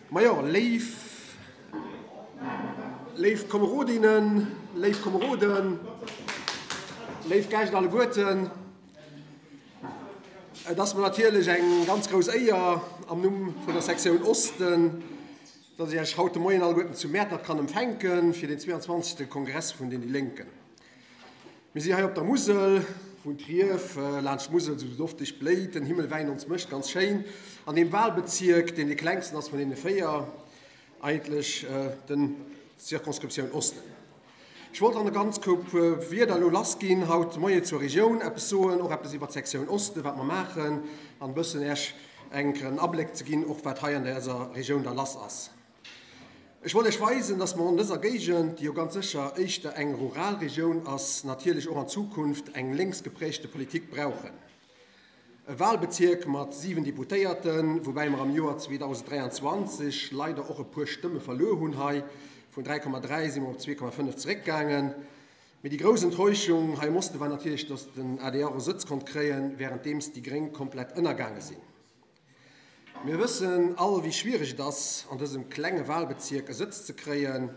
Majo, léif, léif Komerodinnen, léif Komeroden, léif Gäscht alleguerten, et ass mer natierlech eng ganz grouss Éier, am Numm vun der Sektioun Osten, dass ech Iech haut de Moien alleguerten zu Mäertert kann empfänken fir den 22. Kongress vun den déi Lénken. Mir si hei op der Musel, wou d'Rief laanscht d'Musel sou dofteg bléit, den Himmel wäin ons mécht, ganz schéin. An deem Wahlbezierk, deen dee klengsten ass vun deene 4, eigentlech den Circonscriptioun Osten. Ech wollt an e ganz Koup Wierder elo lass ginn haut de Moie zur Regioun, eppes soen, och eppes iwwert d'Sektioun Osten, wat mer maachen, an e bëssen Äech enk en Abléck ze ginn, och wat hei an eiser Regioun da lass ass. Ech wollt Iech weisen, dass mer an dëser Géigend, déi jo ganz sécher éischter eng rural Regioun ass, natierlech och an Zukunft eng lénks geprägte Politik brauchen. E Wahlbezierk mat 7 Deputéierten, woubäi mer am Joer 2023 leider och e puer Stëmme verluer hunn hei, vun 3,3 si mer op 2,5 zeréckgaangen. Mee déi grouss Enttäuschung hei am Oste war natierlech, dass den adr e Sëtz konnt kréien, wärenddeems déi Gréng komplett ënnergaange sinn. Mir wëssen all, wéi schwiereg et ass, an dësem klenge Wahlbezierk e Sëtz ze kréien,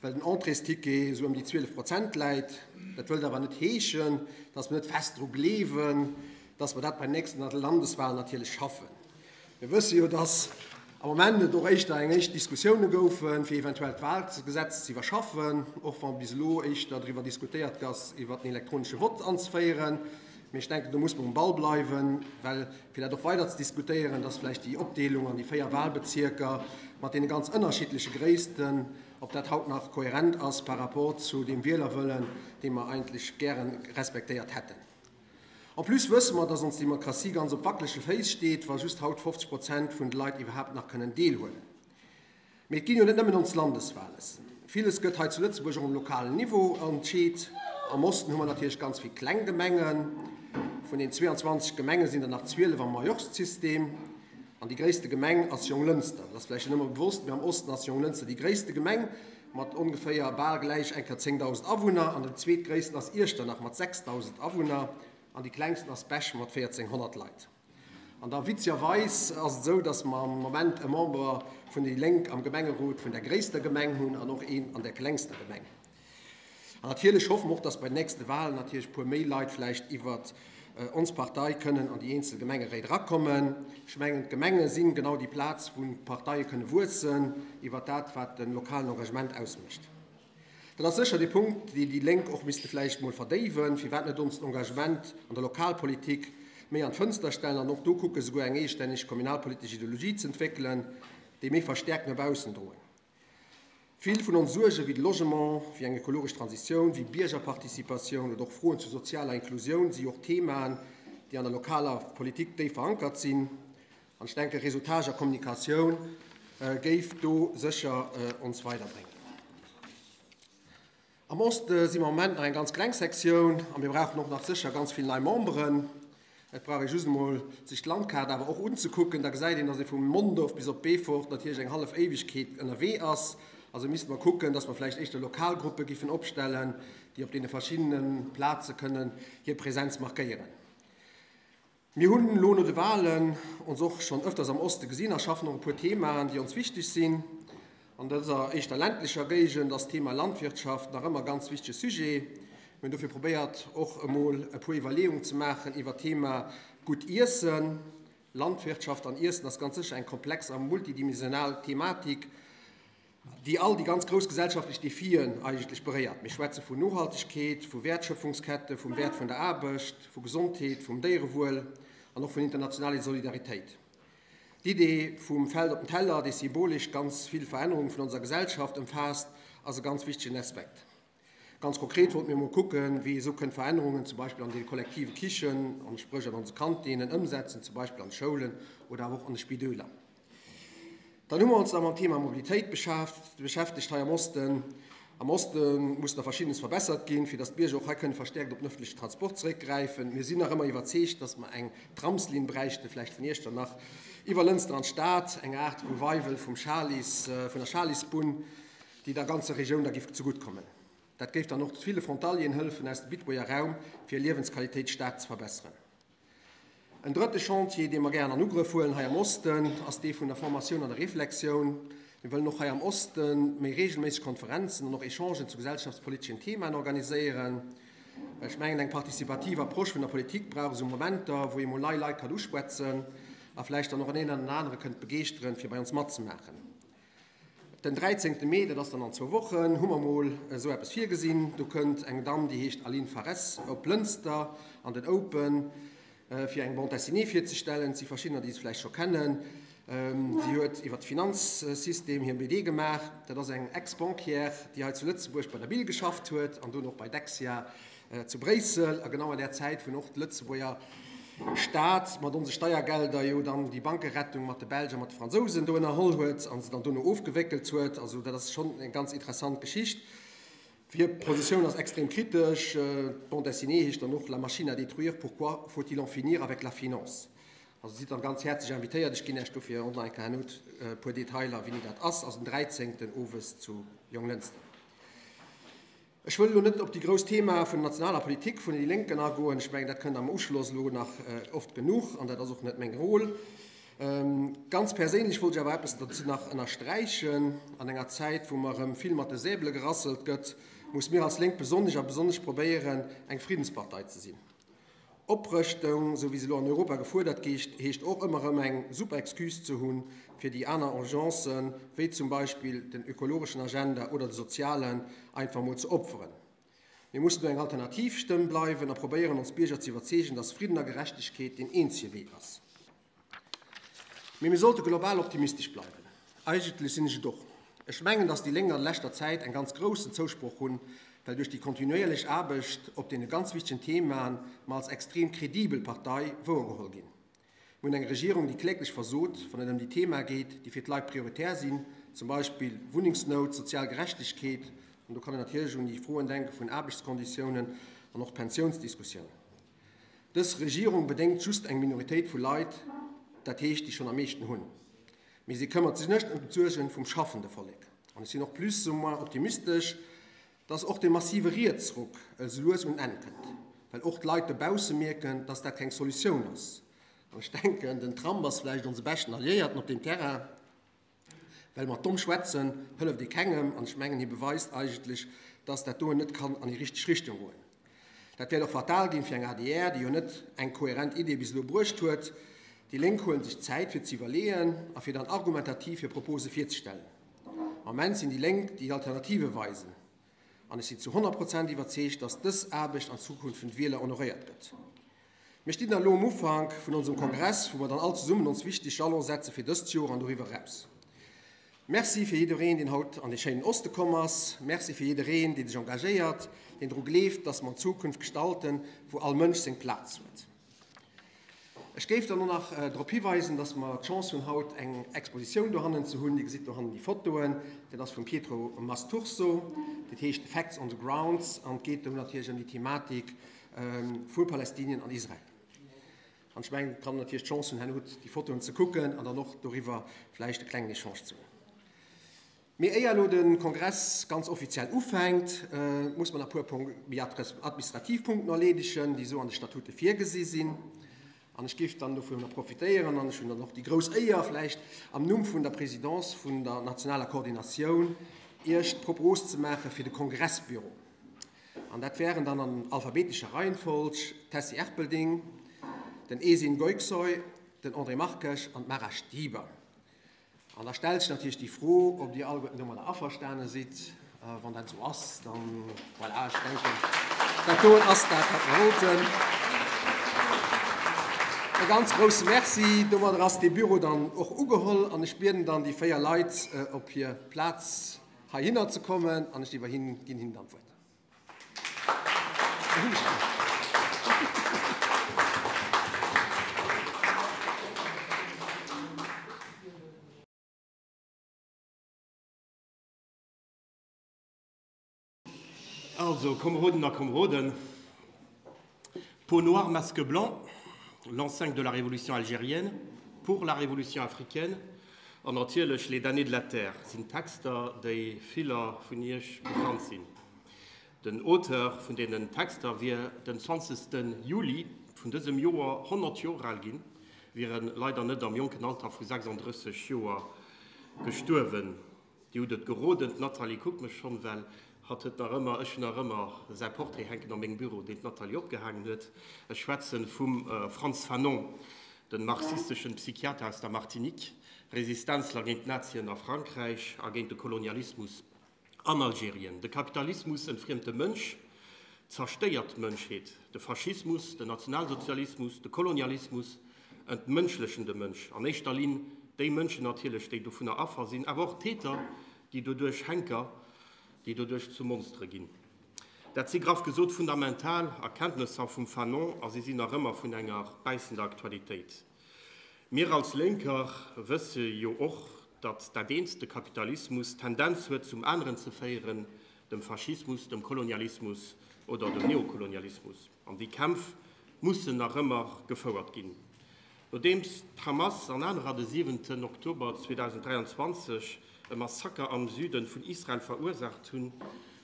well den Entréesticket esou ëm déi 12 Prozent läit. Dat wëllt awer net heeschen, dass mir net fest dru gleewen, dass mer dat bei den nächsten Landeswahlen natierlech schaffen. Mir wësse jo, dass am Moment et och éischter eng éischt Diskussioune goufen, fir eventuell d'Wahlgesetz ze iwwerschaffen, och wa bis elo éischter driwwer diskutéiert ass, iwwert den elektronesche Vott anzeféieren. Mee ech denken, do muss mer um Ball bleiwen, well fir dat och weider ze diskutéieren, dass vläicht déi Opdeelung an déi 4 Wahlbezierker mat deene ganz ënnerschiddleche Gréissten, ob dat haut nach kohärent ass par rapport zu deem Wielerwëllen, dee mer eigentlech gäre respektéiert hätten. En plus wësse mer, dass ons Demokratie ganz op wackelege Féiss steet, wa just haut 50 Prozent vun de Leit iwwerhaapt nach kënnen deelhuelen. Mee et ginn jo net nëmmen ons Landeswales. Villes gëtt hei zu Lëtzebuerg och um lokalen Niveau entscheet. Am Osten hu mer natierlech ganz vill kleng Gemengen. Vun den 22 Gemenge sinn der nach 12 am Majorzsystem. An déi gréisste Gemeng ass Jonglënster. Dat ass vläicht net ëmmer bewosst, mee am Osten ass Jonglënster déi gréisste Gemeng mat ongeféier bal gläich eng Kéier 10.000 Awunner. An déi zweetgréissten ass Iechternach mat 6.000 Awunner. An déi klengsten ass Bech mat 1.400 Leit. An da witzegerweis ass et esou, datt mer am Moment e Member vun déi Lénk am Gemengerot vun der gréisster Gemeng hunn an och een an der klengster Gemeng. An natierlech hoffe mer och, datt bei den nächste Wahlen natierlech e puer méi Leit vläicht iwwert ons Partei kënnen an déi eenzel Gemengeréit erakommen. Ech mengen, d'Gemenge sinn genau déi Plaz, wou d'Parteie kënne wuessen iwwert dat, wat de lokalen Engagement ausmécht. Dat ass sécher dee Punkt, deen déi Lénk och misste vläicht mol verdéiwen, firwat net onst Engagement an der Lokalpolitik méi an d'Fënster stellen an och do kucken, souguer eng eegestänneg kommunalpolitesch Ideologie z'entwéckelen, déi méi verstäerkt no baussen droen. Vill vun ons Suergen, wéi de Logement, wéi eng ekologesch Transitioun, wéi Biergerparticipatioun oder och Froen zu sozialer Inklusioun si jo och Themaen, déi an der lokaler Politik déif verankert sinn. An ech denken, Réseautage a Kommunikatioun géif do sécher ons weiderbréngen. Am Oste si mer am Moment nach eng ganz kleng Sektioun a mir brauchen och nach sécher ganz vill nei Memberen. Et brauch ee just emol sech d'Landkaart awer och unzekucken, da gesäit een, dass ee vu Mondorf bis op Beefort natierlech eng hallef Éiwegkeet ënnerwee ass. Also misste mer kucken, dass mer vläicht éischter Lokalgruppe giffen opstellen, déi op deene verschiddene Plaze kënnen hir Präsenz markéieren. Mir hunn elo no de Wahlen ons och schonn ëfters am Oste gesinn a schaffen och e puer Themaen, déi ons wichteg sinn. An dëser éischter ländlecher Géigend ass d'Thema Landwirtschaft nach ëmmer e ganz wichtege Sujet. Mir hunn dofir probéiert, och emol e puer Iwwerleeungen ze maachen iwwer d'Thema gutt Iessen. Landwirtschaft an Iessen ass ganz sécher eng komplex a multidimensional Thematik. déi all déi ganz grouss gesellschaftlech Defien eigentlech beréiert. Mir schwätze vun Nohaltegkeet, vu Wäertschöpfungskette, vum Wäert vun der Aarbecht, vu Gesondheet, vum Déierewuel an och vun internationaler Solidaritéit. D'Idee vum Feld op den Teller, déi symbolesch ganz vill Verännerungen vun onser Gesellschaft ëmfaasst, ass e ganz wichtegen Aspekt. Ganz konkret wollte mir emol kucken, wéi ee sou kënnt Verännerungen zum Beispill an de kollektive Kichen, an spréch an onse Kantinnen, ëmsetzen, zum Beispill an de Schoulen oder awer och an de Spidöler. Dann hu mer ons nach mam Thema Mobilitéit beschäftegt hei am Osten. Am Oste muss nach Verschiddenes verbessert ginn, fir dass d'Bierger och hei kënne verstäerkt op den ëffentlechen Transport zeréckgräifen. Mir sinn nach ëmmer iwwerzeegt, dass mer eng Tramslinn bräichten, vläicht vun Iechternach iwwer Lënster an d'Stad, eng Aart Revival vum Chalice, vun der Chalisbunn. déi der ganzer Regioun da giff zegutt kommen. Dat géif dann och ville Frontalieren hëllefen aus dem Bitburger Raum, fir hir Liewensqualitéit staark ze verbesseren. En drëtte Chantier, dee mer gären an Ugrëff huelen hei am Osten, ass dee vun der Formatioun an der Reflexioun. Mir wëllen och hei am Oste méi regelméisseg Konferenzen an och Echangen zu gesellschaftspoliteschen Themaen organiséieren. Well ech mengen, eng participativ Approche vun der Politik brauch esou Momenter, wou ee mol nei Leit kann uschwätzen a vläicht dann och en een an den anere kënnt begeeschteren, fir bei ons matzemaachen. Den 13. Mee, dat ass dann an zwou Wochen, hu mer mol esou eppes virgesinn. Do kënnt eng Damm, déi heescht Aline Fares, op Lënster an den Open, fir eng Bande dessinée virzestellen. Et si verschiddener, déi se vläicht scho kennen. Si huet iwwer de Finanzsystem hir BD gemaach. Dat ass eng Ex-Banquière, déi hei zu Lëtzebuerg bei der BIL geschafft huet an dono och bei Dexia zu Bréissel a genau an där Zäit, wou och de Lëtzebuerger Staat mat onse Steiergelder jo dann déi Bankerettung mat de Belsch a mat de Fransousen do ënnerholl huet a se dann dono ofgewéckelt huet. Also dat ass schonn eng ganz interessant Geschicht. Hir Positioun ass extrem kritesch. D'Bande dessinée heescht dann och La machine à détruire, pourquoi faut-il en finir avec la finance? Also sidd dann ganz häerzlech invitéiert. Ech ginn Iech dofir och nach eng Kéier herno e puer Detailer, wéini dat ass. Ass den 13. owes zu Jonglënster. Ech wëll elo net op déi grouss Themae vun der nationaler Politik vun déi Lénken agoen. Ech mengen, dat kënnt am Uschloss elo nach oft genuch an dat ass och net meng Rôle. Ganz perséinlech wollt ech awer eppes dozou nach ënnersträichen. An enger Zäit, wou mer erëm vill mat de Säbele gerasselt gëtt, muss mir als Lénk besonnesch a besonnesch probéieren, eng Friddenspartei ze sinn. Oprëschtung, esou wéi se elo an Europa gefuerdert gétt, heescht och ëmmer erëm eng super Excuse ze hunn, fir déi aner Urgencen, wéi zum Beispill den ökologeschen Agenda oder de sozialen, einfach emol ze opferen. Mir mussen do eng alternativ Stëmm bleiwen a probéieren, ons Bierger ze iwwerzeegen, dass Fridden a Gerechtegkeet deen eenzege Wee ass. Mee mir sollte global optimistesch bleiwen. Eigentlech sinn ech et och. Ech mengen, dass déi Lénk an leschter Zäit eng ganz groussen Zousproch hunn, well duerch déi kontinuéierlech Aarbecht op deene ganz wichtegen Themaen mer als extrem kredibel Partei wouergeholl ginn. Mir hunn eng Regierung, déi kläglech versot, wann et ëm déi Themae geet, déi fir d'Leit prioritär sinn, zum Beispill Wunnengsnout, sozial Gerechtegkeet, an do kann een natierlech un déi Froen denke vun Aarbechtskonditiounen an och d'Pensiounsdiskussioun. Dës Regierung bedéngt just eng Minoritéit vu Leit, dat heescht déi schonn am meeschten hunn. Mee si këmmert sech net ëm d'Suergen vum schaffende Vollek. An ech sinn och plus ou moins optimistesch, dass och dee massive Rietsruck esou lues un en Enn kënnt, well och d'Leit dobausse mierken, dass dat keng Solutioun ass. An ech denken, den Trump ass vläicht onse beschten Alliéierten op deem Terrain. Well mat domm schwätzen hëlleft ee kengem, an ech mengen hie beweist eigentlech, dass dat doen net kann an déi richteg Richtung goen. Dat wäert och fatal ginn fir eng adr, déi jo net eng kohärent Idee bis elo bruecht huet. Déi Lénk huelen sech Zäit fir ze iwwerleeën a fir dann argumentativ hir Propose virzestellen. Am Ament sinn déi Lénk déi Alternative weisen, an ech sinn zu 100 Prozent iwwerzeegt, dass dës Aarbecht an Zukunft vun de Wieler honoréiert gëtt. Mir stinn dann elo um Ufank vun onsem Kongress, wou mer dann all zesummen ons wichteg Jalon setze fir dëst Joer an doriwwer eraus. Merci fir jiddereen, deen haut an dee schéinen Oste komm ass. Merci fir jiddereen, dee sech engagéiert, deen dru gleeft, dass mer eng Zukunft gestalten, wou all Mënsch seng Plaz huet. Ech géif dann och nach drop hiweisen, dass mer d'Chance hunn, haut eng Expositioun dohannen ze hunn. Dir gesitt dohannen déi Fotoen. Dat ass vum Pietro Masturzo. Dat heescht Facts on the Grounds an et geet do natierlech ëm déi Thematik, vu Palestinien an Israel. An ech mengen, et kann natierlech d'Chance hunn, herno déi Fotoen ze kucken an dann och doriwwer vläicht e klengen Echange ze hunn. Mee éier elo de Kongress ganz offiziell ufänkt, muss mer nach e puer méi administrativ Punkten erleedegen, déi esou an de Statute virgesi sinn. An ech géif dann dovunner profitéieren, an ech hunn dann och déi grouss Éier, vläicht am Numm vun der Présidence vun der nationaler Koordinatioun Iech d'Propos ze maache fir de Kongressbüro. An dat wären dann an alphabetescher Reihenfolg d'Tessy Erpelding, den Esin Goyksoy, den André Marques an d'Mara Stieber. An da stellt sech natierlech déi Fro, ob Dir alleguerten domadder averstane sidd. Wann dat esou ass, dann, voilà, ech denken, dat doen ass dat, wat mer wollten. E ganz grousse Merci. Domadder ass dee Büro dann och ugeholl an ech bieden dann déi 4 Leit op hir Plaz heihinner ze kommen an ech iwwerhin ginn hinnen dann d'Wuert. Also, Komeroden a Komeroden, Peau noire, masque blanc, l'an 5 de la Révolution algérienne, pour la Révolution africaine, an natierlech Les damnés de la terre sinn Texter, déi viller vun Iech bekannt sinn. Den Auteur vun deenen Texter wier den 20. Juli vun. vun dësem Joer 100 Joer al ginn, wier en leider net am jonken Alter vu 36 Joer gestuerwen. Dir hutt et geroden, d'Nathalie kuckt mech schonn, well hatt huet nach ëmmer, ech hunn nach ëmmer säi Portrait hänken a mengem Büro, deen d'Nathalie opgehaangen huet. Ech schwätzen vum Frantz Fanon, de marxisteschen Psychiater aus der Martinique, Resistenzler géint d'Nazien a Frankräich a géint de Kolonialismus An Algerien. De Kapitalismus entfriemt de Mënsch, zerstéiert d'Mënschheet. De Faschismus, den Nationalsozialismus, de Kolonialismus entmënschlechen de Mënsch. An éischter Linn déi Mënschen natierlech, déi dovunner Affer sinn, awer och d'Täter, déi doduerch Henker, déi doduerch zu Monstere ginn. Dat si graff gesot fundamental Erkenntnesser vum Fanon a si sinn nach ëmmer vun enger bäissender Aktualitéit. Mir als Lénker wësse jo och, datt dat eent, de Kapitalismus, d'Tendenz huet zum aneren ze féieren, dem Faschismus, dem Kolonialismus oder dem Neokolonialismus. An déi Kämpf mussen nach ëmmer gefouert ginn. Nodeems d'Hamas an anerer de siwenten Oktober 2023 e Massaker am Süde vun Israel verursaacht hunn,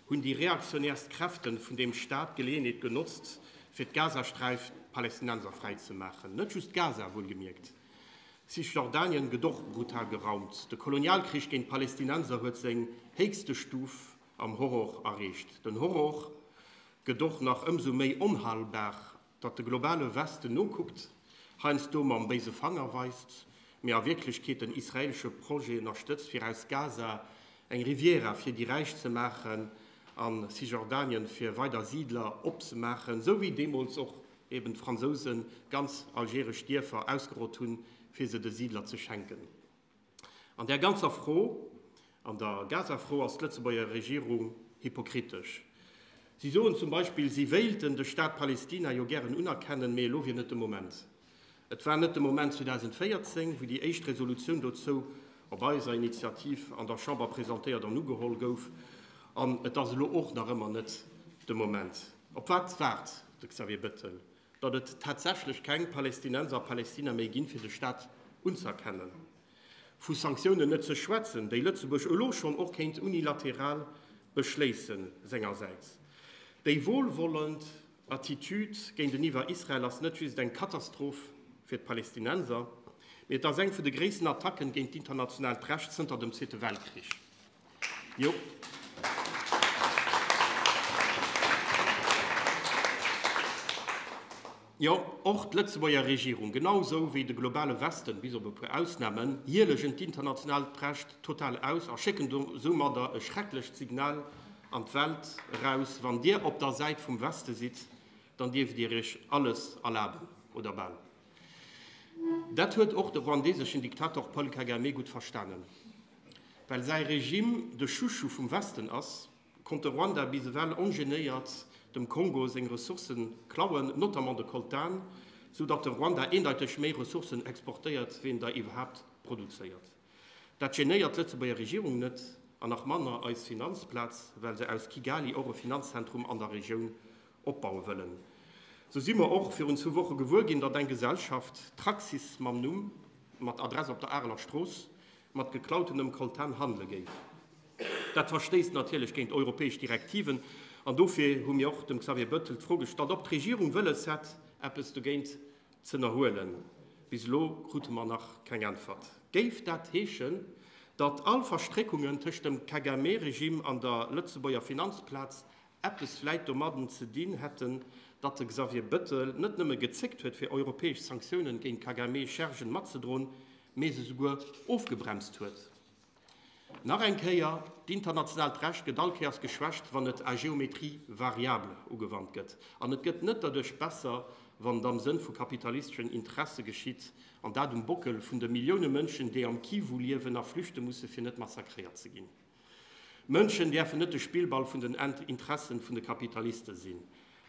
hunn déi reaktionärst Kräfte vun deem Staat d'Geleeënheet genotzt, fir d'Gazasträif palästinenserfräi ze maachen. Net just Gaza, wuelgemierkt. Cisjordanien gëtt och brutal geraumt. De Kolonialkrich géint d'Palästinenser huet seng héchste Stuf am Horror erreecht. Den Horror gëtt och nach ëmsou méi onhalbar, datt de globale Westen nokuckt, heiansdo mam béise Fanger weist, mee a Wierklechkeet den israelesche Projet ënnerstëtzt, fir aus Gaza eng Riviera fir déi Räich ze maachen a Cisjordanien fir weider Siidler opzemaachen, sou wéi deemools och eben d'Fransousen ganz algeresch Dierfer ausgerott hunn, fir se de Siidler ze schenken. An där ganzer Fro, an der Gaza-Fro, ass d'Lëtzebuerger Regierung hypokritesch. Si soen zum Beispill, si wéilten de Staat Palestina jo gären unerkennen, mee elo wier net de Moment. Et war net de Moment 2014, wou déi éischt Resolutioun dozou op eiser Initiativ an der Chamber presentéiert an ugeholl gouf, an et ass elo och nach ëmmer net de Moment. Op wat waart de Xavier Bettel? Datt et tatsächlech keng Palästinenser a Palästina méi ginn, fir de Staat unzëerkennen? Vu Sanktiounen net ze schwätzen, déi Lëtzebuerg elo schonn och kéint unilateral beschléissen sengersäits. Déi wohlwollend Attitude géinteniwwer Israel ass net just eng Katastroph fir d'Palästinenser, mee et ass eng vun de gréissten Attacken géint d'internationaalt Recht zënter dem Zweete Weltkrich. Jo. Jo, och d'Lëtzebuerger Regierung, genau sou wéi de globale Westen, bis op e puer Ausnamen, hielegen d'internationaalt Recht total aus a schécken soumadder e schrecklecht Signal an d'Welt eraus, Wann Dir op der Säit vum Weste sidd, dann dierft Dir Iech alles erlaben, oder bal. Dat huet och de ruandeseschen Diktator Paul Kagame gutt verstanen. Well säi Regime de Chouchou vum Westen ass, konnt de Ruanda bis ewell ongenéiert dem Kongo seng Ressourcë klauen, notamment de Coltan, sou datt de Ruanda eendeiteg méi Ressourcen exportéiert, wéi en der iwwerhaapt produzéiert. Dat genéiert d'Lëtzebuerger Regierung net, an nach manner eis Finanzplaz, well se aus Kigali och e Finanzzentrum an der Regioun opbaue wëllen. Sou si mer och virun zwou Woche gewuer ginn, datt eng Gesellschaft, Traxys mam Numm, mat Adress op der Areler Strooss, mat geklautenem Coltan handele géif. Dat verstéisst natierlech géint europäesch Direktiven an dofir hu mir och dem Xavier Bettel d'Fro gestallt, ob d'Regierung wëlles hätt, eppes dogéint z'ënnerhuelen. Bis elo krute mer nach keng Äntwert. Géif dat heeschen, datt all Verstréckungen tëscht dem Kagame-Regime an der Lëtzebuerger Finanzplaz eppes vläit domadden ze dinn hätten, datt de Xavier Bettel net nëmme gezéckt huet fir europäesch Sanktiounen géint Kagame-Schergen matzedroen, mee se souguer ofgebremst huet? Nach eng Kéier, D'internationaalt Recht gëtt all Kéiers geschwächt, wann et à géométrie variable ugewannt gëtt. An et gëtt net derduerch besser, wann et am Sënn vu kapitalisteschen Interesse geschitt, an dat um Bockel vun de Millioune Mënschen, déi am Kivu liewen a flüchte musse fir net massakréiert ze ginn. Mënschen däerfen net de Spillball vun den Interessen vun de Kapitaliste sinn.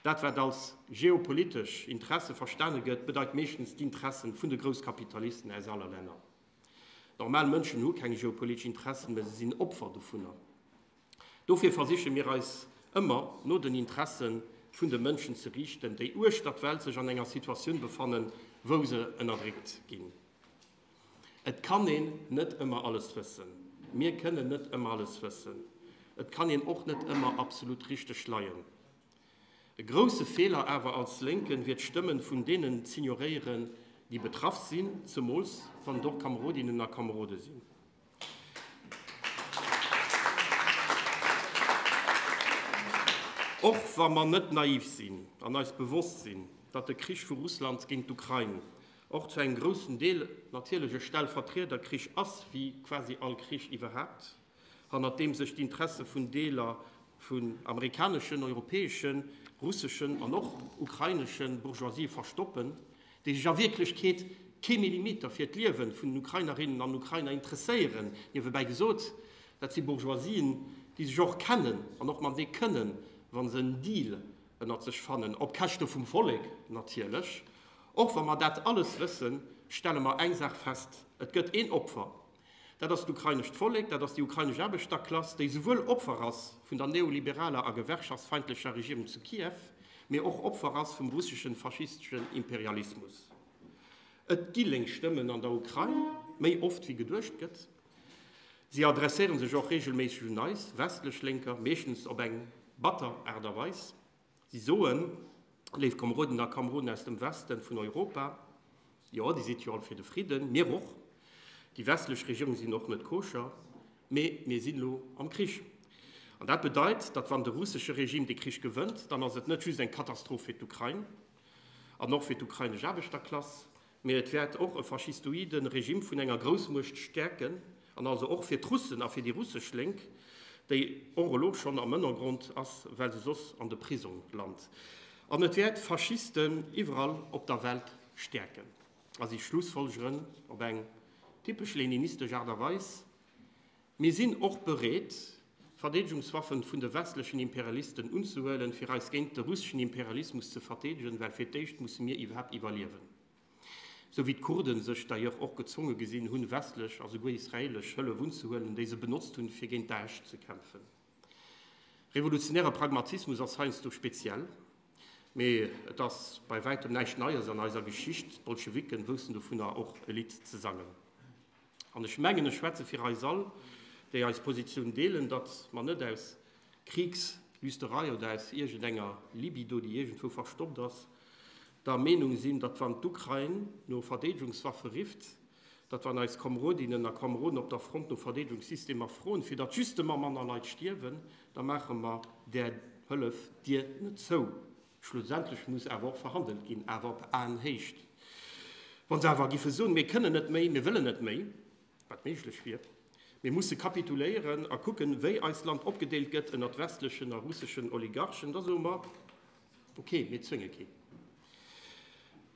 Dat wat als geopolitesch Interesse verstane gëtt, bedeit meeschtens d'Interessen vun de Grousskapitalisten aus aller Länner. Normal Mënschen hu keng geopolitesch Interessen, mä se sinn Opfer dovunner. Dofir versiche mir eis ëmmer no den Interesse vun de Mënschen ze riichten, déi uechter d'Welt sech an enger Situatioun befannen, wou se ënnerdréckt ginn. Et kann een net ëmmer alles wëssen. Mir kënnen net ëmmer alles wëssen. Et kann een och net ëmmer absolut richteg leien. E grousse Feeler awer als Lénken wier d'Stëmmen vun deenen z'ignoréieren, déi betraff sinn, zemools wann et och Kamerodinnen a Kamerode sinn. Och wa mer net naiv sinn an eis bewosst sinn, datt de Krich vu Russland géint d'Ukrain och zu engem groussen Deel natierlech e Stellvertriederkrich ass, wéi quasi all Krich iwwerhaapt, hannert deem sech d'Interesse vun Deeler vun amerikaneschen, europäeschen, russeschen an och ukrainesche Bourgeoisie verstoppen, déi sech a Wierklechkeet kee Millimeter fir d'Liewe vun den Ukrainerinnen an Ukrainer interesséieren. Niewebäi gesot, dat si Bourgeoisien, déi sech och kennen an och matenee kënnen, wa se en Deal ënnert sech fannen, op Käschte vum Vollek natierlech. Och wa mer dat alles wëssen, stelle mer eng Saach fest, Et gëtt een Opfer, Dat ass d'ukrainescht Vollek, dat ass déi ukrainesch Aarbechterklass, déi souwuel Opfer ass vun der neoliberaler a gewerkschaftsfeindlecher Regierung zu Kiew, mee och Opfer ass vum russeschen faschisteschen Imperialismus. Et gi lénk Stëmmen an der Ukrain, méi oft wéi geduecht gëtt. Si adresséiere sech och reegelméisseg un eis, westlech Lénker, meeschtens op eng batter Aart a Weis. Si soen, Léif Komeroden a Kameroden aus dem Westen vun Europa, jo, Dir sidd jo all fir de Fridden, mir och, déi westlech Regierunge sinn och net koscher, mee mir sinn elo am Krich. An dat bedeit, datt wann de russesche Regime dee Krich gewënnt, dann ass et net just eng Katastroph fir d'Ukrain an och fir d'ukrainesch Aarbechterklass, Mee et wäert och e faschistoide Regime vun enger Groussmuecht stäerken, an also och fir d'Russen a fir déi russesch Lénk, déi och elo schonn am Ënnergrond ass, well se soss an de Prisong lant. An et wäert Faschisten iwwerall op der Welt stäerken. A si schlussfolgeren op eng typesch leninistesch Aart a Weis, Mir sinn och bereet, Verdeedegungswaffen vun de westlechen Imperialisten unzehuelen, fir eis géint de russeschen Imperialismus ze verdeedegen, well fir d'éischt musse mir iwwerhaapt iwwerliewen. Sou wéi d'Kurden sech d'ailleurs och gezwonge gesinn hunn, westlech a souguer israelesch Hëllef unzehuelen, déi se benotzt hunn, fir géint Daesh ze kämpfen. Revolutionäre Pragmatismus ass heiansdo speziell, mee et ass bei wäitem näischt Neies an eiser Geschicht. D'Bolschewiken woussten dovunner och e Lidd ze sangen. An ech mengen, ech schwätze fir eis all, déi eis Positioun deelen, datt mer net aus Kriegslüsterei oder aus iergendenger Libido, déi iergendwou verstoppt ass, der Meenung sinn, datt wann d'Ukrain no Verdeedegungswaffe rifft, datt wann eis Komerodinnen a Komeroden op der Front no Verdeedegungssystemer froen, fir datt justement manner Leit stierwen, da maache mer där Hëllef d'Dier net zou. Schlussendlech muss awer och verhandelt ginn, awer op Aenhéicht. Wa se awer giffe soen, mir kënnen net méi, mir wëllen net méi, wat méiglech wier, mir musse kapituléieren a kucken, wéi eist Land opgedeelt gëtt ënnert westlechen a russeschen Oligarchen, da soe mer, ok, mir zwénge keen.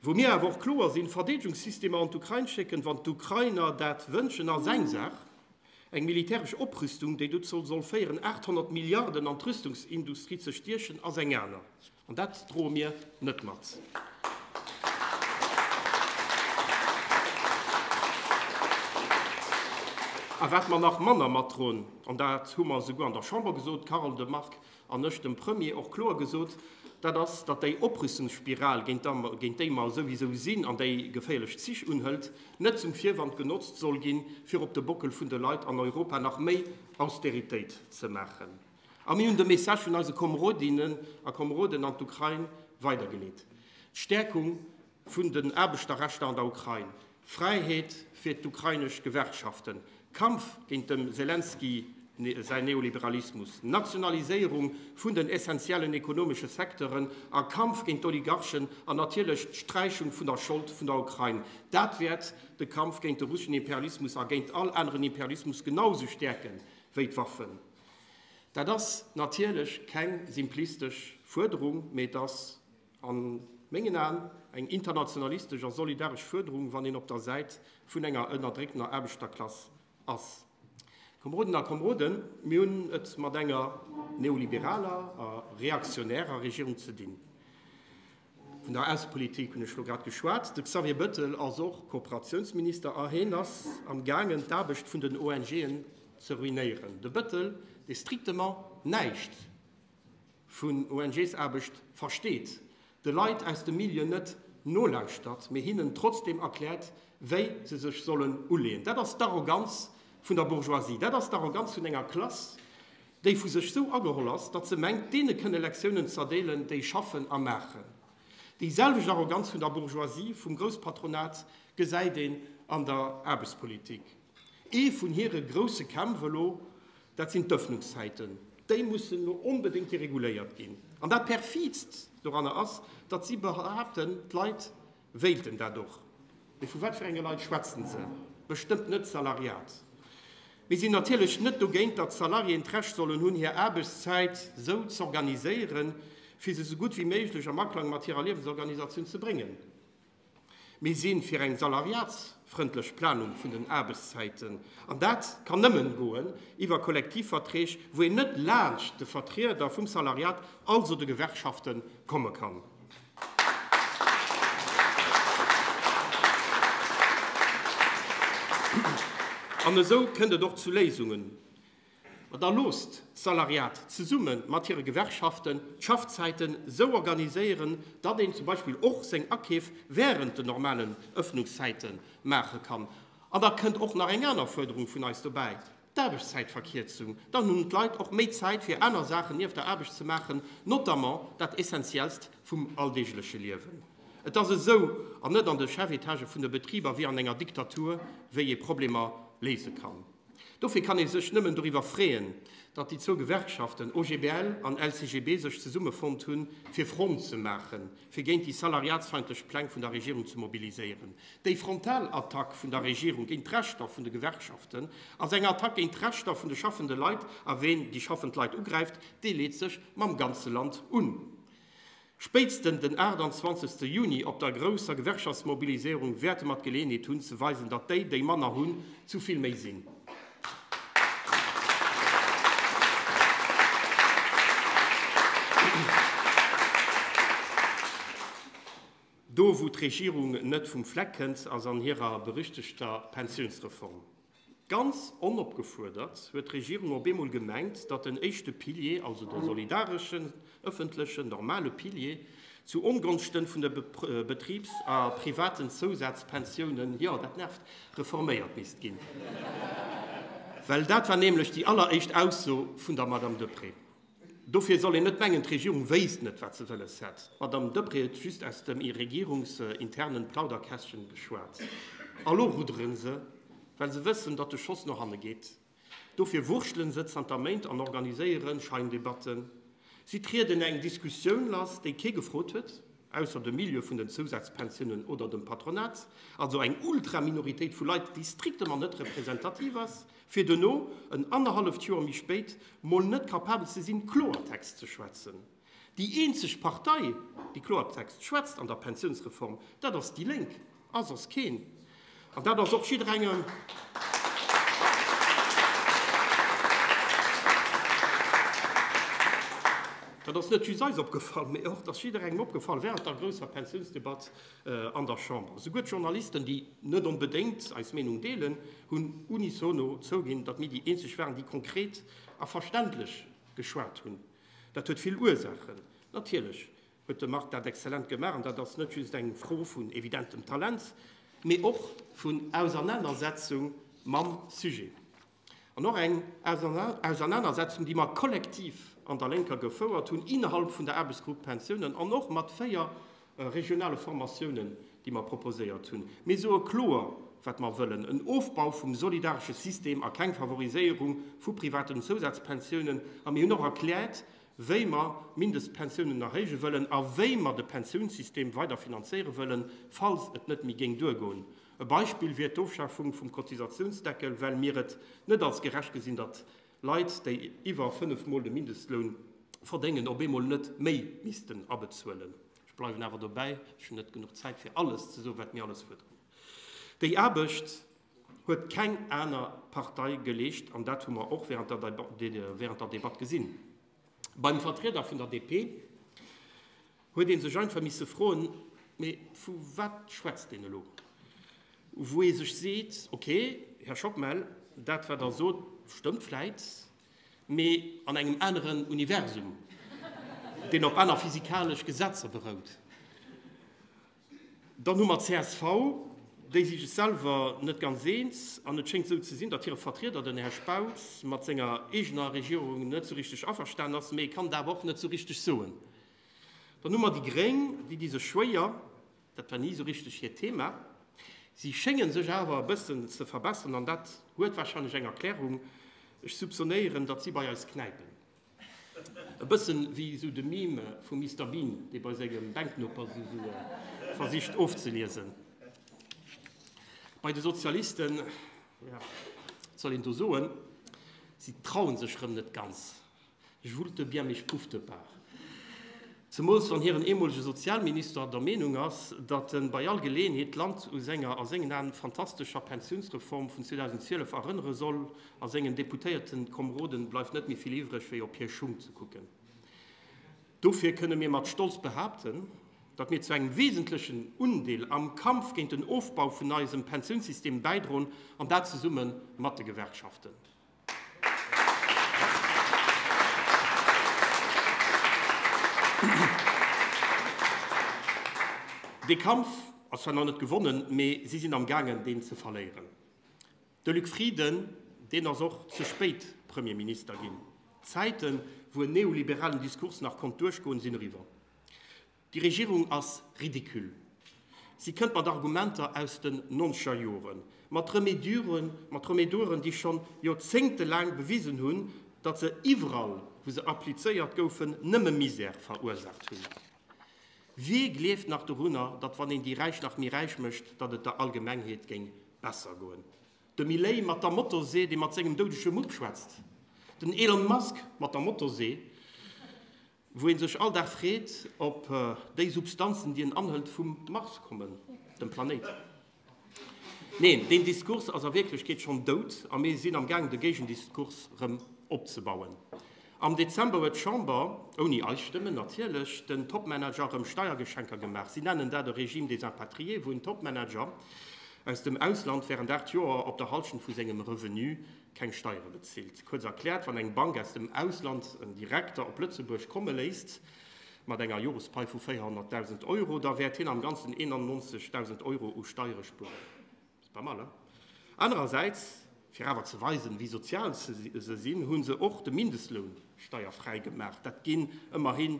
Wou mir awer och kloer sinn, Verdeedegungssystemer an d'Ukrain schécken, wann d'Ukrainer dat wënschen, ass eng Saach. Eng militäresch Oprüstung, déi dozou soll féieren, 800 Milliarden an d'Rüstungsindustrie ze stiechen, ass eng aner. An dat droe mir net mat. A wat mer nach manner matdroen, an dat hu mer esouguer an der Chamber gesot, d'Carole Demarque an ech dem Premier och kloer gesot, dat ass, datt déi Oprüstungsspiral, géint déi mer souwisou sinn an déi geféierlech Zich unhëlt, net zum Virwand genotzt soll ginn, fir op de Bockel vun de Leit an Europa nach méi Austeritéit ze maachen. A mir hunn de Message vun eise Komerodinnen a Komeroden an d'Ukrain weidergeleet, D'Stäerkung vun den Aarbechterrechter an der Ukrain, Fräiheet fir d'ukrainesch Gewerkschaften, Kampf géint dem Selenskyj säin Neoliberalismus, Nationaliséierung vun den essentiellen ekonomesche Secteuren a Kampf géint d'Oligarchen an natierlech d'Sträichung vun der Schold vun der Ukrain. Dat wäert de Kampf géint de russeschen Imperialismus a géint all aneren Imperialismus genau esou stäerken wéi d'Waffen. Dat ass natierlech keng simplistesch Fuerderung, mee et ass A mengen Aen eng internationalistesch a solidaresch Fuerderung, wann een op der Säit vun enger ënnerdrécktener Aarbechterklass ass. Komeroden a Komeroden, mir hunn et mat enger neoliberaler a reaktionärer Regierung ze dinn. Vun der Aussepolitik hunn ech elo grad geschwat. De Xavier Bettel ass och Kooperatiounsminister a hien ass am gaangen, d'Aarbecht vun den ONGen ze ruinéieren. De Bettel, dee strictement näischt vun ONGs-Aarbecht versteet, de Leit aus dem Milieu net nolauschtert, mee hinnen trotzdeem erkläert, wéi se sech sollen uleeën. Dat ass d'Arroganz vun der Bourgeoisie. Dat ass d'Arroganz vun enger Klass, Déi vu sech sou ageholl ass, datt se mengt, deene kënne Lektiounen z'erdeelen, déi schaffen a maachen. Déi selwecht Arroganz vun der Bourgeoisie, vum Grousspatronat gesäit een an der Aarbechtspolitik. Ee vun hire grousse Kämpf elo, dat sinn d'Ëffnungszäiten. Déi mussen elo onbedéngt dereguléiert ginn. An dat Perfidst doranner ass, datt si behaapten, d'Leit wéilten dat och. Mee vu wat fir enge Leit schwätzen se? Bestëmmt net d'Salariat. Mir sinn natierlech net dogéint, datt d'Salariéen d'Recht sollen hunn, hir Aarbechtszäit sou z'organiséieren, fir se sou gutt wéi méiglech am Aklang mat hirer Liewensorganisatioun ze bréngen. Mir si fir eng salariatsfrëndlech Planung vun den Aarbechtszäiten. An dat kann nëmmen goen iwwer Kollektivverträg, wou een net laanscht de Vertrieder vum Salariat, also de Gewerkschaften, komme kann. An esou kënnt et och zu Léisungen. Ma da loosst d'Salariat zesumme mat hire Gewerkschaften d'Schaffzäiten esou organiséieren, datt een zum Beispill och seng Akeef wärend den normalen Ëffnungszäite maache kann. An da kënnt och nach eng aner Fuerderung vun eis dobäi, D'Aarbechtszäitverkierzung, dann hunn d'Leit och méi Zäit fir aner Saachen nieft der Aarbecht ze maachen, notamment dat Essentiellst vum alldeegleche Liewen. Et ass esou, an net an de Chefetagë vun de Betriber wéi an enger Diktatur, wéi ee Problemer léise kann. Dofir kann ee sech nëmmen doriwwer freeën, datt déi zwou Gewerkschaften OGBL an LCGB sech zesummefonnt hunn, fir Front ze maachen, fir géint déi salariatsfeindlech Pläng vun der Regierung ze mobiliséieren. Déi frontal Attack vun der Regierung géint d'Rechter vun de Gewerkschaften ass eng Attack géint d'Rechter vun de schaffende Leit, a ween déi schaffend Leit ugräift, dee leet sech mam ganze Land un. Spéitsten den 28. Juni op der grousser Gewerkschaftsmobiliséierung wäerte mer d'Geleeënheet hunn ze weisen, datt déi, déi manner hunn, zu vill méi sinn. Do wou d'Regierung net vum Fleck kënnt, ass an hirer berüchtegter Pensiounsreform. Ganz onopgefuerdert huet d'Regierung op eemol gemengt, datt den éischte Pilier, also de solidareschen, ëffentlechen, normale Pilier, zu Ongonschten vun de Betribs a privaten Zousazpensiounen, jo, dat nervt, reforméiert misst ginn. Well dat war nämlech déi alleréischt Ausso vun der Madame Deprez. Dofir soll een net mengen, d'Regierung wéisst net, wat se wëlles hätt. D'Madame Deprez huet just aus dem regierungsinternen Plauderkästchen geschwat. A lo ruddere se, well se wëssen, datt de Schoss no hanne geet. Dofir wurschtele se zanter Méint an organiséiere Scheindebatten. Si trieden eng Diskussioun lass, déi kee gefrot huet, ausser dem Milieu vun den Zousazpensiounen oder dem Patronat, also eng Ultraminoritéit vu Leit, déi strictement net representativ ass. Fir duerno, en annerhalleft Joer méi spéit, mol net capabel ze sinn, Kloertext ze schwätzen. Déi eenzeg Partei, déi Kloertext schwätzt an der Pensiounsreform, dat ass déi Lénk, a soss keen. An dat ass och jidderengem. Dat ass net just eis opgefall, mee och, et ass jidderengem opgefall während der grousser Pensiounsdebatt an der Chamber. Souguer d'Journalisten, déi net onbedéngt eis Meenung deelen, hunn unisono zouginn, datt mir déi eenzeg waren, déi konkret a verständlech geschwat hunn. Dat huet vill Ursaachen. Natierlech huet de Marc dat exzellent gemaach, an dat ass net just eng Fro vun evidentem Talent, mee och vun Ausernanersetzung mam Sujet. An och eng Ausernanersetzung, déi mer kollektiv an der Lénker gefouert hunn, innerhalb vun der Aarbechtsgrupp Pensiounen an och mat 4 regionale Formatiounen, déi mer proposéiert hunn. Mir soe kloer, wat mer wëllen, en Ofbau vum solidaresche System a keng Favoriséierung vu privaten Zousazpensiounen. A mir hunn och erkläert, wéi mer d'Mindestpensiounen erhéije wëllen a wéi mer de Pensiounssystem weider finanzéiere wëllen, falls et net méi géing duergoen. E Beispill wier d'Ofschafung vum Cotisatiounsdeckel, well mir et net als gerecht gesinn, datt Leit, déi iwwer 5 Mol de Mindestloun verdéngen, op eemol net méi missten abezuelen. Ech bleiwen awer dobäi, ech hunn net genuch Zäit fir alles ze soen, wat mir alles fuerderen. Déi Aarbecht huet keng aner Partei geleescht an dat hu mer och während der Debatt gesinn. Beim Vertrieder vun der DP huet ee sech einfach misse froen, Mee vu wat schwätzt deen elo? Wou ee sech seet, Ok, Här Schockmel, dat wat Der sot, stëmmt vläit, mee an engem aneren Universum, deen op aner physikalesch Gesetzer berout. Dann hu mer csv. Déi si sech selwer net ganz eens an et schéngt esou ze sinn, datt hire Vertrieder, den Här Spautz, mat senger eegener Regierung net esou richteg averstan ass, mee e kann et awer och net esou richteg soen. Dann hu mer déi Gréng, déi di sech schwéier, dat war ni esou richteg hiert Thema. Si schénge sech awer e bëssen ze verbesseren an dat huet warscheinlech eng Erklärung, Ech soupçonnéieren, datt si bei eis knäipen. E bëssen wéi esou de Meme vum Mister Bean, dee bei sengem Bänknoper esou versicht ofzeliesen. Bei de Sozialisten, jo, wat soll een do soen, si trauen sech rëm net ganz. Je voullte bien, mais je poufte pas. Zemools wann hiren eemolege Sozialminister der Meenung ass, datt en bei all Geleeënheet d'Land u senger, a sengen Aen, fantastescher Pensiounsreform vun 2012 erënnere soll. A sengen Deputéiertenkomroden bleift net méi vill iwwreg, wéi op hir Schung ze kucken. Dofir kënne mir mat Stolz behaapten, datt mir zu engem wesentlechen Undeel am Kampf géint den Ofbau vun eisem Pensiounssystem bäidroen, an dat zesumme mat de Gewerkschaften. Dee Kampf ass zwar nach net gewonnen, mee si sinn am gaangen, deen ze verléieren. De Luc Frieden, deen ass och ze spéit Premierminister ginn. D'Zäiten, wou en neoliberalen Diskurs nach konnt duerchgoen, sinn eriwwer. Déi Regierung ass ridicule. Si kënnt mat Argumenter aus den nonzeger Joren, mat Remeduren, mat Remeduren, déi schonn joerzéngtelaang bewisen hunn, datt se iwwerall, wou se applizéiert goufen, nëmme Misär verursaacht hunn. Wie gleeft nach dorunner, datt wann een déi Räich nach méi räich mécht, datt et der Allgemengheet géing besser goen? De Milei mat der Motorsee, dee mat sengem doudege Mupp schwätzt. Den Elon Musk mat der Motorsee. Wou ee sech all Dag freet, ob déi Substanzen, déi en anhëlt, vum Mars kommen, dem Planéit. Neen, deen Diskurs ass a Wierklechkeet schonn dout a mir sinn am gaangen, de Géigendiskurs rëm opzebauen. Am Dezember huet d'Chamber, ouni eis Stëmmen natierlech, den Topmanager rëm Steiergeschenker gemaach. Si nennen dat e Régime des impatriés, wou en Topmanager aus dem Ausland während 8 Joer op der Halschent vu sengem Revenu keng Steiere bezilt. Kuerz erkläert, wann eng Bank aus dem Ausland en Direkter op Lëtzebuerg komme léisst, mat enger Jorespai vu 400.000 Euro, da wäert hien am Ganzen 91.000 Euro u Steiere spueren. Ass pas mal, hein? Anerersäits, fir awer ze weisen, wéi sozial se sinn, hu se och de Mindestloun steierfräi gemaach. Dat ginn ëmmerhin,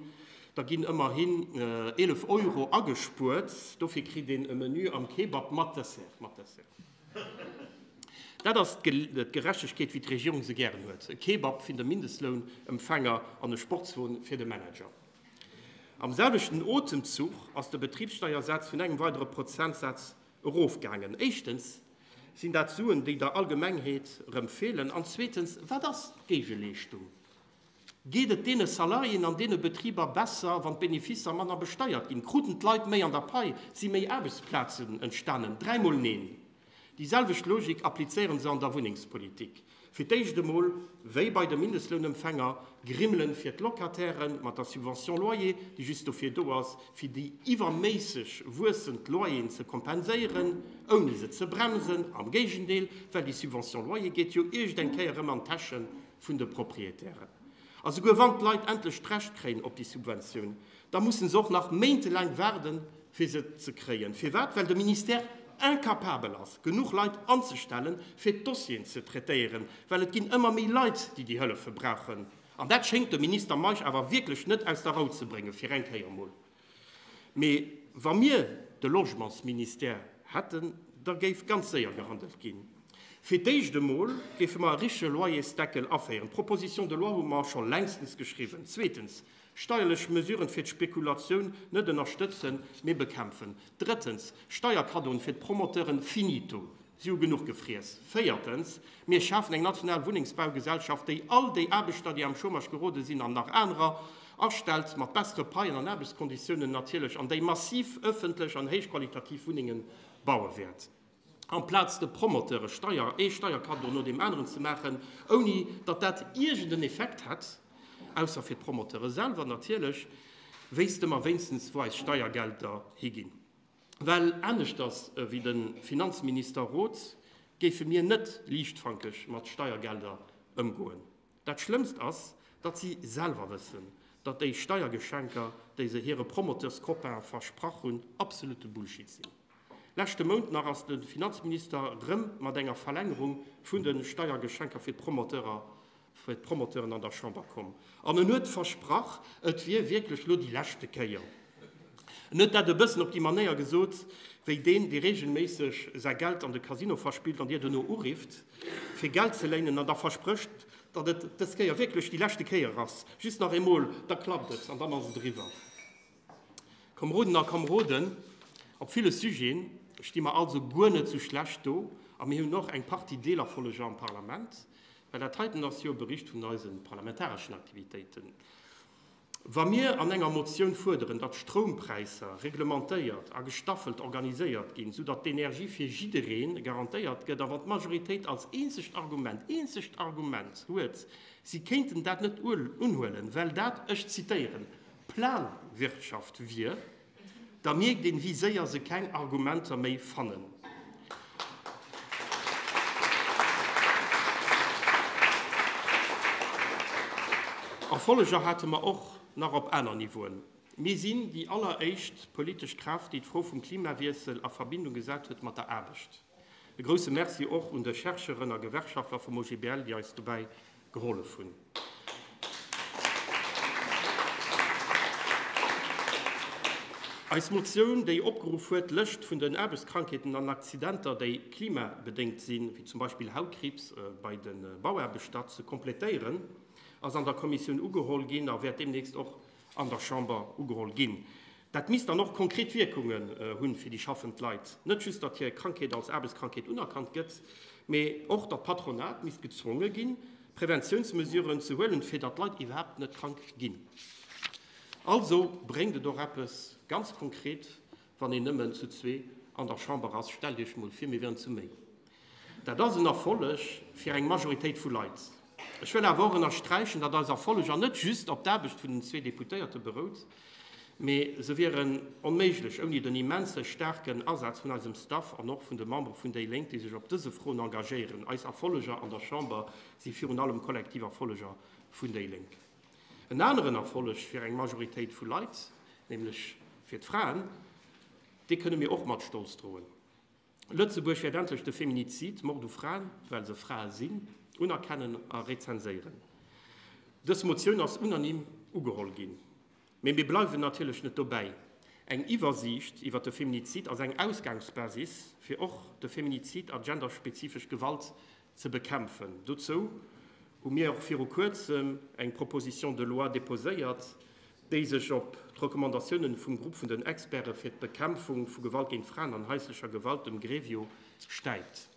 da ginn ëmmerhin 11 Euro agespuert. Dofir kritt een e Menü am Kebab mat Dessert. Mat Dessert. Dat ass d'Gerechtegkeet, wéi d'Regierung se gären huet, e Kebab fir de Mindestlounempfänger an e Sportswon fir de Manager. Am selwechten Otemzuch ass de Betribssteiersaz vun engem weidere Prozentsaz erofgaangen. Éischtens sinn dat Suen, déi der Allgemengheet erëm feelen, an zweetens, wat ass d'Géigeleeschtung? Geet et deene Salariéen an deene Betriber besser, wann d'Beneficer manner besteiert ginn? Kruten d'Leit méi an der Pai? Si méi Aarbechtsplazen entstanen? Dräimol neen! Déi selwecht Logik applizéieren se an der Wunnengspolitik. Fir d'éischt emol, wéi bei de Mindestlounempfänger, Grimmelen fir d'Locatairen mat der Subvention loyer, déi just dofir do ass, fir déi iwwerméisseg wuessend Loyeren ze kompenséieren, ouni se ze bremsen, am Géigendeel, well déi Subvention loyer geet jo iergend eng Kéier erëm an d'Täsche vun de Proprietären. A souguer wann d'Leit endlech d'Recht kréien op déi Subventioun, da mussen se och nach méintelaang waarden, fir se ze kréien. Firwat? Well de Ministère incapabel ass, genuch Leit anzestellen, fir d'Dossieren ze traitéieren, well et ginn ëmmer méi Leit, déi déi Hëllefe brauchen. An dat schéngt de Minister Meisch awer wierklech net aus der Rou ze bréngen, fir eng Kéier emol. Mee wa mir de Logementsministère hätten, da géif ganz séier gehandelt ginn. Fir d'éischt emol géife mer e richtege Loyersdeckel aféieren. D'Proposition de loi hu mer scho längstens geschriwwen. Zweetens, steierlech Mesuren fir d'Spekulatioun net ënnerstëtzen, mee bekämpfen. Drëttens, Steierkaddoen fir d'Promoteuren, finito. Si hu genuch gefriess. Véiertens, mir schafen eng national Wunnengsbaugesellschaft, déi all déi Aarbechter, déi am Chômage gerode sinn, an nach anerer, astellt, mat bessere Paien an Aarbechtskonditiounen natierlech, an déi massiv ëffentlech an héichqualitativ Wunnenge baue wäert. Amplaz de Promoteure Steier, ee Steierkaddo no deem aneren ze maachen, ouni datt dat iergend en Effekt hätt, ausser fir d'Promoteure selwer natierlech, wéisste mer wéinstens, wou eis Steiergelder higinn. Well aneschters wéi de Finanzminister Roth géife mir net liichtfankeg mat Steiergelder ëmgoen. Dat Schlëmmst ass, datt si selwer wëssen, datt déi Steiergeschenker, déi se hire Promoteurscopainen versprach hunn, absolute Bullshit sinn. Leschte Mount nach ass de Finanzminister rëm mat enger Verlängerung vun de Steiergeschenker fir d'Promoteuren an der Chamber komm. An en huet versprach, et wier wierklech lo déi leschte Kéier. En huet dat e bëssen op déi Manéier gesot, wéi deen, dee reegelméisseg säi Geld an de Casino verspillt an dir dono urifft, fir Geld ze léinen an da versprécht, datt et dës Kéier wierklech déi leschte Kéier ass, just nach eemol, da klappt et an dann ass et eriwwer. Komeroden a Komeroden, op ville Sujeten sti mer also guer net sou schlecht do a mir hunn och eng Partie Deelerfolleger am Parlament, well dat heiten ass jo e Bericht vun eise parlamentareschen Aktivitéiten. Wa mir an enger Motioun fuerderen, datt d'Stroumpräisser reglementéiert a gestaffelt organiséiert ginn, sou datt d'Energie fir jidderee garantéiert gëtt, a wann d'Majoritéit als eenzegt Argument, eenzegt Argument huet, si kéinten dat net unhuelen, well dat, ech zitéieren, Planwirtschaft wier, da mierkt een, wéi séier se keng Argumenter méi fannen. Erfolleger hate mer och nach op aner Niveauen. Mir sinn déi alleréischt politesch Kraaft, déi d'Fro vum Klimawiessel a Verbindung gesat huet mat der Aarbecht. E grousse Merci och un de Chercheuren a Gewerkschaftler vum OGBL, déi eis dobäi gehollef hunn. Eis Motioun, déi opgeruff huet, d'Lëscht vun den Aarbechtskrankheeten an Accidenter, déi klimabedéngt sinn, wéi zum Beispill Hautkriibs bei de Bauaarbechter, ze kompletéieren, ass an der Kommissioun ugeholl ginn a wäert deemnächst och an der Chamber ugeholl ginn. Dat misst dann och konkret Wierkungen hunn fir déi schaffend Leit. Net just, datt hir Krankheet als Aarbechtskrankheet unerkannt gëtt, mee och, datt d'Patronat misst gezwonge ginn, Preventiounsmesuren ze huelen, fir datt d'Leit iwwerhaapt net krank ginn. Also bréngt et och eppes ganz konkret, wann een nëmmen zu zwee an der Chamber ass. Stellt Iech mol vir, mir wieren zu méi. Dat ass en Erfolleg fir eng Majoritéit vu Leit. Ech wëll awer och ënnersträichen, datt eis Erfolleger net just op d'Aarbecht vun den zwee Deputéierte berout, mee se wieren onméiglech ouni den immense staarken Asaz vun eisem Staff an och vun de Membere vun déi Lénk, déi sech op dëse Froen engagéieren. Eis Erfolleger an der Chamber si virun allem kollektiv Erfolleger vun déi Lénk. En aneren Erfolleg fir eng Majoritéit vu Leit, nämlech fir d'Fraen, dee kënne mir och mat Stolz droen. Lëtzebuerg wäert endlech de Feminizid, Mord u Fraen, well se Frae sinn, unerkennen a rezenséieren. Dës Motioun ass unanime ugeholl ginn. Mee mir bleiwen natierlech net dobäi. Eng Iwwersiicht iwwer de Feminizid ass eng Ausgangsbasis, fir och de Feminizid a genderspezifesch Gewalt ze bekämpfen. Dozou hu mir och viru Kuerzem eng Proposition de loi déposéiert, déi sech op d'Recommandatiounen vum Grupp vun den Experte fir d'Bekämpfung vu Gewalt géint Fraen an haislecher Gewalt, dem GREVIO, stäipt.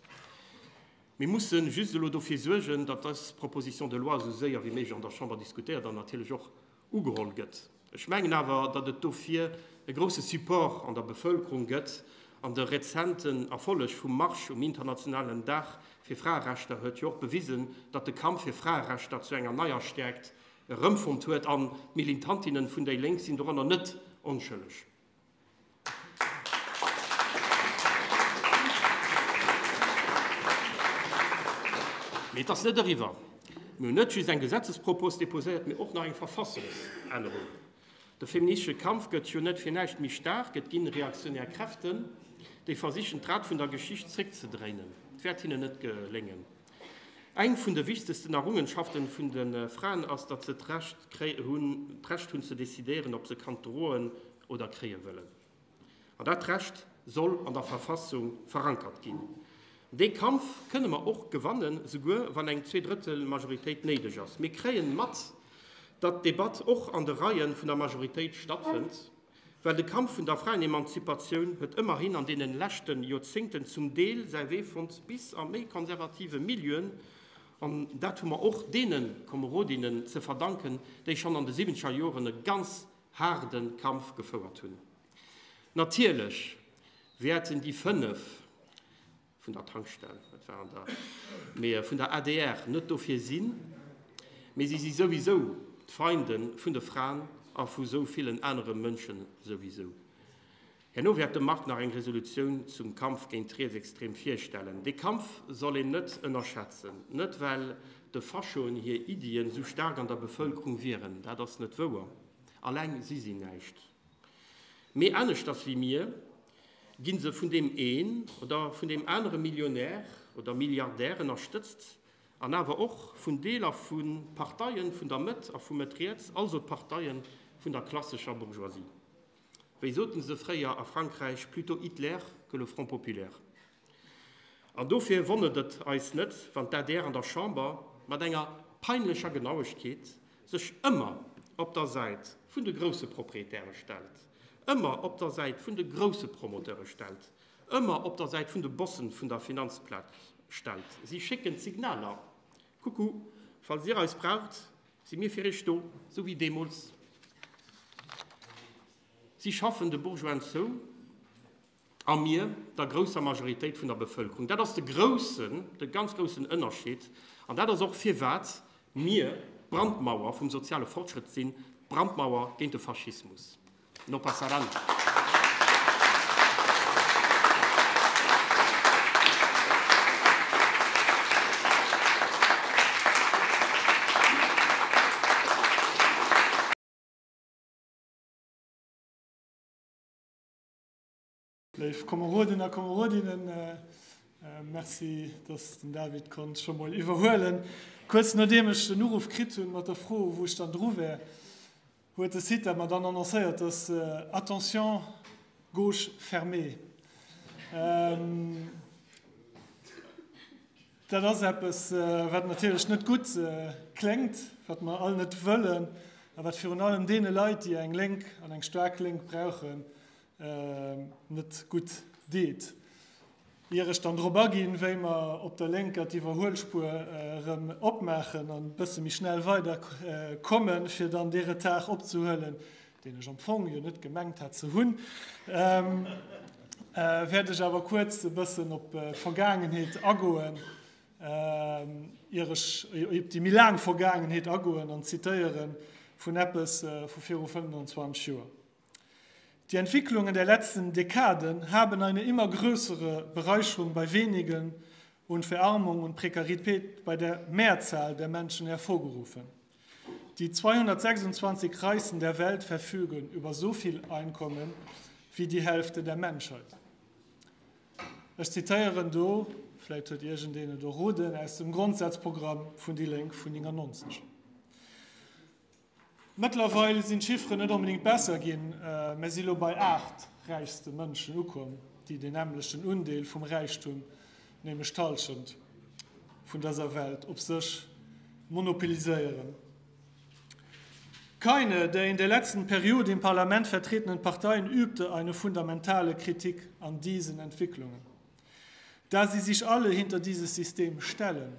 Mir musse just elo dofir suergen, datt dës Proposition de loi esou séier wéi méiglech an der Chamber diskutéiert an natierlech och ugeholl gëtt. Ech mengen awer, datt et dofir e grousse Support an der Bevëlkerung gëtt, an de rezenten Erfolleg vum Marsch um internationalen Dag fir Fraerechter huet jo och bewisen, datt de Kampf fir Fraerechter zu enger neier Stäerkt erëmfonnt huet, an d'Milintantinnen vun déi Lénk sinn doranner net onschëlleg. Mee et ass net eriwwer. Mir hunn net just eng Gesetzespropos deposéiert, mee och nach eng Verfassungsännerung. De feministesche Kampf gëtt jo net fir näischt méi staark. Et ginn reaktionär Kräften, déi versichen, d'Rad vun der Geschicht zréckzedréinen. Et wäert hinnen net geléngen. Eng vun de wichtegsten Errungenschaften vun de Fraen ass, datt se d'Recht hunn ze decidéieren, ob se Kand droen oder kréie wëllen. An dat Recht soll an der Verfassung verankert ginn. Dee Kampf kënne mer och gewannen, souguer wann eng Zweedrëttelmajoritéit néideg ass. Mir kréien mat, datt d'Debatt och an de Reie vun der Majoritéit stattfënnt, well de Kampf vun der Fraenemanzipatioun huet ëmmerhin an deene leschte Joerzéngten zum Deel säi Wee fonnt bis a méi konservative Milieuen. An dat hu mer och deene Komerodinnen ze verdanken, déi schonn an de siwwenzeger Joren e ganz haarde Kampf gefouert hunn. Natierlech wäerten déi 5 vun der Tankstell, dat waren der mee vun der adr, net dofir sinn, mee si si souwisou d'Feinde vun de Fraen a vu sou villen anere Mënsche souwisou. Herno wäert de Marc nach eng Resolutioun zum Kampf géint d'Rietsextrem virstellen. Dee Kampf soll een net ënnerschätzen, net well de Faschoen hir Iddien sou staark an der Bevëlkerung wieren, dat ass net wouer, alleng si sinn näischt. Mee aneschters wéi mir. Ginn se vun deem een oder vun deem anere Millionär oder Milliardär ënnerstëtzt an awer och vun Deeler vu Parteien vun der Mëtt a vu Mëtt-Riets, also d'Parteien vun der klassescher Bourgeoisie. Wéi soten se fréier a Frankräich, plutôt Hitler que le Front populaire. An dofir wonnert et eis net, wann d'ADR an der Chamber mat enger peinlecher Genauegkeet sech ëmmer op der Säit vun de grousse Proprietäre stellt, ëmmer op der Säit vun de grousse Promoteure stellt, ëmmer op der Säit vun de Bossen vun der Finanzplaz stellt. Si schécken d'Signaler, Kucku, falls Dir eis braucht, si mir fir Iech do, sou wéi deemools. Si schaffen de Bourgeoisen zou. A mir, der grousser Majoritéit vun der Bevëlkerung. Dat ass de groussen, de ganz groussen Ënnerscheed. An dat ass och firwat mir d'Brandmauer vum soziale Fortschrëtt sinn, d'Brandmauer géint de Faschismus. No pasarán. Léif Komeroden a Komerodinnen, Merci, dass den David konnt scho mol iwwerhuelen. Kuerz nodeem ech den Uruff kritt hunn mat der Fro, wou ech dann dru wär, huet de Site mer dann annoncéiert, dass Attention, gauche fermée. Dat ass eppes, wat natierlech net gutt kléngt, wat mer all net wëllen a wat virun allem deene Leit, déi eng Lénk an eng staark Lénk brauchen, net gutt deet. Ier ech dann drop aginn, wéi mer op der Lénker d'Iwwerhuelspuer erëm opmaachen an e bësse méi schnell weider kommen, fir dann dee Retard opzehuelen, deen ech am Fong jo net gemengt hat ze hunn, wäert ech awer kuerz e bëssen op d'Vergaangenheet agoen, ier ech op déi méi laang Vergaangenheet agoen an zitéiere vun eppes vu viru 25 Joer. Die Entwicklungen der letzten Dekaden haben eine immer größere Bereicherung bei wenigen und Verarmung und Prekarität bei der Mehrzahl der Menschen hervorgerufen. Die 226 Reichsten der Welt verfügen über so viel Einkommen wie die Hälfte der Menschheit. Ech zitéieren do, vläit huet iergendeen et erroden, aus dem Grondsazprogramm vun déi Lénk vun 99. Mëttlerweil sinn d'Chifferen net onbedéngt besser ginn, mä si lo bei 8 räichste Mënschen ukomm, déi den nämmlechten Undeel vum Räichtum, nämlech d'Hallschent vun dëser Welt, op sech monopoliséieren. Keine der in der letzten Periode im Parlament vertretenen Parteien übte eine fundamentale Kritik an diesen Entwicklungen, da sie sich alle hinter dieses System stellen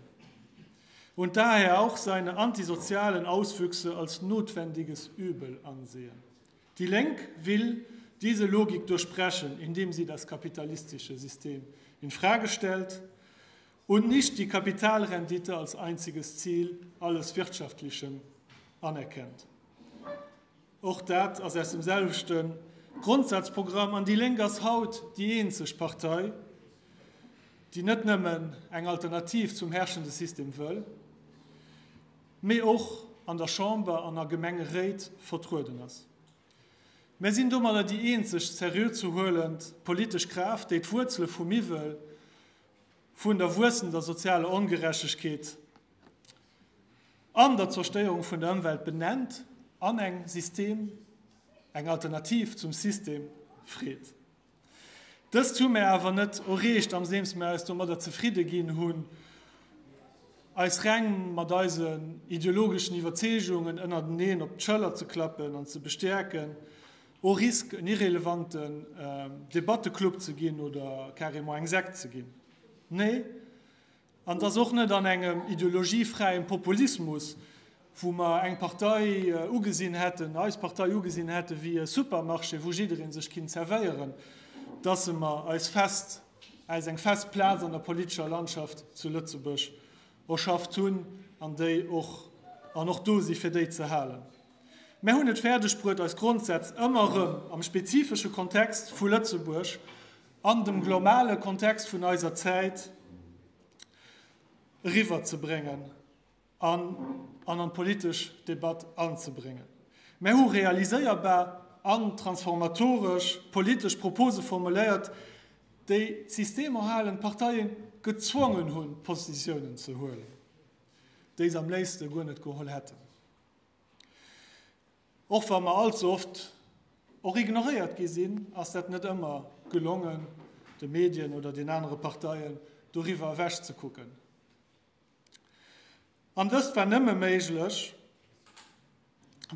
und daher auch seine antisozialen Auswüchse als notwendiges Übel ansehen. Die Lenk will diese Logik durchbrechen, indem sie das kapitalistische System in Frage stellt und nicht die Kapitalrendite als einziges Ziel alles Wirtschaftlichen anerkennt. Och dat ass aus dem selwechte Grondsazprogramm. An déi Lénk ass haut déi eenzeg Partei, déi net nëmmen eng Alternativ zum herrschende System wëll, mee och an der Chamber an a Gemengeréit vertrueden ass. Mär sinn domadder déi eenzeg seriö ze huelend politesch Kraaft, déi d'Wuerzele vum Iwwel vun der wuessender sozialer Ongerechtegkeet an der Zerstéierung vun der Ëmwelt benennt an eng System, eng Alternativ zum System freet. Dëst hu mär awer net erreecht, amdeems mär eis domadder zefridde ginn hunn, eis reng mat eisen ideologeschen Iwwerzeegungen ënnerteneen op d'Schëller ze klappen an ze bestäerken, au risque en irrelevanten Debatteclub ze ginn oder carrément eng Sekt ze ginn. Nee, An et ass och net an engem ideologiefräiem Populismus, wou mer eng Partei ugesinn hätten, eis Partei ugesinn hätte wéi e Supermarché, wou jidderee sech kinnt zerwéieren, dass mer eis fest, eis eng fest Plaz an der politescher Landschaft zu Lëtzebuerg erschafft hunn an déi och, an och do si fir déi ze halen. Mär hunn et fäerdeg bruet, eis Grondsätz ëmmer erëm am spezifesche Kontext vu Lëtzebuerg an dem globale Kontext vun eiser Zäit eriwwer ze bréngen an an an d'politesch Debatt anzebréngen. Mär hu realiséierbar an transformatoresch politesch Propose formuléiert, Déi d'systemerhalend Parteien gezwongen hunn, Positiounen ze huelen, déi se am léifste guer net geholl hätten. Och wa mer allze oft och ignoréiert gi sinn, ass dat net ëmmer gelongen, de Medien oder den anere Parteien doriwwer ewech ze kucken. An dëst war nëmme méiglech,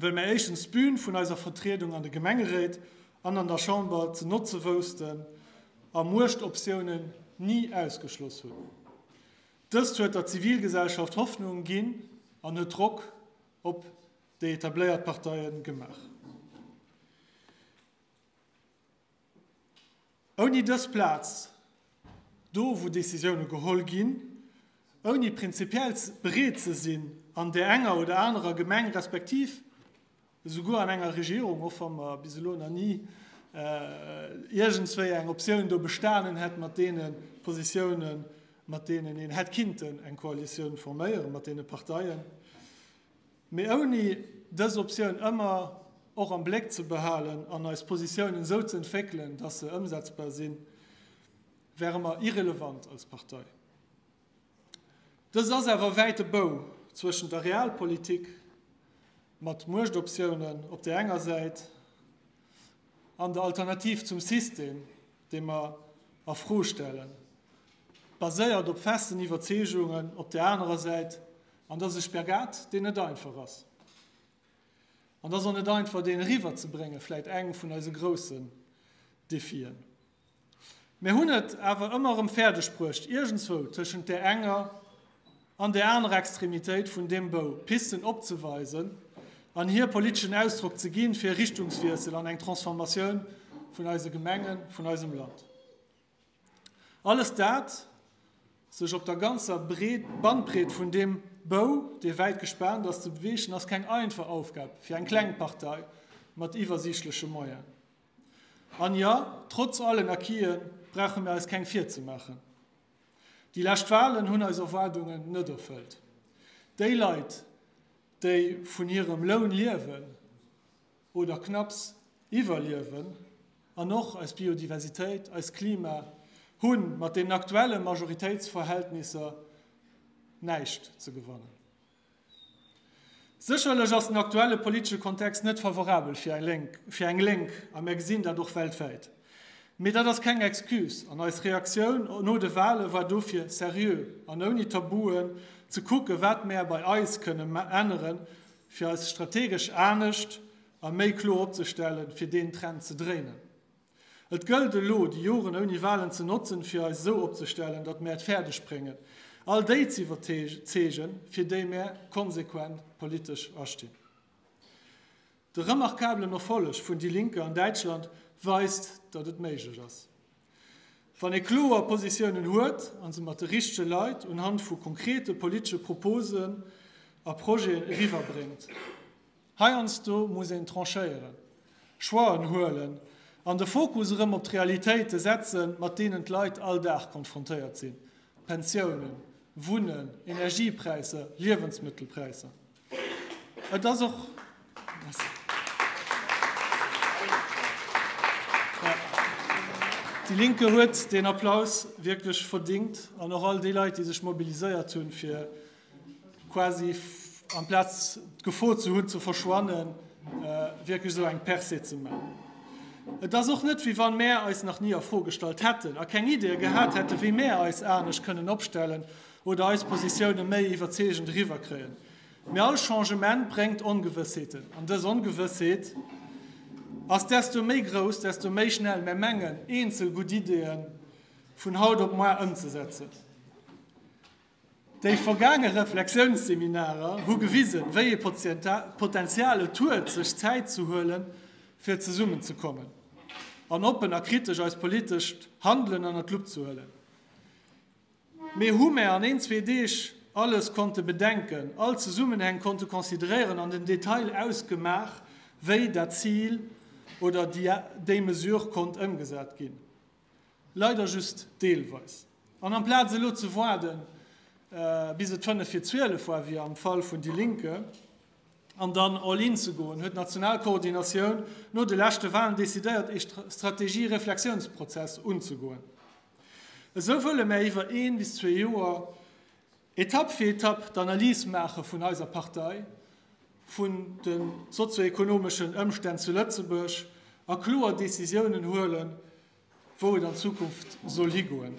wëll mär éischtens d'Bün vun eiser Vertriedung an de Gemengeréit an an der Chamber ze notze woussten a Muechtoptiounen ni ausgeschloss hunn. Dëst huet der Zivilgesellschaft Hoffnung ginn an huet Drock op déi etabléiert Parteie gemaach. Ouni dës Plaz, do wou Décisioune geholl ginn, ouni prinzipiell bereet ze sinn, an där enger oder anerer Gemeng respektiv esouguer an enger Regierung, och wa mer bis elo nach ni iergendswéi eng Optioun do bestanen hätt mat deene Positiounen, mat deenen een hätt kinnten eng Koalitioun forméieren, mat deene Parteien, Mee ouni dës Optioun ëmmer och am Bléck ze behalen an eis Positiounen esou ze entwéckelen, dass se ëmsetzbar sinn, wäre mer irrelevant als Partei. Dëst ass awer e wäite Bou zwëschent der Realpolitik mat Muechtoptiounen op där enger Säit an der Alternativ zum System, dee mer a Fro stellen, baséiert op festen Iwwerzeegungen op där anerer Säit, An dat ass e Spagat, deen net einfach ass. An dat ass och net einfach, deen eriwwerzebréngen, vläicht eng vun eise groussen Defien. Mir hunn et awer ëmmer erëm fäerdegbruecht, iergendswou tëschent där enger an där anerer Extremitéit vun deem Bou Pisten opzeweisen an hir politeschen Ausdrock ze ginn, fir e Richtungswiessel an eng Transformatioun vun eise Gemengen, vun eisem Land. Alles dat, sech op der ganzer Bandbreet vun deem Bou, dee wäit gespaant ass, ze beweegen, ass keng einfach Aufgab fir eng kleng Partei mat iwwersiichtleche Moyen. An jo, trotz allen Acquisen brauche mir eis keng virzemaachen. Déi lescht Walen hunn eis Erwaardungen net erfëllt. Déi Leit, déi vun hirem Loun liewen, oder knapps iwwerliewen, an och eis Biodiversitéit, eist Klima hu mat deenen aktuelle Majoritéitsverhältnisser näischt ze gewannen. Sécherlech ass den aktuelle politesche Kontext net favorabel fir eng Lénk, a mär gesinn dat och weltwäit. Mee dat ass keng Excuse, an eis Reaktioun no de Wale war dofir seriö an ouni Tabuen ze kucke wat mär bei eis kënne änneren, fir eis strategesch anescht a méi kloer opzestellen, fir deen Trend ze dréinen. Et gëllt elo, déi Joren ouni Walen ze notzen, fir eis esou opzestellen, datt mär et fäerdeg bréngen, all déi z'iwwerzeegen, fir déi mär konsequent politesch astinn. De remarkablen Erfolleg vun Die Linke an Däitschland weist, datt et méiglech ass. Wann ee kloer Positiounen huet a se mat de richtege Leit unhand vu konkrete politesche Proposen a Projeten eriwwerbréngt. Heiansdo muss een tranchéieren, Choixen huelen an de Fokus erëm op d'Realitéite setzen, mat deenen d'Leit all Dag konfrontéiert sinn, Pensiounen, Wunnen, Energiepräisser, Liewensmëttelpräisser. Et ass och. Die Linke huet deen Applaus wierklech verdingt an och all déi Leit, déi sech mobiliséiert hunn, fir quasi amplaz d'Gefor ze hunn ze verschwannen, wierklech esou eng Percée ze maachen. Et ass och net, wéi wann mär eis nach ni a Fro gestallt hätten a keng Ideeë gehat hätten, wéi mär eis anescht kënnen opstellen oder eis Positioune méi iwwerzeegend eriwwerkréien. Mee all Changement bréngt Ongewëssheeten, an dës Ongewëssheet ass desto méi grouss, desto méi schnell mär mengen, eenzel gutt Ideeë vun haut op moar ëmzesetzen. Déi vergaange Reflexiounsseminarer hu gewisen, wéi ee Potenzial et huet, sech Zäit ze huelen, fir zesummenzekommen an oppen a kritesch eist politescht Handelen ënner d'Lupp ze huelen. Mee hu mär an een, zwee Deeg alles konnte bedenken, all Zesummenhäng konnte consideréieren an den Detail ausgemaach, wéi dat Zil oder déi Mesure konnt ëmgesat ginn? Leider just deelweis. An amplaz elo ze waarden, bis et fënnef vir 12 war, wéi am Fall vun Die Linke, an dann all in ze goen, huet d'national Koordinatioun no de leschte Walen decidéiert, ee Strategie-Reflexiounsprozess unzegoen. Esou wëlle mär iwwer een bis zwee Joer Etapp fir Etapp d'Analys maache vun eiser Partei, vun de sozioekonomeschen Ëmstänn zu Lëtzebuerg a kloer Decisiounen huelen, wou et an Zukunft soll higoen.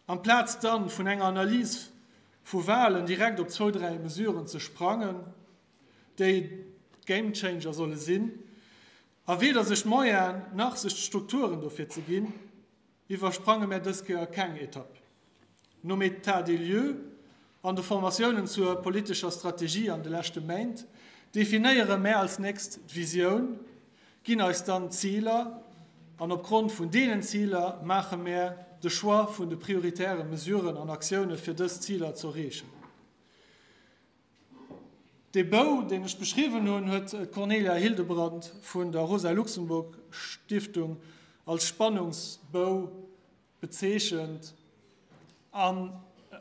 Amplaz dann vun enger Analys vu Wahlen direkt op zwou, dräi Mesuren ze sprangen, déi d'Gamechanger solle sinn, a weder sech d'Moyenen nach sech d'Strukturen dofir ze ginn, iwwersprange mär dës Kéier keng Etapp. Nom État des lieux an de Formatiounen zur politescher Strategie an de leschte Méint definéiere mär als nächst d'Visioun, ginn eis dann Ziler an opgrond vun deenen Ziler maache mär de Choix vun de prioritäre Mesuren an Aktioune fir dës Ziler z'erreechen. Dee Bou, deen ech beschriwwen hunn, huet d'Cornelia Hildebrandt vun der Rosa-Luxemburg-Stiftung als Spannungsbou bezeechent. A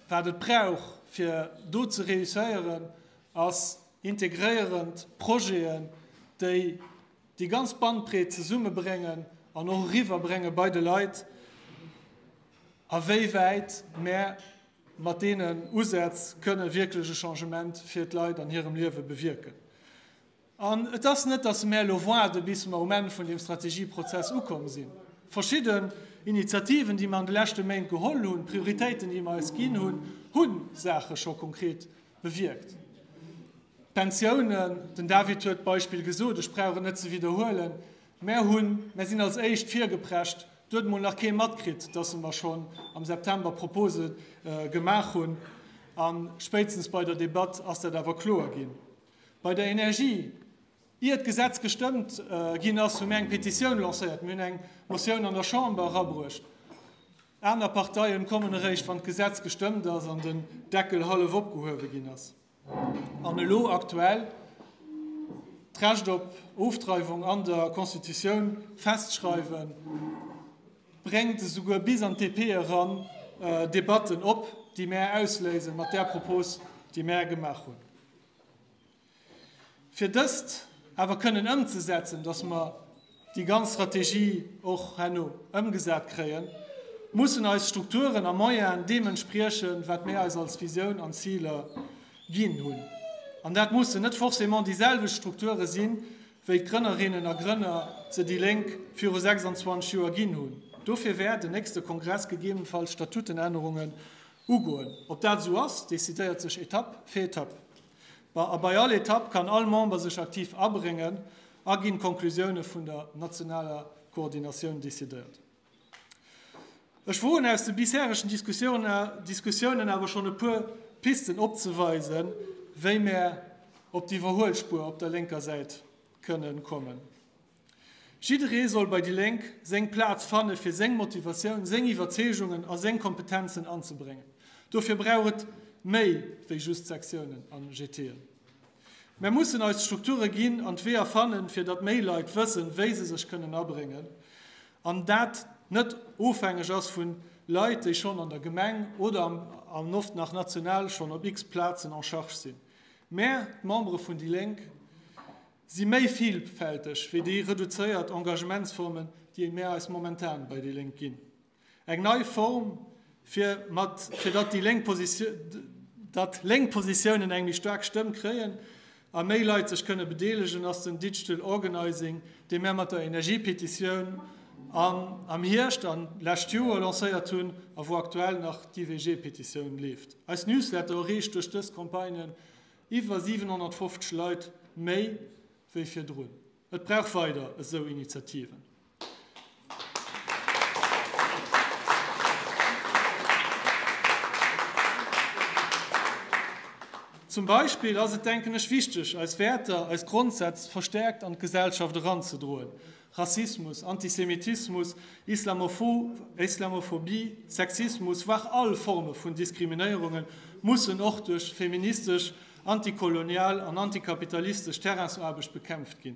wat et brauch, fir do ze reusséieren, ass integréierend Projeten, déi déi ganz Bandbreet zesummebréngen an och eriwwerbrénge bei de Leit, a wéi wäit mär mat deenen Usätz kënne wierklech e Changement fir d'Leit an hirem Liewe bewierken. An et ass net, dass mär elo waarde bis mer um Enn vun deem Strategieprozess ukomm sinn. Verschidden Initiativen, déi mer an de leschte Méint geholl hunn, Prioritéiten, déi mer eis ginn hunn, hu Saache scho konkret bewierkt. D'Pensiounen, den David huet d'Beispill gesot, ech brauch et net ze widderhuelen, Mär hunn, mär sinn als éischt virgeprescht, do huet emol nach kee matkritt, dass mer schonn am September Propose gemaach hunn. A spéitstens bei der Debatt ass dat awer kloer ginn. Bei der Energie, ier d'Gesetz gestëmmt ginn ass, hu mir eng Petitioun lancéiert, mir hunn eng Motioun an der Chamber erabruecht. Aner Parteien kommen eréischt, wann d'Gesetz gestëmmt ass an den Deckel hallef opgehuewe ginn ass. An elo aktuell d'Recht op Ofdreiwung an der Constitutioun festschreiwen, bréngt esouguer bis an d'DP eran Debatten op, déi mär ausléisen mat där Propos, déi mär gemaach hunn. Fir dëst awer kënnen ëmzesetzen, dass mer déi ganz Strategie och herno ëmgesat kréien, mussen eis Strukturen a Moyenen deem entspriechen, wat mir eis als Visioun an Ziler ginn hunn. An dat mussen net forcément déi selwecht Strukture sinn, wéi d'Grënnerinnen a Grënner se déi Lénk viru 26 Joer ginn hunn. Dofir wäert en nächste Kongress gegebenenfalls Statutenännerungen ugoen. Ob dat esou ass, decidéiert sech Etapp fir Etapp. A bei all Etapp kann all Member sech aktiv abréngen a ginn d'Konklusioune vun der nationaler Koordinatioun decidéiert. Ech woen aus de bisheregen Diskussiounen awer schonn e puer Pisten opzeweisen, wéi mär op d'Iwwerhuelspuer op der lénker Säit kënnen kommen. Jidderee soll bei déi Lénk seng Plaz fanne fir seng Motivatioun, seng Iwwerzeegungen a seng Kompetenzen anzebréngen. Dofir brauch et méi wéi just Sektiounen an GTen. Mär mussen eis d'Strukture ginn an d'Weeër fannen, fir datt méi Leit wëssen, wéi se sech kënnen abréngen an dat net ofhängeg ass vun Leit, déi schonn an der Gemeng oder an oft nach national schonn op x-Plazen en charge sinn. Mär, d'Membere vun déi Lénk, si méi vilfälteg wéi déi reduzéiert Engagementsformen, déi mär eis momentan bei déi Lénk ginn. Eng nei Form, fir mat, fir datt déi lénk datt lénk Positiounen eng méi staark Stëmm kréien a méi Leit sech kënne bedeelegen, ass den Digital Organizing, dee mär mat der Energiepetitioun an am Hierscht an lescht Joer lancéiert hunn a wou aktuell nach d'IWG-Petitioun leeft. Eis Newsletter erreecht duerch dës Campagnen Iwwer 750 Leit méi wéi virdrun. Et brauch weider esou Initiativen. Zum Beispill ass et, denken ech, wichteg, eis Wäerter, eis Grondsätz verstäerkt an d'Gesellschaft eranzedroen. Rassismus, Antisemitismus, Islamophobie, Sexismus, voire all Forme vun Diskriminéierunge mussen och duerch feministesch, antikolonial an antikapitalistesch Terrainsaarbecht bekämpft ginn.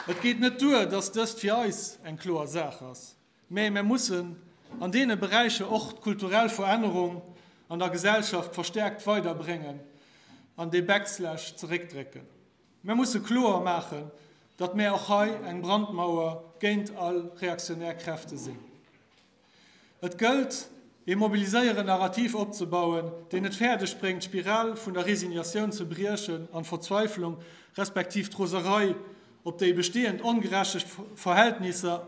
Et geet net duer, dass dëst fir eis eng kloer Saach ass. Mä mir mussen an deene Beräicher och d'kulturell Verännerung an der Gesellschaft verstärkt weiderbréngen an dee Backslash zeréckdrécken. Mir musse kloer maachen, datt mär och hei eng Brandmauer géint all reaktionär Kräfte sinn. Et gëllt, ee mobiliséieren Narrativ opzebauen, deen et fäerdeg bréngt, d'Spiral vun der Resignatioun ze briechen an d'Verzweiflung respektiv d'Roserei op déi bestehend ongerechteg Verhältnisser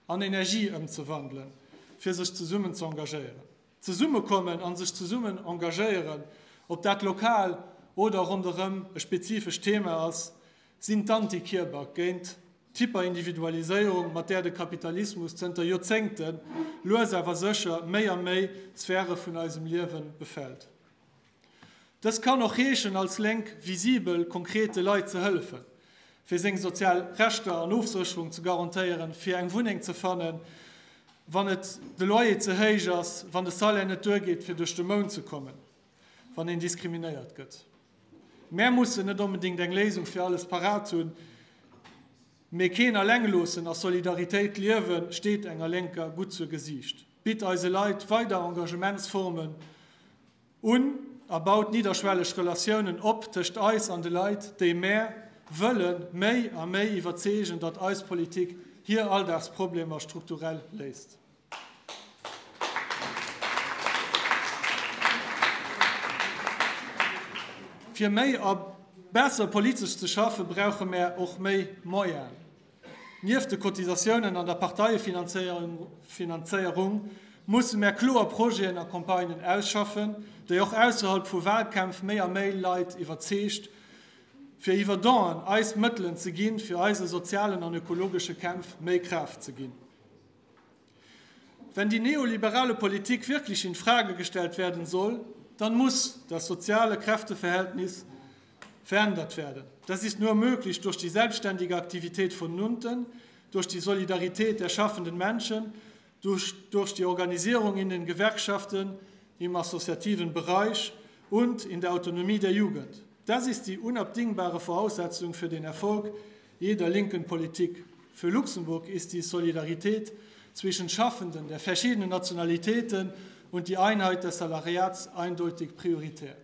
an Energie ëmzewandelen, fir sech zesummen ze engagéieren. Zesummekommen an sech zesummen engagéieren, ob dat lokal oder ronderëm e spezifescht Thema ass, sinn d'Antikierper géint d'Hyperindividualiséierung, mat där de Kapitalismus zënter Joerzéngte lues awer sécher méi a méi Sphäre vun eisem Liewe befält. Dëst kann och heeschen, als Lénk visibel, konkret de Leit ze hëllefen, fir seng sozial Rechter an Ofsécherung ze garantéieren, fir eng Wunneng ze fannen, wann et de Loyer ze héich ass, wann de Salaire net duergeet, fir duerch de Mount ze kommen, wann een diskriminéiert gëtt. Mär mussen net onbedéngt eng Léisung fir alles parat hunn, mee keen alleng loossen a Solidaritéit liewen, steet enger Lénker gutt zur Gesiicht. Bitt eise Leit weider Engagementsformen Un a baut nidderschwelleg Relatiounen op tëscht eis an de Leit, déi mär wëlle méi a méi iwwerzeegen, datt eis Politik hir Alldagsproblemer strukturell léist. Fir méi a besser politesch ze schaffe brauche mär och méi Moyenen. Nieft de Cotisatiounen an der Parteiefinanzéierung musse mär kloer Projeten a Campagnen ausschaffen, déi och ausserhalb vu Wahlkämpf méi a méi Leit iwwerzeegt, fir iwwer Donen eis Mëttelen ze ginn, fir eise sozialen an ökologesche Kämpf méi Kraaft ze ginn. Wenn die neoliberale Politik wirklich in Frage gestellt werden soll, dann muss das soziale Kräfteverhältnis verändert werden. Das ist nur möglich durch die selbstständige Aktivität von unten, durch die Solidarität der schaffenden Menschen, durch, durch die Organisierung in den Gewerkschaften, im assoziativen Bereich und in der Autonomie der Jugend. Das ist die unabdingbare Voraussetzung für den Erfolg jeder linken Politik. Für Luxemburg ist die Solidarität zwischen Schaffenden der verschiedenen Nationalitäten und die Einheit des Salariats eindeutig prioritär.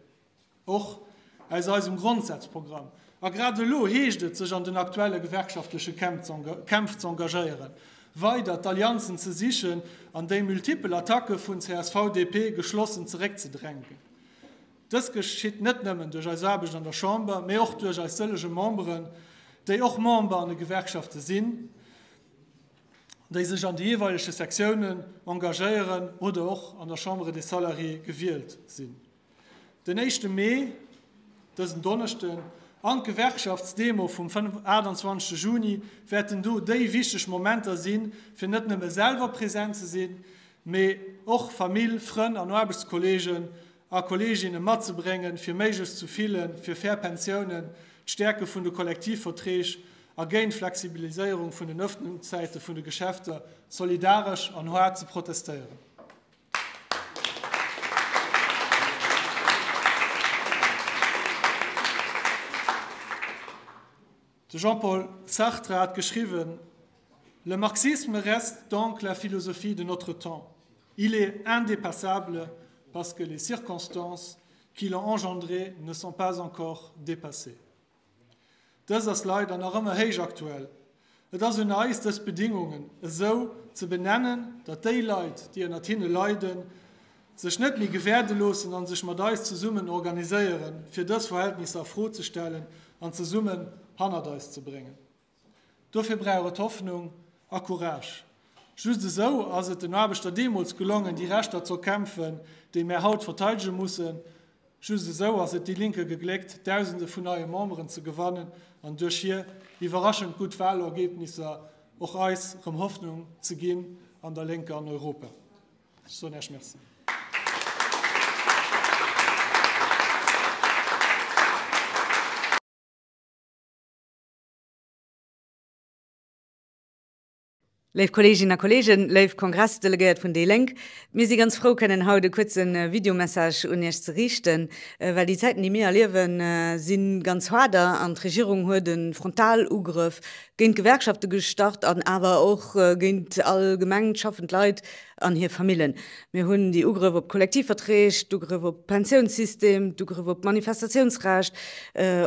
Och aus eisem Grondsazprogramm. A grad elo heescht et, sech an den aktuelle gewerkschaftleche Kämpf z'engagéieren, weider d'Allianzen ze sichen an déi multipel Attacke vun CSV-DP geschlossen zeréckzedrängen. Dëst geschitt net nëmmen duerch eis Aarbecht an der Chamber, mee och duerch eis sëllege Memberen, déi och Member an de Gewerkschafte sinn, déi sech an de jeeweilege Sektiounen engagéieren oder och an der Chambre des Salariés gewielt sinn. Den éischte Mee, dësen Donneschden, an d'Gewerkschaftsdemo vum 28 Juni wäerten do déi wichteg Momenter sinn, fir net nëmme selwer present ze sinn, mee och Famill, Frënn an Aarbechtskolleegen a Kolleeginne matzebréngen, fir méiglechst zu ville fir fair Pensiounen, d'Stäerke vun de Kollektivverträg a géint d'Flexibiliséierung vun den Ëffnungszäite vun de Geschäfter solidaresch an haart ze protestéieren. De Jean-Paul Sartre hat geschriwwen, Le marxisme reste donc la philosophie de notre temps. Il est indépassable parce que les circonstances qui l'ont engendré ne sont pas encore dépassées. Dës ass leider nach ëmmer héich aktuell. Et ass un eis, dës Bedingungen esou ze benennen, datt déi Leit, déi ënnert hinne leiden, sech net méi gewäerde loossen a sech mat eis zesummen organiséieren, fir dës Verhältnisser a Fro ze stellen an zesummen hannert eis ze bréngen. Dofir brauch et Hoffnung a Courage. Just esou ass et den Aarbechter deemools gelongen, déi Rechter z'erkämpfen, déi mär haut verteidege mussen. Just esou ass et Die Linke gegléckt, Dausende vun neie Memberen ze gewannen an duerch hir iwwerraschend gutt Wahlergebnisser och eis rëm Hoffnung ze ginn an der Lénker an Europa. Ech soen Iech Merci. Léif Kolleeginnen a Kolleegen, léif Kongressdelegéiert vun déi Lénk, mir si ganz frou kënnen haut e kuerze Videomessage un Iech ze riichten, well déi Zäiten déi mir erliewen si ganz haarder an d'Regierung huet e Frontalugrëff géint d'Gewerkschafte gestart an awer och géint allgemeng d'schaffend Leit an hir Famillen. Mir hunn déi Ugrëff op d'Kollektivverträg, d'Ugrëff op d'Pensiounssystem, d'Ugrëff op d'Manifestatiounsrecht,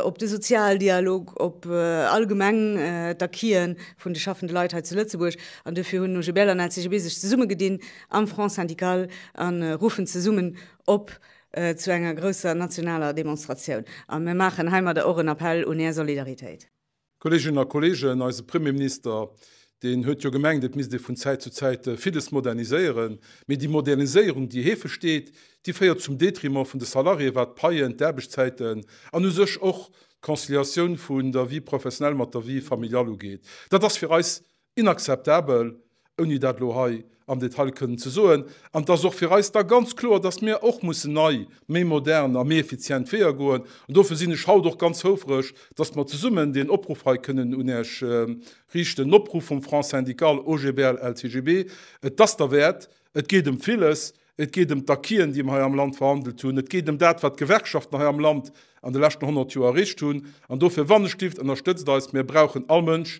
op de Sozialdialog, op allgemeng d'Acquisen vun de schaffende Leit hei zu Lëtzebuerg. An duerfir hunn OGBL an LCGB sech zesummegedinn am Front syndical a ruffen zesummen op zu enger grousser nationaler Demonstratioun. A mir maachen heimadder och en Appell un Är Solidaritéit. Kolleeginnen a Kolleegen, eise Premierminister, deen huet jo gemengt, et misst ee vun Zäit zu Zäit villes moderniséieren. Mee déi Moderniséierung, déi heefeg steet, déi féiert zum Détriment vun de Salariéen, wat d'Paien, d'Aarbechtszäiten an u sech och d'Conciliatioun vun der Vie professionnelle mat der Vie familiale ugeet. Dat ass fir eis Inakzeptabel, ouni dat elo hei am Detail kënnen ze soen. An et ass och fir eis da ganz kloer, dass mir och mussen nei, méi modern a méi effizient Weeër goen. An dofir sinn ech haut och ganz houfreg, dass mer zesummen deen Opruff hei kënnen un Iech riichten, den Opruff vum Front syndical OGBL LCGB. Et ass derwäert, et geet ëm villes, et geet ëm d'Acquisen, déi mer hei am Land verhandelt hunn, et geet ëm dat, wat d'Gewerkschaften hei am Land an de leschten 100 Joer erreecht hunn. An dofir, wannechgelift, ënnerstëtzt eis, mir brauchen all Mënsch,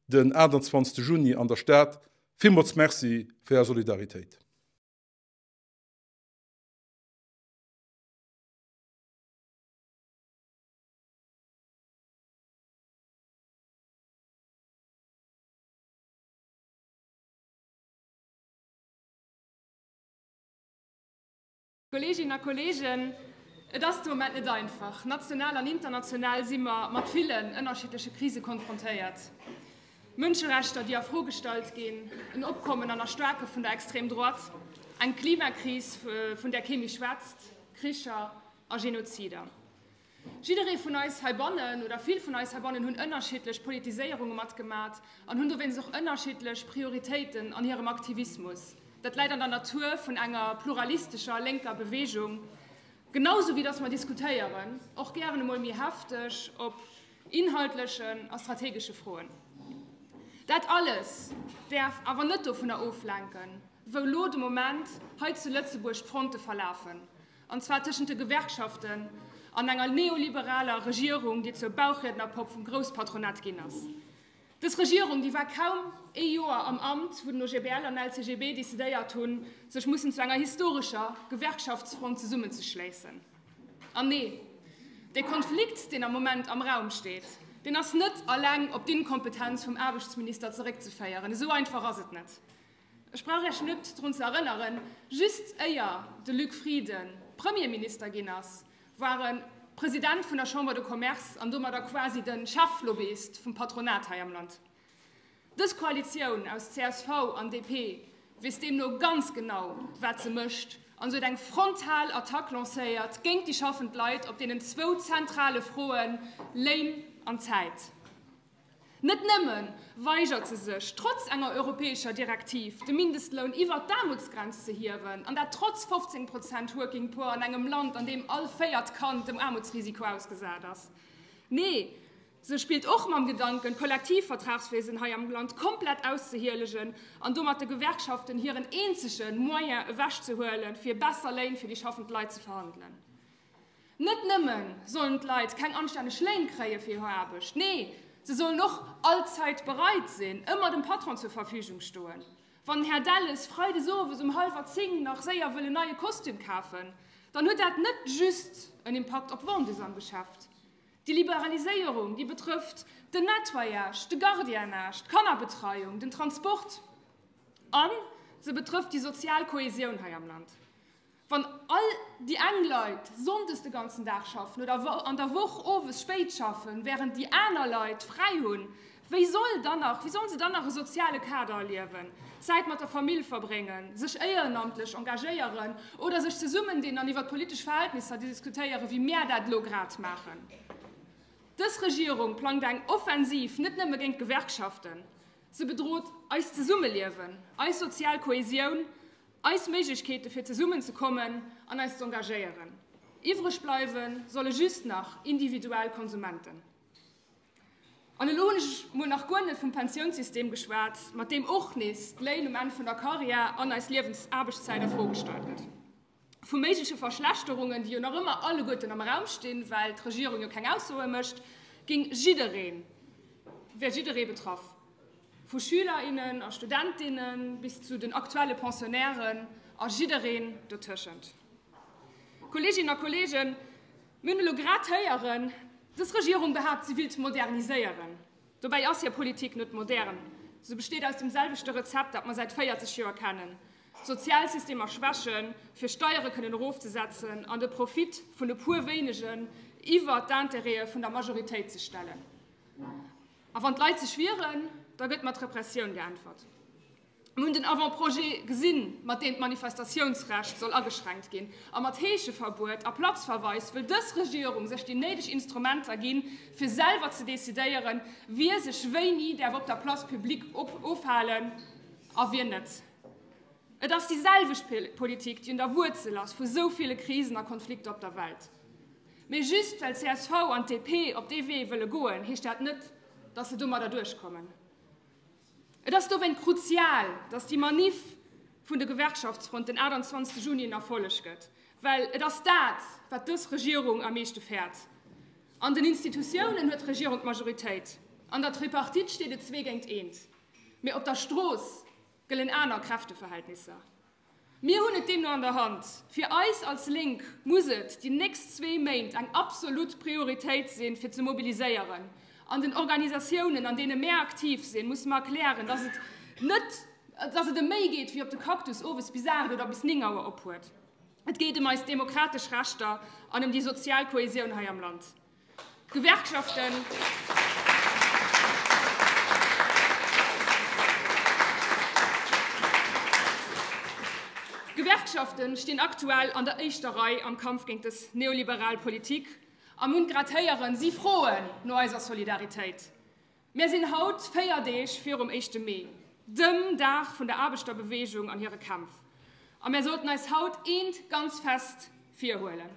den 28 Juni an der Stad. Villmools Merci fir Är Solidaritéit. Kolleeginnen a Kolleegen, et ass de Moment net einfach. National an international si mer mat villen ënnerschiddleche Krise konfrontéiert. Mënscherechter, déi a Fro gestallt ginn, en Opkommen an Erstaarke vun der Extrême droite, eng Klimakris, vun där kee méi schwätzt, Kricher a Genozider. Jidderee vun eis heibannen, oder vill vun eis heibannen, hunn ënnerschiddlech Politiséierunge matgemat an hunn dowéinst och ënnerschiddlech Prioritéiten an hirem Aktivismus. Dat läit an der Natur vun enger pluralistescher lénker Beweegung. Genau sou wéi dass mer diskutéieren, och gären emol méi hefteg, op inhaltlechen a strategesche Froen. Dat alles däerf awer net dovunner oflenken, wou lo de Moment hei zu Lëtzebuerg d'Fronte verlafen. An zwar tëschent de Gewerkschaften an enger neoliberaler Regierung, déi zur Bauchriednerpopp vum Grousspatronat ginn ass. Dës Regierung, déi war kaum ee Joer am Amt, wou den OGBL an LCGB decidéiert hunn, sech mussen zu enger historescher Gewerkschaftsfront zesummenzeschléissen. An nee, dee Konflikt, deen am Moment am Raum steet, deen ass net alleng op d'Inkompetenz vum Aarbechtsminister zeréckzeféieren. Esou einfach ass et net. Ech brauch Iech net drun ze erënneren, just éier de Luc Frieden Premierminister ginn ass, war e President vun der Chambre de Commerce an domadder quasi de Cheflobbyist vum Patronat hei am Land. Dës Koalitioun aus csv an DP weess deemno ganz genau, wat se mécht an se huet eng frontal Attack lancéiert géint déi schaffend Leit op deenen zwou zentrale Froen Léin an Zäit. Net nëmme weigert se sech, trotz enger europäescher Direktiv, de Mindestloun iwwert d'Aarmutsgrenz ze hiewen, an dat trotz 15 Prozent Working Poor an engem Land, an deem all véiert Kand dem Aarmutsrisiko ausgesat ass. Nee, se spillt och mam Gedanken, d'Kollektivvertragswesen hei am Land komplett auszehielegen an domat de Gewerkschaften hiren eenzege Moyen ewechzehuelen, fir besser Léin fir déi schaffend Leit ze verhandelen. Net nëmme sollen d'Leit keng anstänneg Léin kréie fir hir Aarbecht, nee, se sollen och allzäit bereit sinn, ëmmer dem Patron zur Verfügung stoen. Wann den Här Delles freides owes um hallwer 10 nach séier wëll en neie Kostüm kafen, dann huet dat net just en Impakt op d'Vendes am Geschäft. Déi Liberaliséierung, déi betrëfft den Nettoyage, de Gardiennage, d'Kannerbetreiung, den Transport a se betrëfft déi sozial Kohesioun hei am Land. Wann all déi eng Leit sonndes de ganzen Dag schaffen oder an der Woch owes spéit schaffen, während déi aner Leit fräi hunn, wéi soll dann nach, wéi sollen se dann nach e soziale Kader erliewen, Zäit mat der Famill verbréngen, sech éierenamtlech engagéieren oder sech zesummendinn an iwwer politesch Verhältnisser diskutéieren, wéi mär dat elo grad maachen? Dës Regierung plangt eng Offensiv net nëmme géint d'Gewerkschaften, se bedrot eist Zesummeliewen, eis sozial Kohesioun Eis Méiglechkeete fir zesummen ze kommen an eis z'engagéieren. Iwwreg bleiwe solle just nach individuell Konsumenten. An elo hunn ech mol nach guer net vum Pensiounssystem geschwat, mat deem och nees d'Léin um Enn vun der Karriär an eis Liewensaarbechtszäit a Fro gestallt gëtt. Vu méigleche Verschlechterungen, déi jo nach ëmmer alleguerten am Raum stinn, well d'Regierung jo keng Aussoe mécht, géing jiddereen, wär jidderee betraff, vu Schüler, innen a Studentinne bis zu den aktuelle Pensionnairen a jiddereen dotëschent. Kolleeginnen a Kolleegen, Mir hunn elo grad héieren, dës Regierung behaapt, si willt moderniséieren. Dobäi ass hir Politik net modern. Se besteet aus dem selwechte Rezept, dat mer säit 40 Joer kennen, d'Sozialsystemer schwächen, fir Steiere kënnen erofzesetzen an de Profit vun e puer wéinegen iwwert d'Intérêtë vun der Majoritéit ze stellen. A wann d'Leit sech wieren, da gëtt mat Repressioun geäntwert. Mir hunn den Avant-projet gesinn, mat deem d'Manifestatiounsrecht soll ageschränkt ginn. A mat Heescheverbuet a Platzverweis wëll dës Regierung sech déi néideg Instrumenter ginn, fir selwer ze decidéieren, wie sech wéini däerf op der Place publique ofhalen a wien net. Et ass déi selwecht Politik, déi un der Wuerzel ass vu sou ville Krisen a Konflikter op der Welt. Mee just well csv an DP op dee Wee wëlle goen, heescht dat net, datt se domadder duerchkommen. Et ass dowéint kruzial, datt déi Maniff vun de Gewerkschaftsfront den 28 Juni en Erfolleg gëtt, well et ass dat, wat dës Regierung am meeschte fäert. An den Institutiounen huet d'Regierung d'Majoritéit, an der Tripartite steet et zwee géint eent, mee op der Strooss gëllen aner Kräfteverhältnisser. Mir hunn et deemno an der Hand. Fir eis als Lénk muss et déi nächst zwee Méint eng absolut Prioritéit sinn, fir ze mobiliséieren. An den Organisatiounen, an deene mär aktiv sinn, musse mer erklären, dass et net, dass et ëm méi geet, wéi ob de Cactus owes bis 8 oder bis 9 Auer ophuet. Et geet ëm eis demokratesch Rechter an ëm déi sozial Kohesioun hei am Land. D'Gewerkschaften. D'Gewerkschaften stinn aktuell an der éischter Rei am Kampf géint dës neoliberal Politik a mir hunn grad héieren, si froen no eiser Solidaritéit. Mir sinn haut 4 Deeg virum éischte Mee, dem Dag vun der Aarbechterbeweegung an hire Kämpf. A mär sollten eis haut eent ganz fest virhuelen,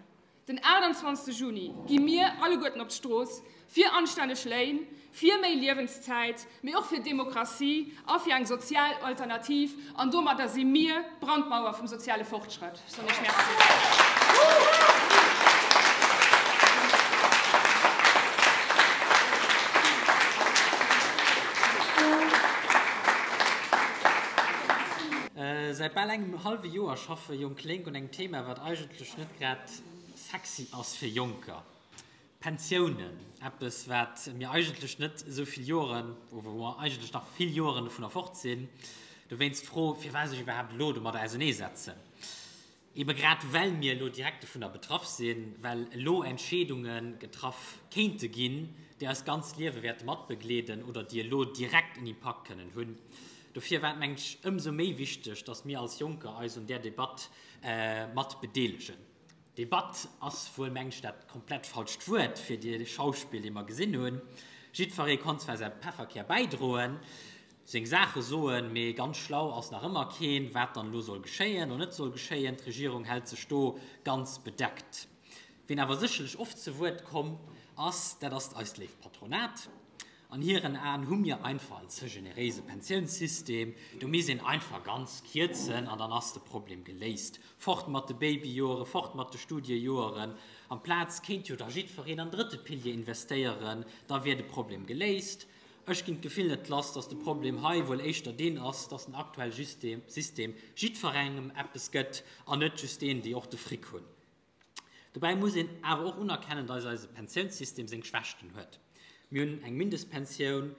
Den 28 Juni gi mir alleguerten op d'Strooss fir anstänneg Léin, fir méi Liewenszäit, mee och fir Demokratie a fir eng sozial Alternativ. An domadder si mir d'Brandmauer vum soziale Fortschrëtt. Ech soen Iech Merci. Säit bal engem hallwe Joer schaffe Jonk Lénk un engem Thema, wat eigentlech net grad sexy ass fir Jonker. Pensiounen, eppes wat mir eigentlech net esou vill Joren, oder wou mer eigentlech nach vill Joren dovunner fort sinn. Dowéinst d'Fro, firwat sech iwwerhaapt elo domadder auserneesetzen? Ebe grad well mir elo direkt dovunner betraff sinn, well elo Entscheedunge getraff kéinte ginn, déi eist ganzt Liewe wäerte matbegleeden oder déi elo direkt en Impakt kënnen hunn. Dofir war et, mengen ech, ëmsou méi wichteg, datt mir als Jonker eis un där Debatt mat bedeelegen. Debatt ass wuel, mengen ech, dat komplett falscht Wuert fir dee Schauspill, dee mer gesinn hunn. Jiddweree konnt zwar säi Pefferkär bäidroen, seng Saache soen, mee ganz schlau ass nach ëmmer keen, wat dann elo soll geschéien oder net soll geschéien. D'Regierung hält sech do ganz bedeckt. Ween awer sécherlech oft ze Wuert komm ass, dat ass eist léift Patronat. An hiren Aen hu mir einfach en ze generéise Pensiounssystem, do misst een einfach ganz kierzen an dann ass de Problem geléist. Fort mat de Babyjoere, fort mat de Studiejoeren. Amplaz kéint jo da jiddwereen an drëtte Pilier investéieren, da wier de Problem geléist. Ech ginn d'Gefill net lass, dass de Problem hei wuel éischter deen ass, dass den aktuelle System jiddwerengem eppes gëtt an net just deenen, déi och de Fric hunn. Dobäi muss een awer och unerkennen, dass eise Pensiounssystem seng Schwächten huet. Mir hunn eng Mindestpensioun,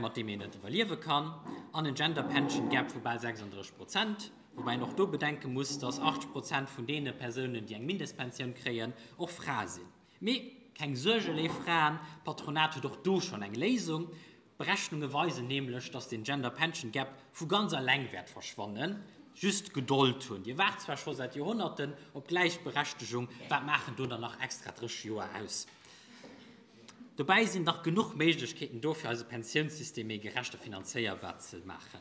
mat deem een net iwwerliewe kann, an en Gender Pension Gap vu bal 36 Prozent, woubäi een och do bedenke muss, dass 80 Prozent vun deene Persounen, déi eng Mindestpensioun kréien, och Frae sinn. Mee keng Suerge, léif Fraen, d'Patronat huet och do schonn eng Léisung. D'Berechnunge weisen nämlech, dass den Gender Pension Gap vu ganz alleng wäert verschwannen. Just Gedold hunn. Dir waart zwar scho säit Joerhonnerten op Gläichberechtegung, wat maachen do dann nach extra 30 Joer aus? Dobäi sinn dach genuch Méiglechkeeten do, fir eise Pensiounssystem méi gerecht a finanzéierbar ze maachen.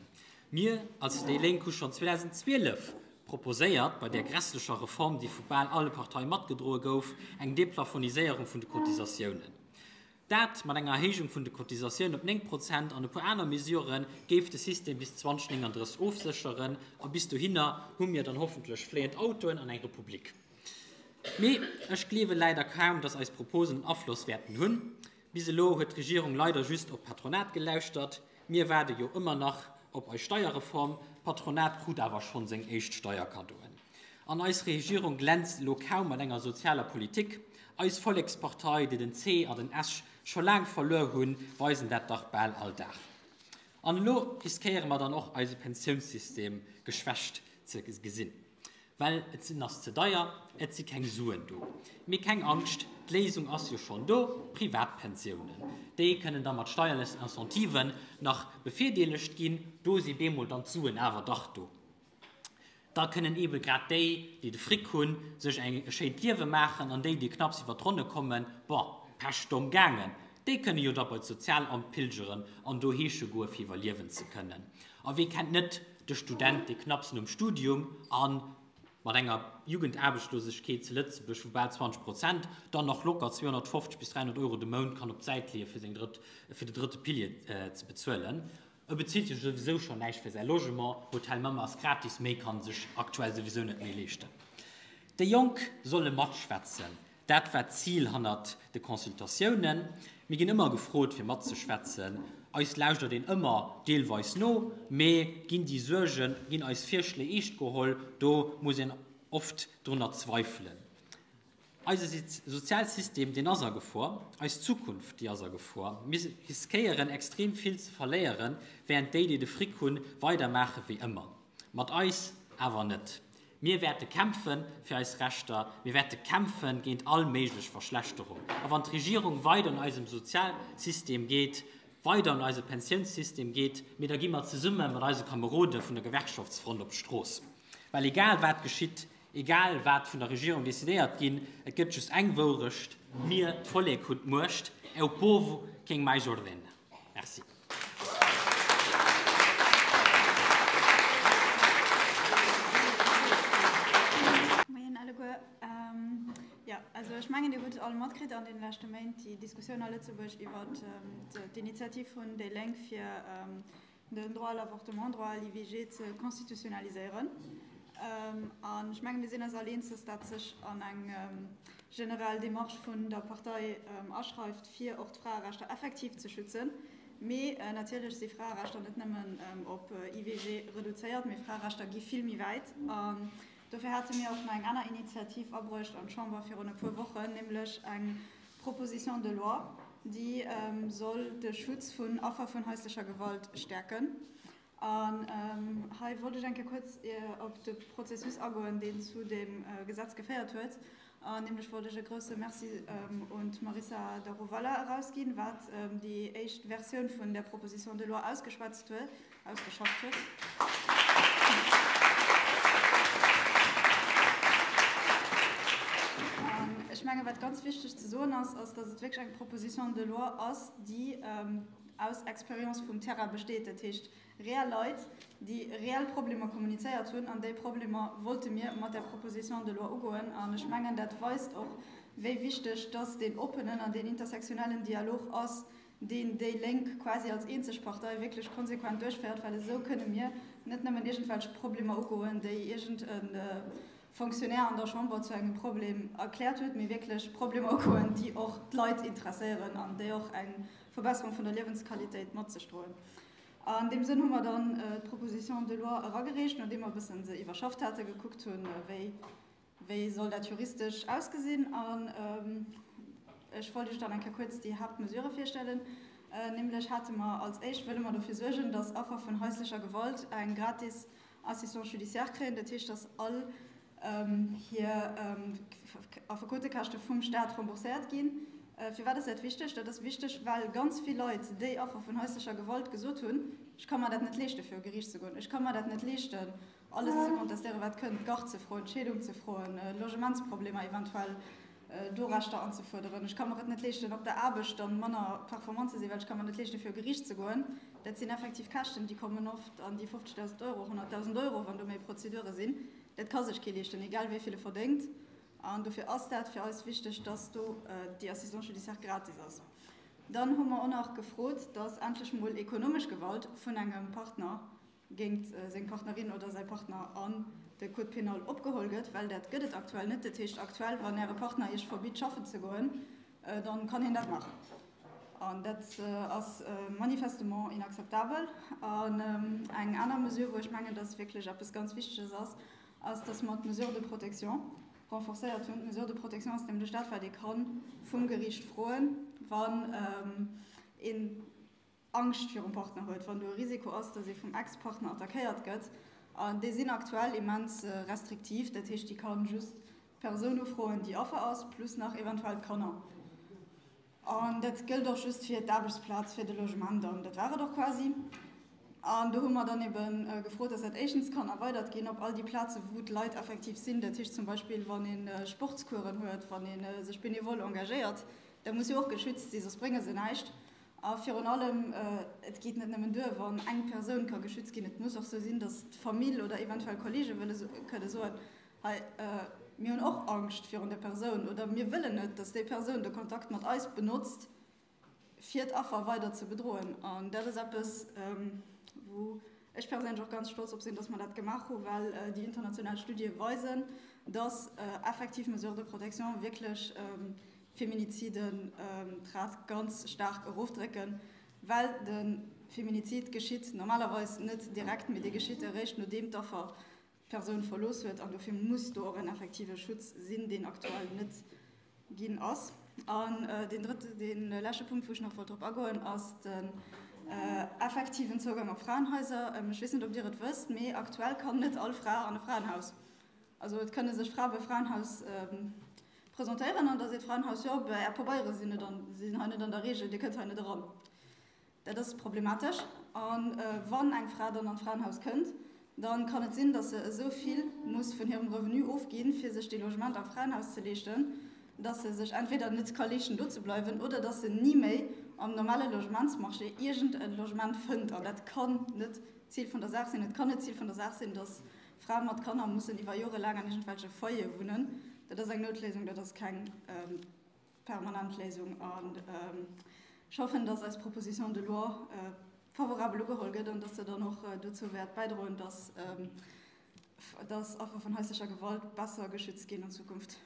Mir als déi Lénk hu schonn 2012 proposéiert, bei där grässlecher Reform, déi vu bal alle Parteie matgedroe gouf, eng Deplafoniséierung vun de Cotisatiounen. Dat mat enger Erhéijung vun de Cotisatiounen op 9 Prozent an e puer aner Mesurë géif de System bis 2039 ofsécheren. A bis dohinner hu mir dann hoffentlech fléiend Autoen an eng Republik. Mee ech gleewe leider kaum, dass eis Proposen en Afloss wäerten hunn. Bis elo huet d'Regierung leider just op d'Patronat gelauschtert. Mir waarde jo ëmmer nach op eis Steierreform. D'Patronat krut awer schonn seng éischt Steierkaddoen. An eis Regierung glänzt elo kaum mat enger sozialer Politik. Eis Vollekspartei, déi den C a den S scho laang verluer hunn, weisen dat dach bal all Dag. An elo riskéiere mer dann och eise Pensiounssystem geschwächt ze gesinn. Well et sinn ass ze deier, et si keng Suen do. Mee keng Angscht, d'Léisung ass jo schonn do, Privatpensiounen. Déi kënnen da mat steierlechen Incentiven nach bevirdeelegt ginn. Do si bemol dann d'Suen awer dach do. Da kënnen eebe grad déi, déi de Fric hunn, sech eng e schéint Liewe maachen an déi, déi knapps iwwer d'Ronne kommen, bon, Pech, domm gaangen, déi kënne jo da bei d'Sozialamt pilgeren an do heesche goe fir iwwerliewen ze kënnen. A wee kennt net de Student, dee knapps nom Studium a mat enger Jugendaarbechtslosegkeet zu Lëtzebuerg vu bal 20 Prozent dann nach locker 250 bis 300 Euro de Mount kann op d'Säit leeë fir seng drëtt, fir de drëtte Pilier ze bezuelen. E bezilt jo souwisou schonn näischt fir säi Logement, Hotel Mamma ass gratis, méi kann e sech aktuell souwisou net méi leeschten. Déi Jonk solle matschwätzen, dat war d'Zil hannert de Consultatiounen. Mir ginn ëmmer gefrot fir matzeschwätzen, eis lauschtert een ëmmer deelweis no, mee ginn déi Suergen, ginn eis Virschléi eescht geholl, do muss een oft drunner zweifelen. Eise Sozialsystem, deen ass a Gefor, eis Zukunft, déi ass a Gefor. Mir riskéieren extrem vill ze verléieren, während déi, déi de Fric hunn, weidermaache wéi ëmmer. Mat eis awer net. Mir wäerte kämpfe fir eis Rechter, mir wäerte kämpfe géint all méiglech Verschlechterung. A wann d'Regierung weider un eisem Sozialsystem geet, weider un eise Pensiounssystem geet, mee da gi mer zesumme mat eise Kamerode vun der Gewerkschaftsfront op d'Strooss. Well egal wat geschitt, Egal wat vun der Regierung decidéiert ginn, et gëtt just eng Wourecht, Mir, d'Vollek, hunn d'Muecht, É o povo quem mais ordena. Merci. Moien alleguer. Jo, also ech mengen, Dir hutt all matkritt an deene leschte Méint déi Diskussioun a Lëtzebuerg iwwert d'Initiativ vun déi Lénk fir den Droit à l'avortement, Droit à l'IVG ze constitutionnaliséieren. An ech mengen, mir sinn eis all eens, dass dat sech an eng generell Démarche vun der Partei aschreift, fir och d'Fraerechter effektiv ze schützen. Mee natierlech si Fraerechter net nëmmen op IVG reduzéiert, mee Fraerechter gi vill méi wäit. An dofir hate mir och nach eng aner Initiativ abruecht an d'Chamber virun e puer Wochen, nämlech eng Proposition de loi, déi soll de Schutz vun Affer vun haislecher Gewalt stäerken. An hei wollt ech eng Kéier kuerz op de Processus agoen, deen zu deem Gesetz geféiert huet. An nämlech wollt ech e grouse Merci un d'Marissa Daruvala erausginn, wat déi éischt Versioun vun där Proposition de loi ausgeschwätzt huet. Ausgeschafft huet. An ech mengen, wat ganz wichteg ze soen ass, ass, dass et wierklech eng Proposition de loi ass, déi aus Expérience vum Terrain besteet, dat heescht reell Leit, déi reell Problemer kommunizéiert hunn. An déi Problemer wollte mir mat där Proposition de loi ugoen. An ech mengen, dat weist och, wéi wichteg dass deen oppenen an deen intersektionellen Dialog ass, deen déi Lénk quasi als eenzeg Partei wierklech konsequent duerchféiert, well esou kënne mir net nëmmen iergendwelch Problemer ugoen, déi iergend e Fonctionnaire an der Chamber zu engem Problem erkläert huet, mee wierklech Problemer ugoen, déi och d'Leit interesséieren an déi och eng Verbesserung vun der Liewensqualitéit mat sech droen. An deem Sënn hu mer dann d'Proposition de loi eragereecht, nodeem mer e bësse se iwwerschafft haten, gekuckt hunn, wéi Wéi soll dat juristesch ausgesinn? An ech wollt Iech dann eng Kéier kuerz déi Haaptmesurë virstellen. Nämlech hate mer als éischt, wëlle mer dofir suergen, dass Affer vun haislecher Gewalt eng gratis Assistance judiciaire kréien. Dat heescht, dass all hir Affekotekäschte vum Staat rembourséiert ginn. Firwat ass dat wichteg? Dat ass wichteg, well ganz vill Leit, déi Affer vun haislecher Gewalt gesot hunn, Ech ka mer dat net leeschten, viru Geriicht ze goen. Ech ka mer dat net leeschten, Alles ze contestéieren, wat kënnt, Gard ze froen, Scheedung ze froen, Logementsproblemer eventuell, do Rechter anzefuerderen. Ech ka mer et net leeschten, op der Aarbecht dann manner performant ze sinn, well ech ka mer net leeschten, viru Geriicht ze goen. Dat sinn effektiv Käschten, déi kommen oft an déi 50.000 Euro, 100.000 Euro, wann do méi Prozedure sinn. Dat ka sech kee leeschten, egal wéi vill e verdéngt. An dofir ass dat fir eis wichteg, dass do déi Assistance judiciaire gratis ass. Dann hu mer och nach gefrot, dass endlech mol ekonomesch Gewalt vun engem Partner géint seng Partnerin oder säi Partner an de Code pénal opgeholl gëtt, well dat gëtt et aktuell net. Dat heescht aktuell, wann Äre Partner Iech verbitt schaffen ze goen, dann kann hien dat maachen. An dat ass manifestement inakzeptabel. An eng aner Mesure, wou ech mengen, dass wierklech eppes ganz Wichteges ass, ass, dass mer d'Mesures de protection renforcéiert hunn. D'Mesure de protection ass nämlech dat, wat ee ka vum Geriicht froen, wann een Angscht virum Partner huet, wann do e Risiko ass, dass ee vum Ex-Partner attackéiert gëtt. An déi sinn aktuell immens restriktiv, dat heescht, déi ka just d'Persoun ufroen, déi Affer ass, plus nach eventuell d'Kanner. An dat gëllt och just fir d'Aarbechtsplaz, fir de Logement an dat war et och quasi. An do hu mer dann ebe gefrot, dass dat éischtens kann erweidert ginn op all déi Plaze wou d'Leit effektiv sinn. Dat heescht zum Beispill, wann ee Sportscoursen huet, wann ee sech benevole engagéiert, da muss jo och geschützt sinn, soss brénge se näischt. A virun allem, et geet net nëmmen duer, wann eng Persoun ka geschützt ginn. Et muss och sou sinn, datt d'Famill oder eventuell Kollege wëlle kënne soen, Hei, mir hunn och Angscht virun där Persoun oder mir wëllen net, datt déi Persoun de Kontakt mat eis benotzt, fir d'Affer weider ze bedroen. An dat ass eppes, wou ech perséinlech och ganz stolz op sinn, datt mer dat gemaach hu well déi international Studie weisen, datt effektiv Mesures de protection wierklech Feminiziden d'Rat ganz staark erofdrécken, well de Feminizid geschitt normalerweis net direkt, mee dee geschitt eréischt nodeem d'Affer d'Persoun verlooss huet an dofir muss do och en effektive Schutz sinn, deen aktuell net ginn ass. An deen drëtte, dee leschte Punkt, wou ech nach wollt drop agoen, ass den effektiven Zougang op Fraenhaiser. Ech weess net, ob Dir et wësst, mee aktuell kann net all Fra an e Fraenhaus. Also et kënne sech Frae bei Fraenhaus presentéieren an da seet d'Fraenhaus, jo, bah, Är Pabeiere sinn net an, sinn hei net an der Reegel, Dir kënnt hei net eran. Dat ass problematesch. A wann eng Fra dann an d'Fraenhaus kënnt, da kann et sinn, datt se esou vill muss vun hirem Revenu ofginn, fir sech dee Logement am Fraenhaus ze leeschten, datt se sech entweder net ka leeschten, do ze bleiwen, oder datt se ni méi am normale Logementsmarché iergend e Logement fënnt. An dat kann net d'Zil vun der Saach sinn. Et kann net d'Zil vun der Saach sinn, datt Frae mat Kanner mussen iwwer Jore laang an iergendwelche Foyere wunnen. Dat ass eng Noutléisung, dat ass keng permanent Léisung. An ech hoffen, dass eis Proposition de loi favorabel ugeholl gëtt an dass se dann och dozou wäert bäidroen, dass dass Affer vun haislecher Gewalt besser geschützt ginn an Zukunft.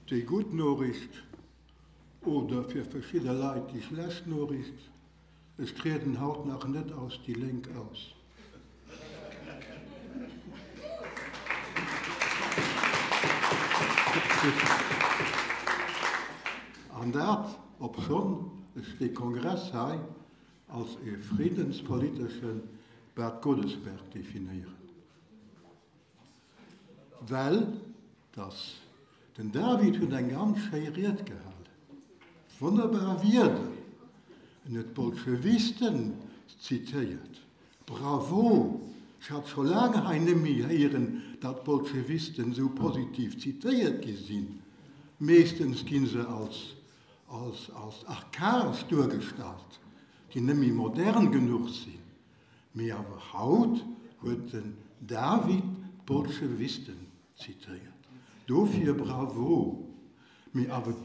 Déi gutt Noriicht, oder fir verschidde Leit déi schlecht Noriicht, Ech trieden haut nach net aus déi Lénk aus. An dat, obschonn ech dee Kongress hei als e friddenspolitesche Bad Godesberg definéieren. Well dass den David huet eng ganz schéi Ried gehalen, wonnerbar Wierder, en huet d'Bolschewisten zitéiert, bravo, ech hat scho laang hei nemmi héieren, datt d'Bolschewisten esou positiv zitéiert gi sinn, meeschtens gi se als als als archaesch duergestallt, déi nemmi modern genuch sinn. Mee awer haut huet den David d'Bolschewisten zitéiert. Dofir bravo! Mee awer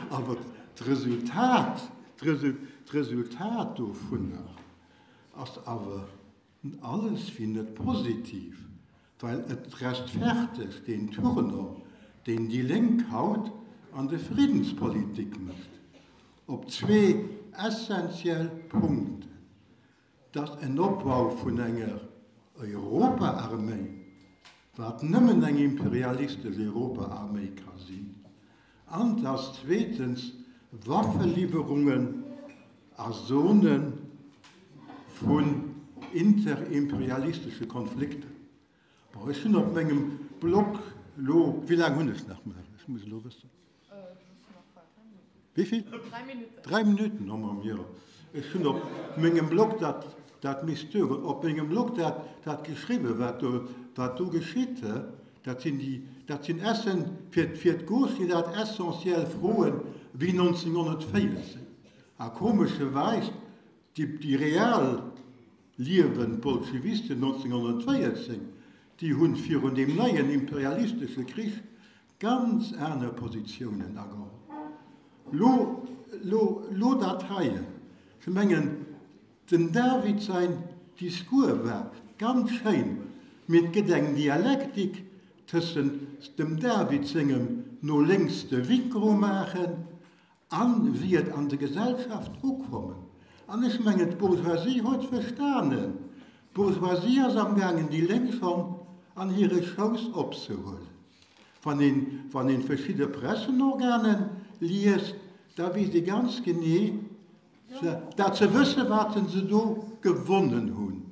awer d'Resultat, d'Resultat dovunner ass awer alles wéi net positiv, well et rechtfertegt deen Tournant, deen déi Lénk haut an de Friddenspolitik mécht, op zwee essentiell Punkten, dass en Opbau vun enger Europaarméi, wat nëmmen eng imperialistesch Europaarméi ka sinn, an dass zweetens Waffeliwwerungen a Zone vun interimperialistesche Konflikter. Bon, ech hunn op mengem Blog elo, wéi laang hunn ech nach, Madame? Ech muss elo wëssen. Wéi vill? Dräi Minutten, oh mon Dieu. Ech hunn op mengem Blog dat, dat misst duergoen, op mengem Blog dat, dat geschriwwen, wat do, wat do geschitt. Dat sinn déi, dat sinn essen, fir, fir d'Gauche sinn dat essentiell Froen wéi 1914. A komescherweis, déi, déi real. Liewen d'Bolschewisten 1914, déi hunn virun deem neien imperialistesche Krich ganz aner Positiounen ageholl. Lo, lo, lo dat heien, ech mengen, dem David säin Discours war ganz schéin, mee et gëtt eng Dialektik tëschent dem David sengem no lénks de Wicro maachen An wéi et an de Gesellschaft ukommen. An ech mengen, d'Bourgeoisie huet verstanen, d'Bourgeoisie ass amgaangen déi Lénk schonn an hire Schouss opzehuelen. Wann een, wann een verschidde Pressenorganen liest, da weess ee ganz genee, dat se wësse wat se do gewonnen hunn.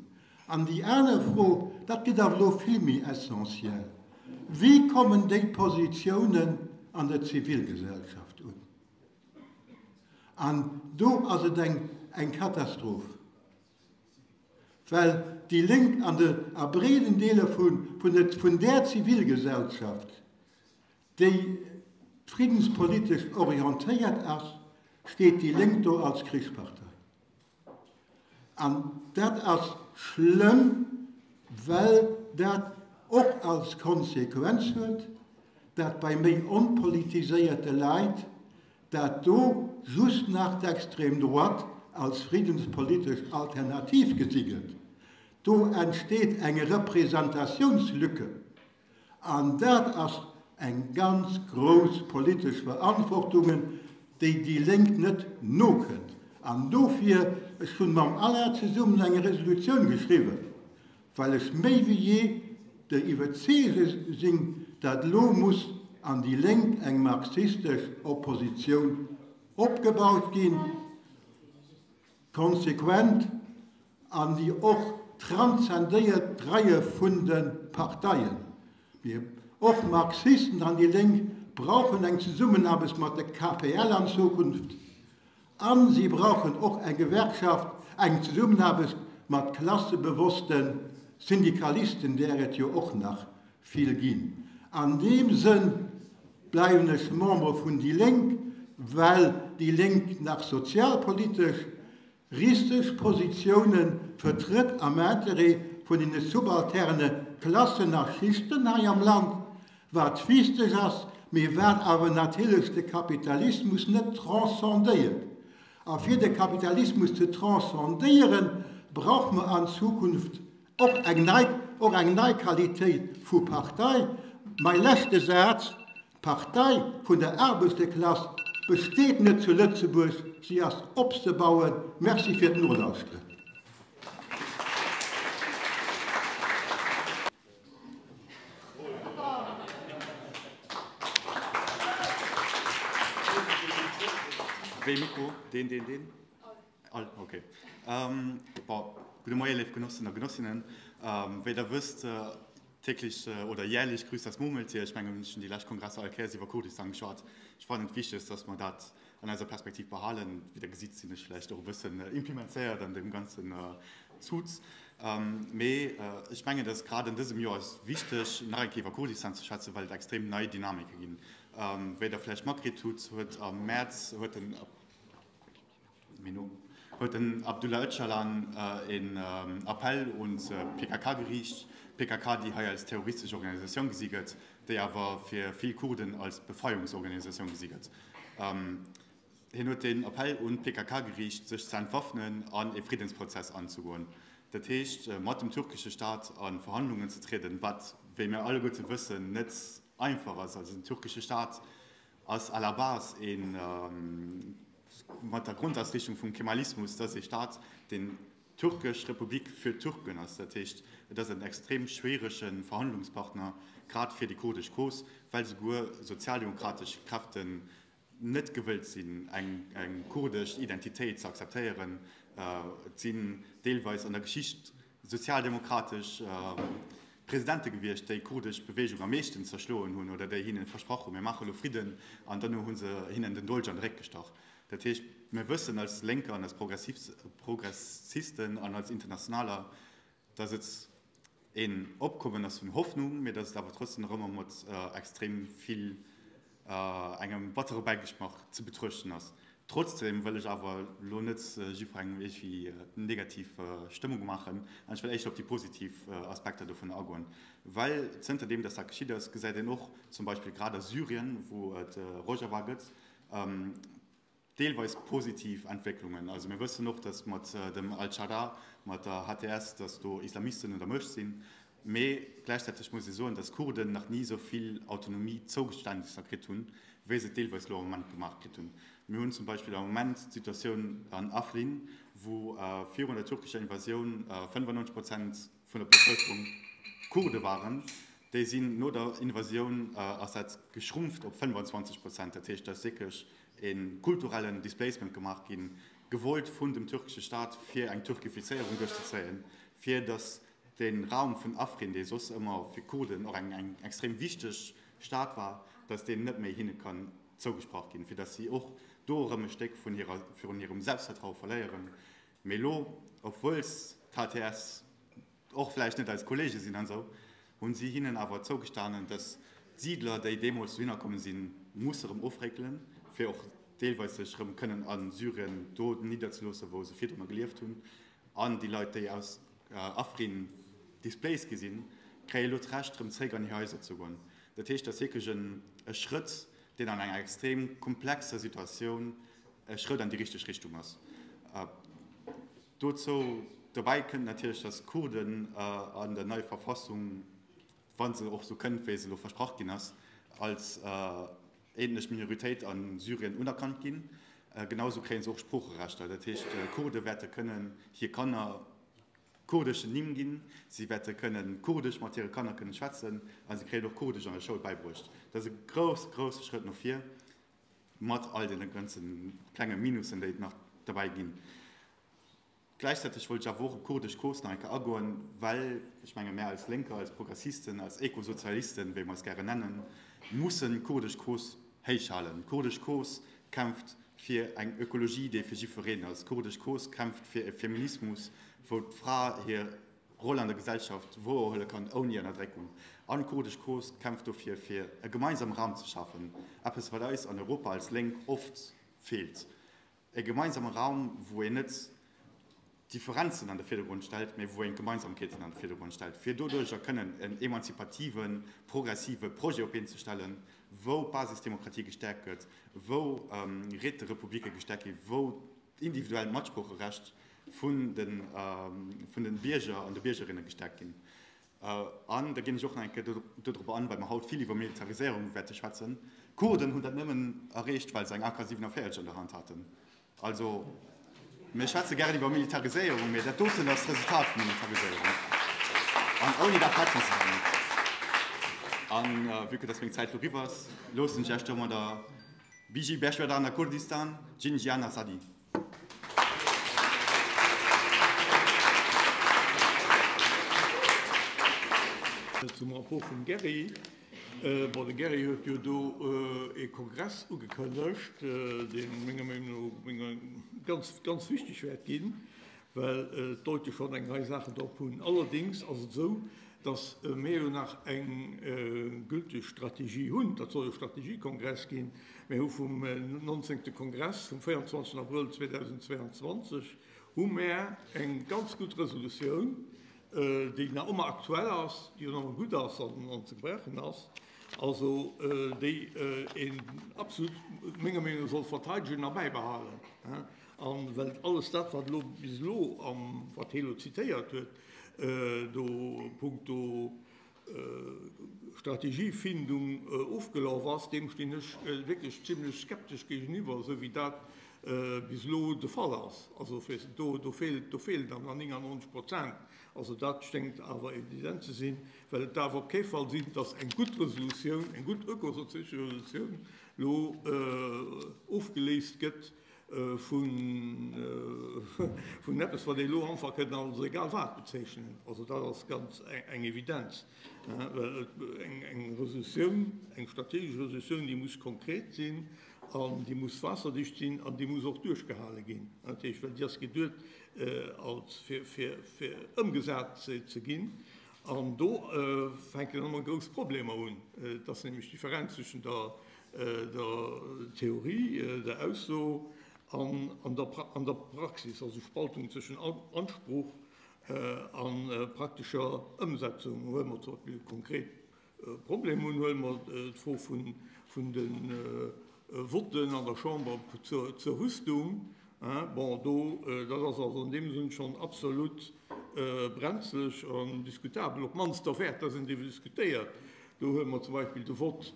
An déi aner Fro, dat gëtt awer elo vill méi essentiell, Wéi kommen déi Positiounen an der Zivilgesellschaft un? An do ass et eng, eng Katastroph, well déi Lénk an de, a breeden Deeler vun, vun der, vun där Zivilgesellschaft, déi friddenspolitesch orientéiert ass, steet déi Lénk do als Krichspartei. An dat ass schlëmm, well dat och als Konsequenz huet, dat bei méi onpolitiséierte Leit dat do just nach d'Extrême droite als friddenspolitesch Alternativ gesi gëtt. Do entsteet eng Representatiounslücke. An dat ass eng ganz grouss politesch Verantwortungen, déi déi Lénk net nokënnt. An dofir, ech hunn mam Alain zesummen eng Resolutioun geschriwwen, well ech méi wéi jee der Iwwerzeege sinn, dat elo muss an déi Lénk eng marxistesch Oppositioun opgebaut ginn, konsequent an déi och transzendéiert d'Reie vun de Parteien. Mir, och Marxisten an déi Lénk, brauchen eng Zesummenaarbecht mat de KPL an Zukunft a si brauchen och eng Gewerkschaft, eng Zesummenaarbecht mat klassebewosste Syndikalisten, där et jo och nach vill ginn. An deem Sënn bleiwen ech Member vun déi Lénk, well déi Lénk nach sozialpolitesch richteg Positioune vertrëtt am Interêt vun den subalterne Klassen a Schichten hei am Land, wat wichteg ass, mee wat awer natierlech de Kapitalismus net transcendéiert. A fir de Kapitalismus ze transcendéieren, brauche mer an Zukunft Och eng nei, och eng nei Qualitéit vu Partei. Mai leschte Saz, D'Partei vun der Aarbechterklass besteet net zu Lëtzebuerg, si ass opzebauen. Merci fir d'Nolauschteren. Wéi Mikro? Deen, deen, deen? All, ok. Bon, gudde Moie léif Genossen a Genossinnen. Wéi der wësst, täglich oder jährlich grüßt das Murmeltier. Ech mengen, ech hunn déi lescht Kongresser all Kéiers iwwer Kurdistan geschwat. Ech fannen et wichteg, dass mer dat an eiser Perspektiv behalen. Wéi der gesitt, sinn ech vläicht och e bëssen implemenzéiert an deem ganzen Zutz. Mee ech mengen, dass grad an dësem Joer ass wichteg, nach eng Kéier iwwer Kurdistan ze schwätzen, well et extrem nei Dynamike ginn. Wéi der vläicht matkritt hutt, huet am Mäerz huet den. Huet den Abdullah Öcalan een Appell un d'PKK geriicht, d'PKK, déi hei als terroristesch Organisatioun gesi gëtt, déi awer fir vill Kurden als Befreiungsorganisatioun gesi gëtt. Hien huet den Appell un d'PKK geriicht, sech ze entwaffnen an ee Friddensprozess anzegoen, dat heescht mat dem türkesche Staat a Verhandlungen ze trieden, wat, wéi mir alleguerte wëssen, net einfach ass. Also den türkesche Staat ass à la base een, mat der Grondausrichtung vum Kemalismus, dat ass ee Staat, deen d'Türkesch Republik fir d'Türken ass. Dat heescht, et ass en extrem schwierege Verhandlungspartner, grad fir déi kurdesch Cause, well souguer sozialdemokratesch Kräften net gewëllt sinn, eng kurdesch Identitéit ze akzeptéieren. Et sinn deelweis an der Geschicht sozialdemokratesch Presidente gewiescht, déi d'kurdesch Beweegung am meeschten zerschloen hunn oder déi hinne versprach hunn, mir maache lo Fridden, an duerno hu se hinnen den Dolch an de Réck gestach. Dat heescht, mir wëssen als Lénker an als Progressisten an als Internationaler, datt et een Opkommen ass vun Hoffnung, mee datt et awer trotzdem nach ëmmer mat extrem vill engem battere Bäigeschmach ze betruechten ass. Trotzdem wëll ech awer elo net jiddwerengem iergendwéi negativ Stëmmung maachen an ech wëll éischter op déi positiv Aspekter dovunner agoen. Well zënterdeem dass dat geschitt ass, gesäit een och zum Beispill grad a Syrien, wou et Rojava gëtt, deelweis positiv Entwécklungen. Also mir wëssen och, dass mat dem Al-Sharaa, mat der HTS, dass do Islamisten un der Muecht sinn. Mee gläichzäiteg muss ee soen, dass d'Kurden nach ni esou vill Autonomie Zougeständnisser kritt hunn, wéi se et deelweis elo am Moment gemaach kritt hunn. Mir hunn zum Beispill am Moment d'Situatioun an Afrin, wou virun der türkescher Invasioun 95 Prozent vun der Bevëlkerung Kurde waren. Déi sinn no der Invasioun ass dat geschrumpft op 25 Prozent. Dat heescht, da ass wierklech e kulturellen Displacement gemaach ginn, gewollt vun dem türkesche Staat, fir eng Türkifizéierung duerchzezéien, fir datt de Raum vun Afrin, dee soss ëmmer fir Kurden och eng extrem wichteg Stad war, datt deen net méi hinne kann zougesprach ginn, fir datt si och do erëm e Stéck vun hirer, virun hirem Selbstvertraue verléieren. Mee elo, obwuel d'HTS och vläicht net eis Kollege sinn an esou, hu si hinnen awer zougestanen, datt d'Siidler, déi deemools dohinner kommen sinn, musse erëm ofréckelen, fir och deelweis sech erëm kënnen a Syrien do nidderzeloossen, wou se virdrunner gelieft hunn. An déi Leit, déi aus Afrin displaced gi sinn, kréie elo d'Recht, erëm zréck an hir Haiser ze goen. Dat heescht, dat ass wierklech e Schrëtt, deen an enger extrem komplexer Situatioun e Schrëtt an déi richteg Richtung ass. Dozou, dobäi kënnt natierlech, datt d'Kurden an der neier Verfassung, wa se och esou kënnt, wéi se elo versprach ginn ass, als ethnesch Minoritéit a Syrien unerkannt ginn. Genau esou kréie se och Sproocherechter. Dat heescht, d'Kurde wäerte kënnen hir Kanner kurdeschen Nimm ginn, si wäerte kënnen kurdesch mat hire Kanner kënnen schwätzen a si kréien och kurdesch an der Schoul bäibruecht. Dat ass e grousse, grousse Schrëtt no vir, mat all deene ganze klenge Minussen, déi et nach derbäi ginn. Gläichzäiteg wollt ech awer och op d'kurdesch Cause nach eng Kéier agoen, well ech menge mär als Lénker, als Progressisten, als Ekosozialisten, wéi mer eis gären nennen, mussen d'kurdesch Cause héich halen. D'kurdesch Cause kämpft fir eng Ökologie, déi fir jiddwereen ass. D'kurdesch Cause kämpft fir e Feminismus, wou d'Fra hir Roll an der Gesellschaft wouerhuele kann, ouni Ënnerdréckung. An d'kurdesch Cause kämpft dofir, fir e gemeinsame Raum ze schafen, eppes wat eis an Europa als Lénk oft feelt. E gemeinsame Raum, wou een net d'Differenzen an de Virdergrond stellt, mä wou een d'Gemeinsamkeeten an de Virdergrond stellt, fir doduercher kënnen en emanzipativen, progressive Projet op d'Been ze stellen, wou d'Basisdemokratie gestäerkt gëtt, wou Räterepublike gestäerkt ginn, wou d'individuellt Matsproocherecht vun de Bierger an de Biergerinne gestäerkt ginn. An da ginn ech och nach eng Kéier dodrop an, well mer haut vill iwwer Militariséierung wäerte schwätzen, D'Kurden hunn dat nëmmen erreecht, well se eng AK 47 an der Hand haten. Also, mir schwätze gären iwwer Militariséierung, mee dat doten ass d'Resultat vun Militariséierung. An ouni dat hätte se dat net. A vue que dass meng Zäit elo eriwwer ass, loossen ech Iech domadder Biji Berchwerdana Kurdistan, Jin Jiyan Azadi. Zum Rapport vum Gerry. Bon, de Gerry huet jo do ee Kongress ugekënnegt, dee menger Meenung no ganz, ganz wichteg wäert ginn, well d'Deute schonn eng Rei Saachen drop hunn. Allerdéngs ass et esou, datt mir jo nach eng gülteg Strategie hunn. Dat soll e Strategiekongress ginn. Mir hu vum nonzéngte Kongress vum 24 Abrëll 2022 hu mär eng ganz gutt Resolutioun, déi nach ëmmer aktuell ass, déi och nach ëmmer gutt ass an ze gebrauchen ass, also déi een absolut menger Meenung no soll verteidegen a bäibehalen. A well alles dat, wat elo bis elo am, wat hie elo zitéiert huet, do punkto Strategiefindung ofgelaf ass, deem stinn ech wierklech zimlech skeptesch géigeniwwer, esou wéi dat bis elo de Fall ass. Also do feelt, do feelen der nach 99 Prozent. Also dat schéngt awer evident ze sinn, well et darf op kee Fall sinn, dass eng gutt Resolutioun, eng gutt ökosozialesch Resolutioun elo ofgeléist gëtt vun eppes, wat ee elo einfach kënnt als egal wat bezeechnen. Also dat ass ganz eng Evidenz, well eng Resolutioun, eng strategesch Resolutioun, déi muss konkret sinn an déi muss waasserdicht sinn an déi muss och duerchgehale ginn. Dat heescht, well déi ass geduet als fir ëmgesat ze ginn. An do fänken dann ëmmer grouss Problemer un. Et ass nämlech d'Differenz zwëschen der Theorie, der Ausso. an an der an der Praxis, also Spaltung zwëschen Anspruch a praktescher Ëmsetzung. Huele mer zum Beispill konkret Problem un, huele mer d'Fro vun de Votten an der Chamber zur Rüstung. Bon, do, dat ass also an deem Sënn schonn absolut brenzleg an diskutabel, op d'mannst derwäert, dass een driwwer diskutéiert. Do huele mer zum Beispill de Vott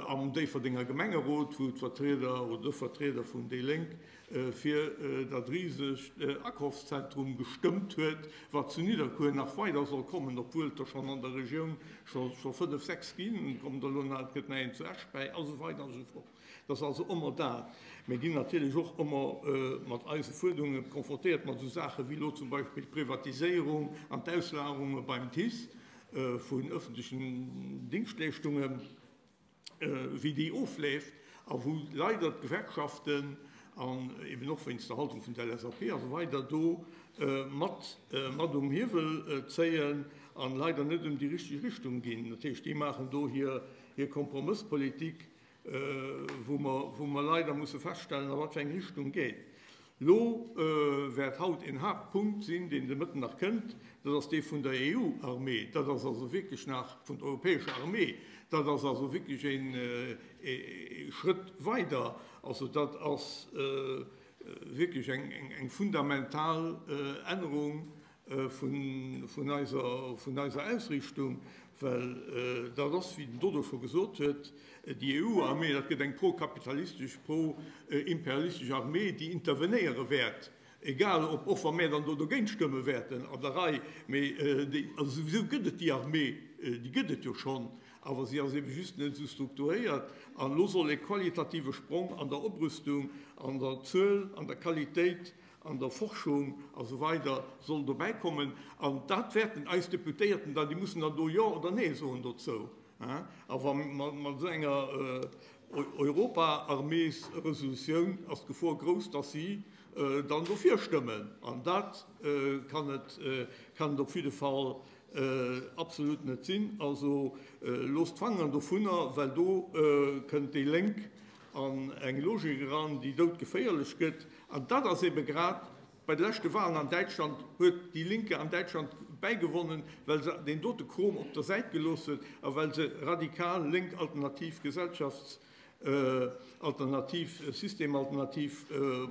am Déifferdenger Gemengerot, wou d'Vertrieder oder de Vertrieder vun déi Lénk fir dat risegt Akafszentrum gestëmmt huet, wat zu Nidderkuer nach weider soll kommen, obwuel et der schonn an der Regioun scho 5, 6 ginn, kommen der elo nach, et gëtt nach een zu Esch bäi, a sou weider a sou fort. Et ass also ëmmer dat. Mir ginn natierlech och ëmmer mat eise Fuerderunge konfrontéiert, mat esou Saache wéi elo zum Beispill d'Privatiséierung an d'Auslagerunge beim TICE vun öffentlechen Dingschtleeschtungen. wéi déi ofleeft a wou leider d'Gewerkschaften an eben och wéinst der Haltung vun der LSAP a sou weider do mat mat um Hiewel zéien an leider net ëm déi richteg Richtung ginn. Dat heescht, déi maachen do hir hir Kompromësspolitik, wou mer wou mer leider musse feststellen, a wat fir eng Richtung geet. Lo wäert haut een Haaptpunkt sinn, deen de Mëtten nach kënnt, dat ass dee vun der EU-Armee. Dat ass also wierklech nach, vun der europäescher Armee, dat ass also wierklech ee Schrëtt weider. Also dat ass wierklech eng fundamental Ännerung vun eiser Ausriichtung, well dat ass, wéi den Dodo scho gesot huet, déi EU-Armee, dat gëtt eng pro-kapitalistesch, pro-imperialistesch Armee, déi intervenéiere wäert, egal ob, och wa mär dann do dogéint stëmme wäerten an der Rei, mee déi, also souwisou gëtt et déi Armee, déi gëtt et jo schonn, awer si ass ebe just net esou strukturéiert. An elo soll e qualitative Sprong an der Oprüstung, an der Zuel, an der Qualitéit an der Forschung a sou weider soll dobäi kommen. An dat wäerten eis Deputéierten dann, déi mussen dann do Jo oder Nee soen dozou. A wa mat esou enger Europa-Armees-Resolutioun ass d'Gefor grouss, dass si dann dofir stëmmen. An dat kann et kann et op jidde Fall absolut net sinn. Also loosst d'Fangeren dovunner, well do kënnt déi Lénk an eng Logik eran, déi doudgeféierlech gëtt. An dat ass ebe grad, bei de leschte Wahlen an Däitschland huet déi Linke an Däitschland bäigewonnen, well se deen dote Krom op der Säit gelooss huet a well se radikal lénk alternativ Gesellschafts-, alternativ systemalternativ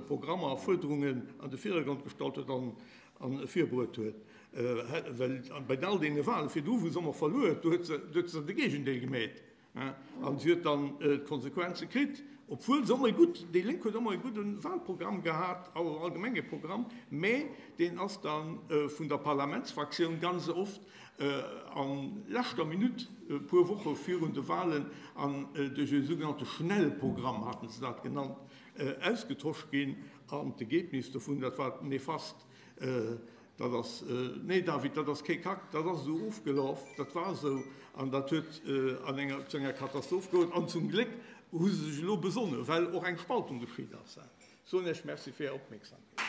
Programmer a Fuerderungen an de Virdergrond gestallt huet an virbruet huet. Well bei all deene Wahlen virdru, wou se ëmmer verluer huet, do huet se de Géigendeel gemeet. An si huet dann d'Konsequenze kritt, obwuel se ëmmer e gutt, déi Lénk huet ëmmer e gudde Wahlprogramm gehat, allgemeng e Programm, mä deen ass da vun der Parlamentsfraktioun ganz oft a leschter Minutt, e puer Woche virun de Wahlen, an duerch e sougenannte Schnellprogramm, haten se dat genannt, ausgetosch ginn. An d'Ergebnis dovun, dat war nefast. Dat ass, nee David, dat ass kee Kack, dat ass esou ofgelaf, dat war esou an dat huet an enger, zu enger Katastroph geholt. An zum Gléck hu se sech elo besonne, well och eng Spaltung geschitt ass. Soen Iech Merci fir Är Opmierksamkeet.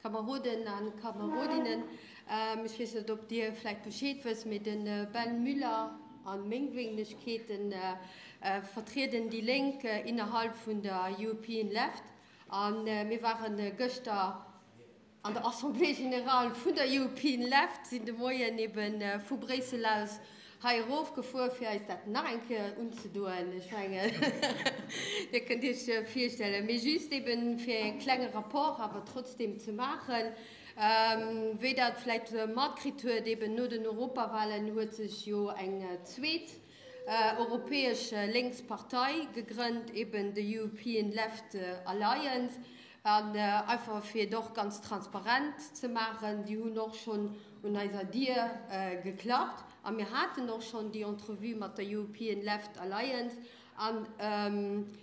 Kameroden a Kamerodinnen, ech weess net, ob Dir vläicht Bescheed wësst, mee de Ben Müller a meng Wenigkeeten vertrieden déi Lénk innerhalb vun der European Left. A mir ware gëschter an der Assemblée générale vun der European Left, sinn de Moien ebe vu Bréissel aus hei erof gefuer, fir eis dat nach eng Kéier unzedoen. Ech mengen, Dir kënnt Iech virstellen. Mee just eben, fir e klenge Rapport awer trotzdem ze maachen, wéi Der et vläicht matkritt huet, eben no den Europawahlen huet sech jo eng zweet europäesch lénks Partei gegrënnt, eben de European Left Alliance. An einfach fir et och ganz transparent ze maachen, déi hunn och schonn un eiser Dier geklappt a mir haten och schonn déi Entrevue mat der European Left Alliance. An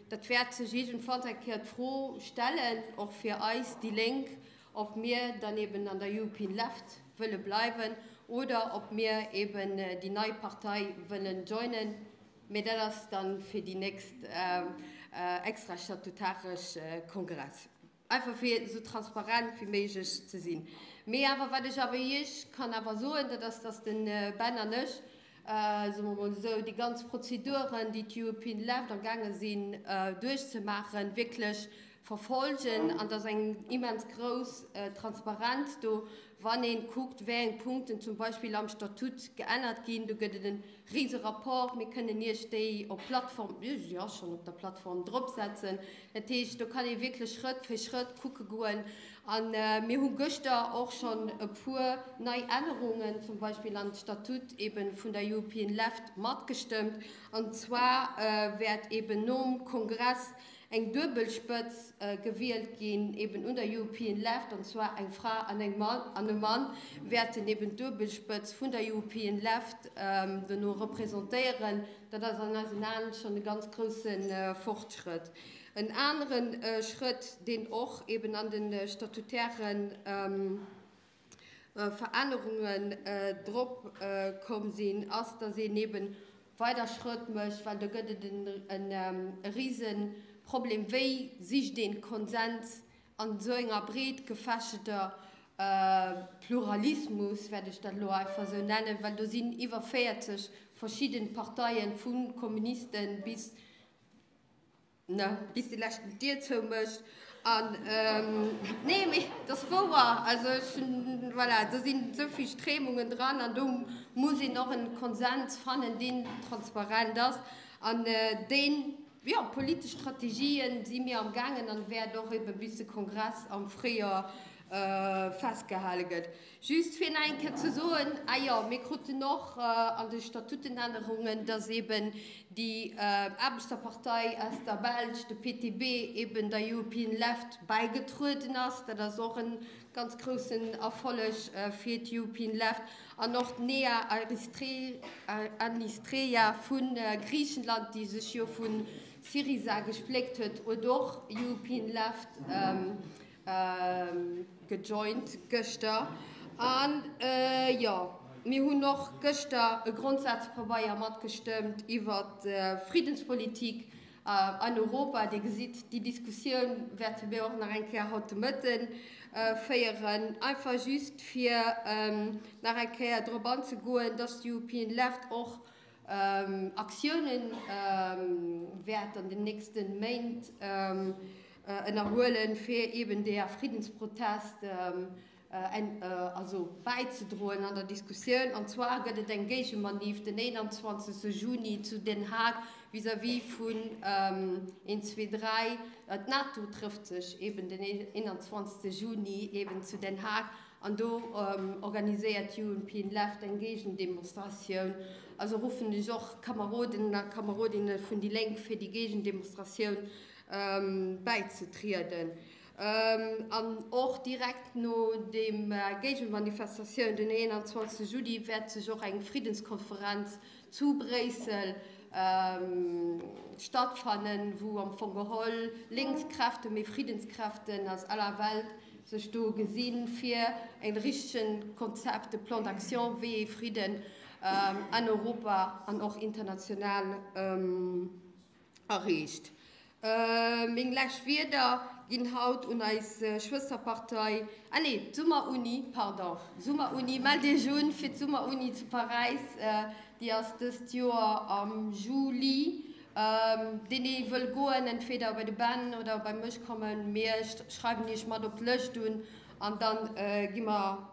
dat wäert sech iergendwann eng Kéier d'Fro stellen, och fir eis, déi Lénk, ob mir dann eben an der European Left wëlle bleiwen oder ob mir eben déi nei Partei wëllen joinen. Mee dat ass dann fir déi nächst extrastatutaresch Kongress. Einfach fir esou transparent wéi méiglech ze sinn. Mee awer wat ech awer Iech kann awer soen, dat ass, dass de Ben an ech. soe mer emol esou, déi ganz Prozeduren, déi d'European Left am gaange sinn duerchzemaachen, wierklech verfolgen. An et ass eng immens grouss Transparenz do, wann ee kuckt, wéi eng Punkten zum Beispill am Statut geännert ginn. Do gëtt et e rise Rapport. Mir kënnen Iech déi op d'Plattform, jo, si ass schonn op der Plattform, dropsetzen. Dat heescht, do kann ee wierklech Schrëtt fir Schrëtt kucke goen. A mir hu gëschter och schonn e puer nei Ännerungen, zum Beispill an d'Statut eebe vun der European Left matgestëmmt. An zwar wäert eeben nom Kongress eng duebel Spëtz gewielt ginn, eben un der European Left, an zwar eng Fra an eng Mann, an e Mann wäerten eben d'duebel Spëtz vun der European Left dono representéieren. Dat ass an eisen Aen schonn e ganz grousse Fortschrëtt. En anere Schrëtt, deen och eben an de statutären Verännerungen drop komm sinn, ass, dass een eben weider Schrëtt mécht, well do gëtt et e Riseproblem, wéi sicht een Konsens an esou enger breet gefächerter Pluralismus, wäert ech dat elo einfach esou nennen, well do sinn iwwer 40 verschidden Parteien, vu Kommunisten bis Ne, bis déi leschten d'Dier zoumécht. An, nee, mee et ass wouer. Also ech hunn, voilà, do sinn esou vill Stréimungen dran an do muss een och e Konsens fannen, deen transparent ass an deen, jo, politesch Strategien si mir am gaangen an wäert och ebe bis de Kongress am Fréijoer festgehale gëtt. Just fir nach eng Kéier ze soen, ah jo, mir kruten och an de Statutenännerungen, dass eben déi Aarbechterpartei aus der Belsch, de PTB, eben der European Left bäigetrueden ass. Dat ass och e ganz groussen Erfolleg fir d'European Left. An och d'Nea Aristrea vu Griichenland, déi sech jo vu Syriza gespléckt huet, huet och European Left Gejoint gëschter. An jo, mir hunn och gëschter e Grondsazpabeier matgestëmmt iwwert d'Friddenspolitik an Europa. Dir gesitt, déi Diskussioun wäerte mir och nach eng Kéier haut de Mëtte féieren. Einfach just fir nach eng Kéier drop anzegoen, dass d'European Left och Aktiounen wäert an den nächste Méint ënnerhuelen, fir eben deer Friddensprotest also bäizedroen an der Diskussioun. An zwar gëtt et eng Géigemanif den 21. Juni zu Den Haag vis-à-vis vun een, zwee, dräi. D'NATO trëfft sech eben den 21. Juni eben zu Den Haag An do organiséiert d'European Left eng Géigendemonstratioun. Also ruffen ech och Kameroden a Kamerodinne vun déi Lénk fir déi Géigendemonstratioun bäizetrieden. An och direkt no dem Géigemanifestatioun den 21 Juli wäert sech och eng Friddenskonferenz zu Bréissel stattfannen, wou am Fong geholl Lénkskräfte, mee Friedenskräften aus aller Welt sech do gesinn, fir e richtegen Konzept, e Plan d'action, wéi ee Fridden an Europa an och international erreecht. Meng lescht Wierder ginn haut un eis Schwësterpartei, ah nee, d'Summeruni, pardon, Summeruni, mellt Iech un fir d'Summeruni zu Paräis, déi ass dëst Joer am Juli. Deen ee wëll goen, entweder bei de Ben oder bei mech kommen, mir schreiwen Iech mat op d'Lëscht un an dann gi mer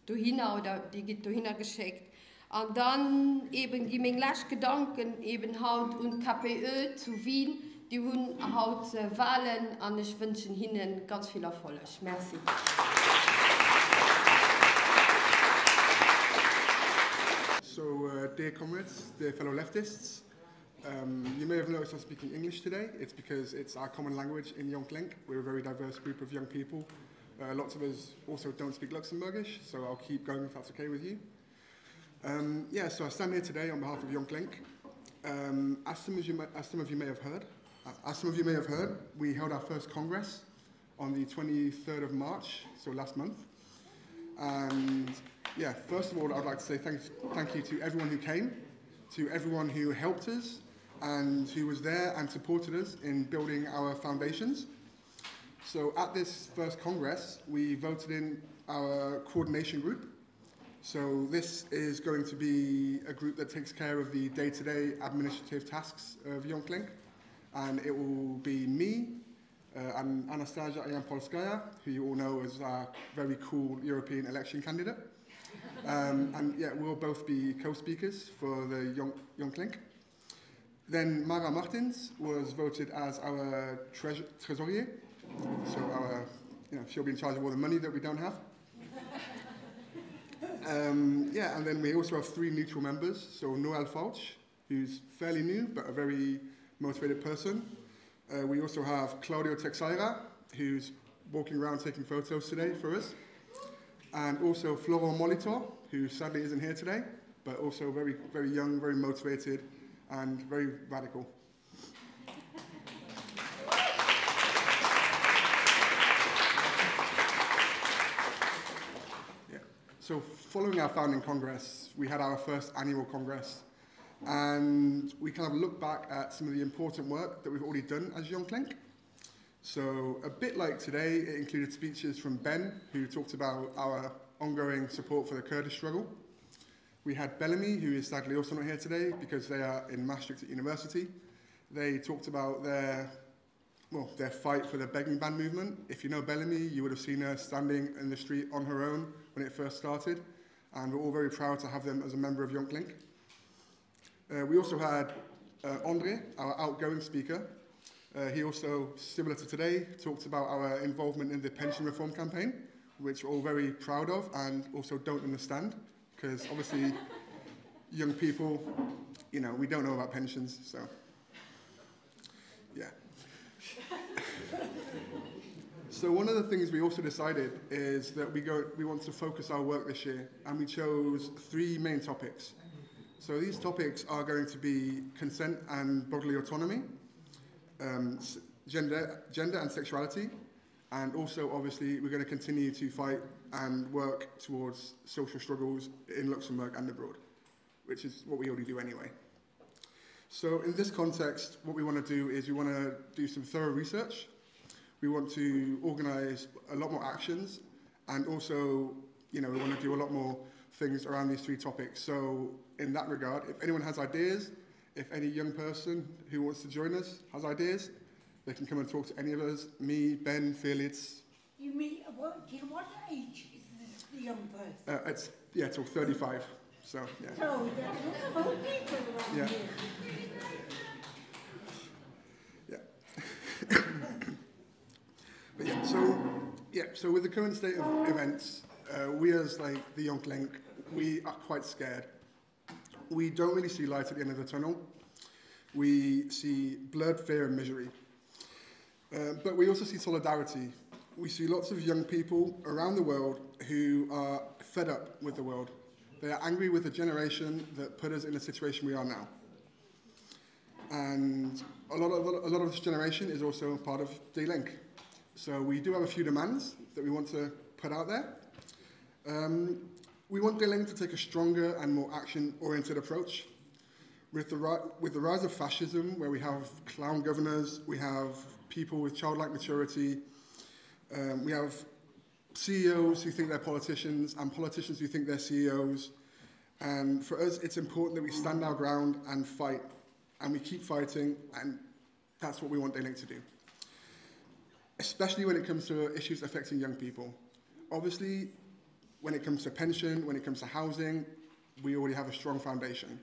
dohinner oder Dir gitt dohinner geschéckt. An dann eben gi meng lescht Gedanken eben haut un d'KPÖ zu Wien. Déi hunn haut Wahlen an ech wënschen hinne ganz vill Erfolleg. Merci. So, dear comrades, dear fellow leftists, um, you may have noticed I'm speaking English today. It's because it's our common language in Jonk Link. We're a very diverse group of young people. Uh, lots of us also don't speak Luxembourgish, so I'll keep going if that's okay with you. Um, yeah, so I stand here today on behalf of Jonk Link. Um, as, some of you may, as some of you may have heard, uh, as some of you may have heard, we held our first congress on the 23rd of March, so last month. And yeah, first of all, I'd like to say thank, thank you to everyone who came, to everyone who helped us and who was there and supported us in building our foundations. So at this first Congress, we voted in our coordination group. So this is going to be a group that takes care of the day-to-day -day administrative tasks of Jonk Link. And it will be me uh, and Anastasia Yampolskaya, who you all know as our very cool European election candidate. Um, and yeah, we'll both be co-speakers for the Jonk, Jonk Link. Then Mara Martins was voted as our trésorier. So our, you know, she'll be in charge of all the money that we don't have. Um, yeah, and then we also have three neutral members. So Noel Falch, who's fairly new, but a very motivated person. Uh, we also have Claudio Teixeira, who's walking around taking photos today for us. And also Florent Molitor, who sadly isn't here today, but also very, very young, very motivated, and very radical. Yeah. So following our founding congress, we had our first annual congress and we kind of look back at some of the important work that we've already done as Jonk Link. So a bit like today, it included speeches from Ben, who talked about our ongoing support for the Kurdish struggle. We had Bellamy, who is sadly also not here today because they are in Maastricht at university. They talked about their, well, their fight for the begging ban movement. If you know Bellamy, you would have seen her standing in the street on her own when it first started. And we're all very proud to have them as a member of Jonk Link. Uh, we also had uh, Andre, our outgoing speaker. Uh, he also, similar to today, talked about our involvement in the pension reform campaign, which we're all very proud of and also don't understand, because obviously young people, you know, we don't know about pensions, so yeah. so one of the things we also decided is that we, go, we want to focus our work this year, and we chose three main topics. So these topics are going to be consent and bodily autonomy, um, gender, gender and sexuality, and also obviously we're going to continue to fight and work towards social struggles in Luxembourg and abroad, which is what we already do anyway. So in this context, what we want to do is we want to do some thorough research. We want to organize a lot more actions and also, you know, we want to do a lot more things around these three topics. So in that regard, if anyone has ideas, if any young person who wants to join us has ideas, they can come and talk to any of us, me, Ben, Felix. You mean, what, till what age is this young person? Uh, it's, yeah, till 35. So, yeah. So, there's a lot of people around yeah. here. Yeah. but yeah, so, yeah, so with the current state of events, uh, we as like the Jonk Link, we are quite scared. We don't really see light at the end of the tunnel. We see blood, fear and misery. Uh, but we also see solidarity. We see lots of young people around the world who are fed up with the world. They are angry with the generation that put us in the situation we are now. And a lot of, a lot of this generation is also part of D-Link. So we do have a few demands that we want to put out there. Um, we want D-Link to take a stronger and more action-oriented approach. With the, with the rise of fascism, where we have clown governors, we have people with childlike maturity, um, we have CEOs who think they're politicians and politicians who think they're CEOs. And for us, it's important that we stand our ground and fight. And we keep fighting, and that's what we want D-Link to do. Especially when it comes to issues affecting young people. Obviously, when it comes to pension, when it comes to housing, we already have a strong foundation.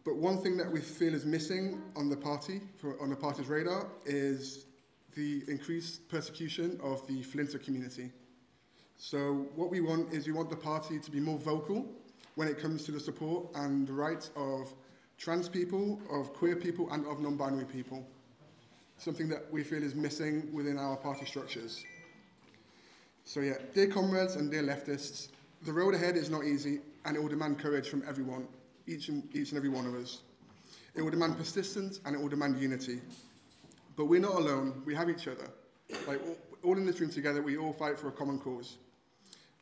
But one thing that we feel is missing on the party, for, on the party's radar, is the increased persecution of the Flinter community. So what we want is we want the party to be more vocal when it comes to the support and the rights of trans people, of queer people, and of non-binary people. Something that we feel is missing within our party structures. So yeah, dear comrades and dear leftists, the road ahead is not easy and it will demand courage from everyone, each and, each and every one of us. It will demand persistence and it will demand unity. But we're not alone, we have each other. Like, all, all in this room together, we all fight for a common cause.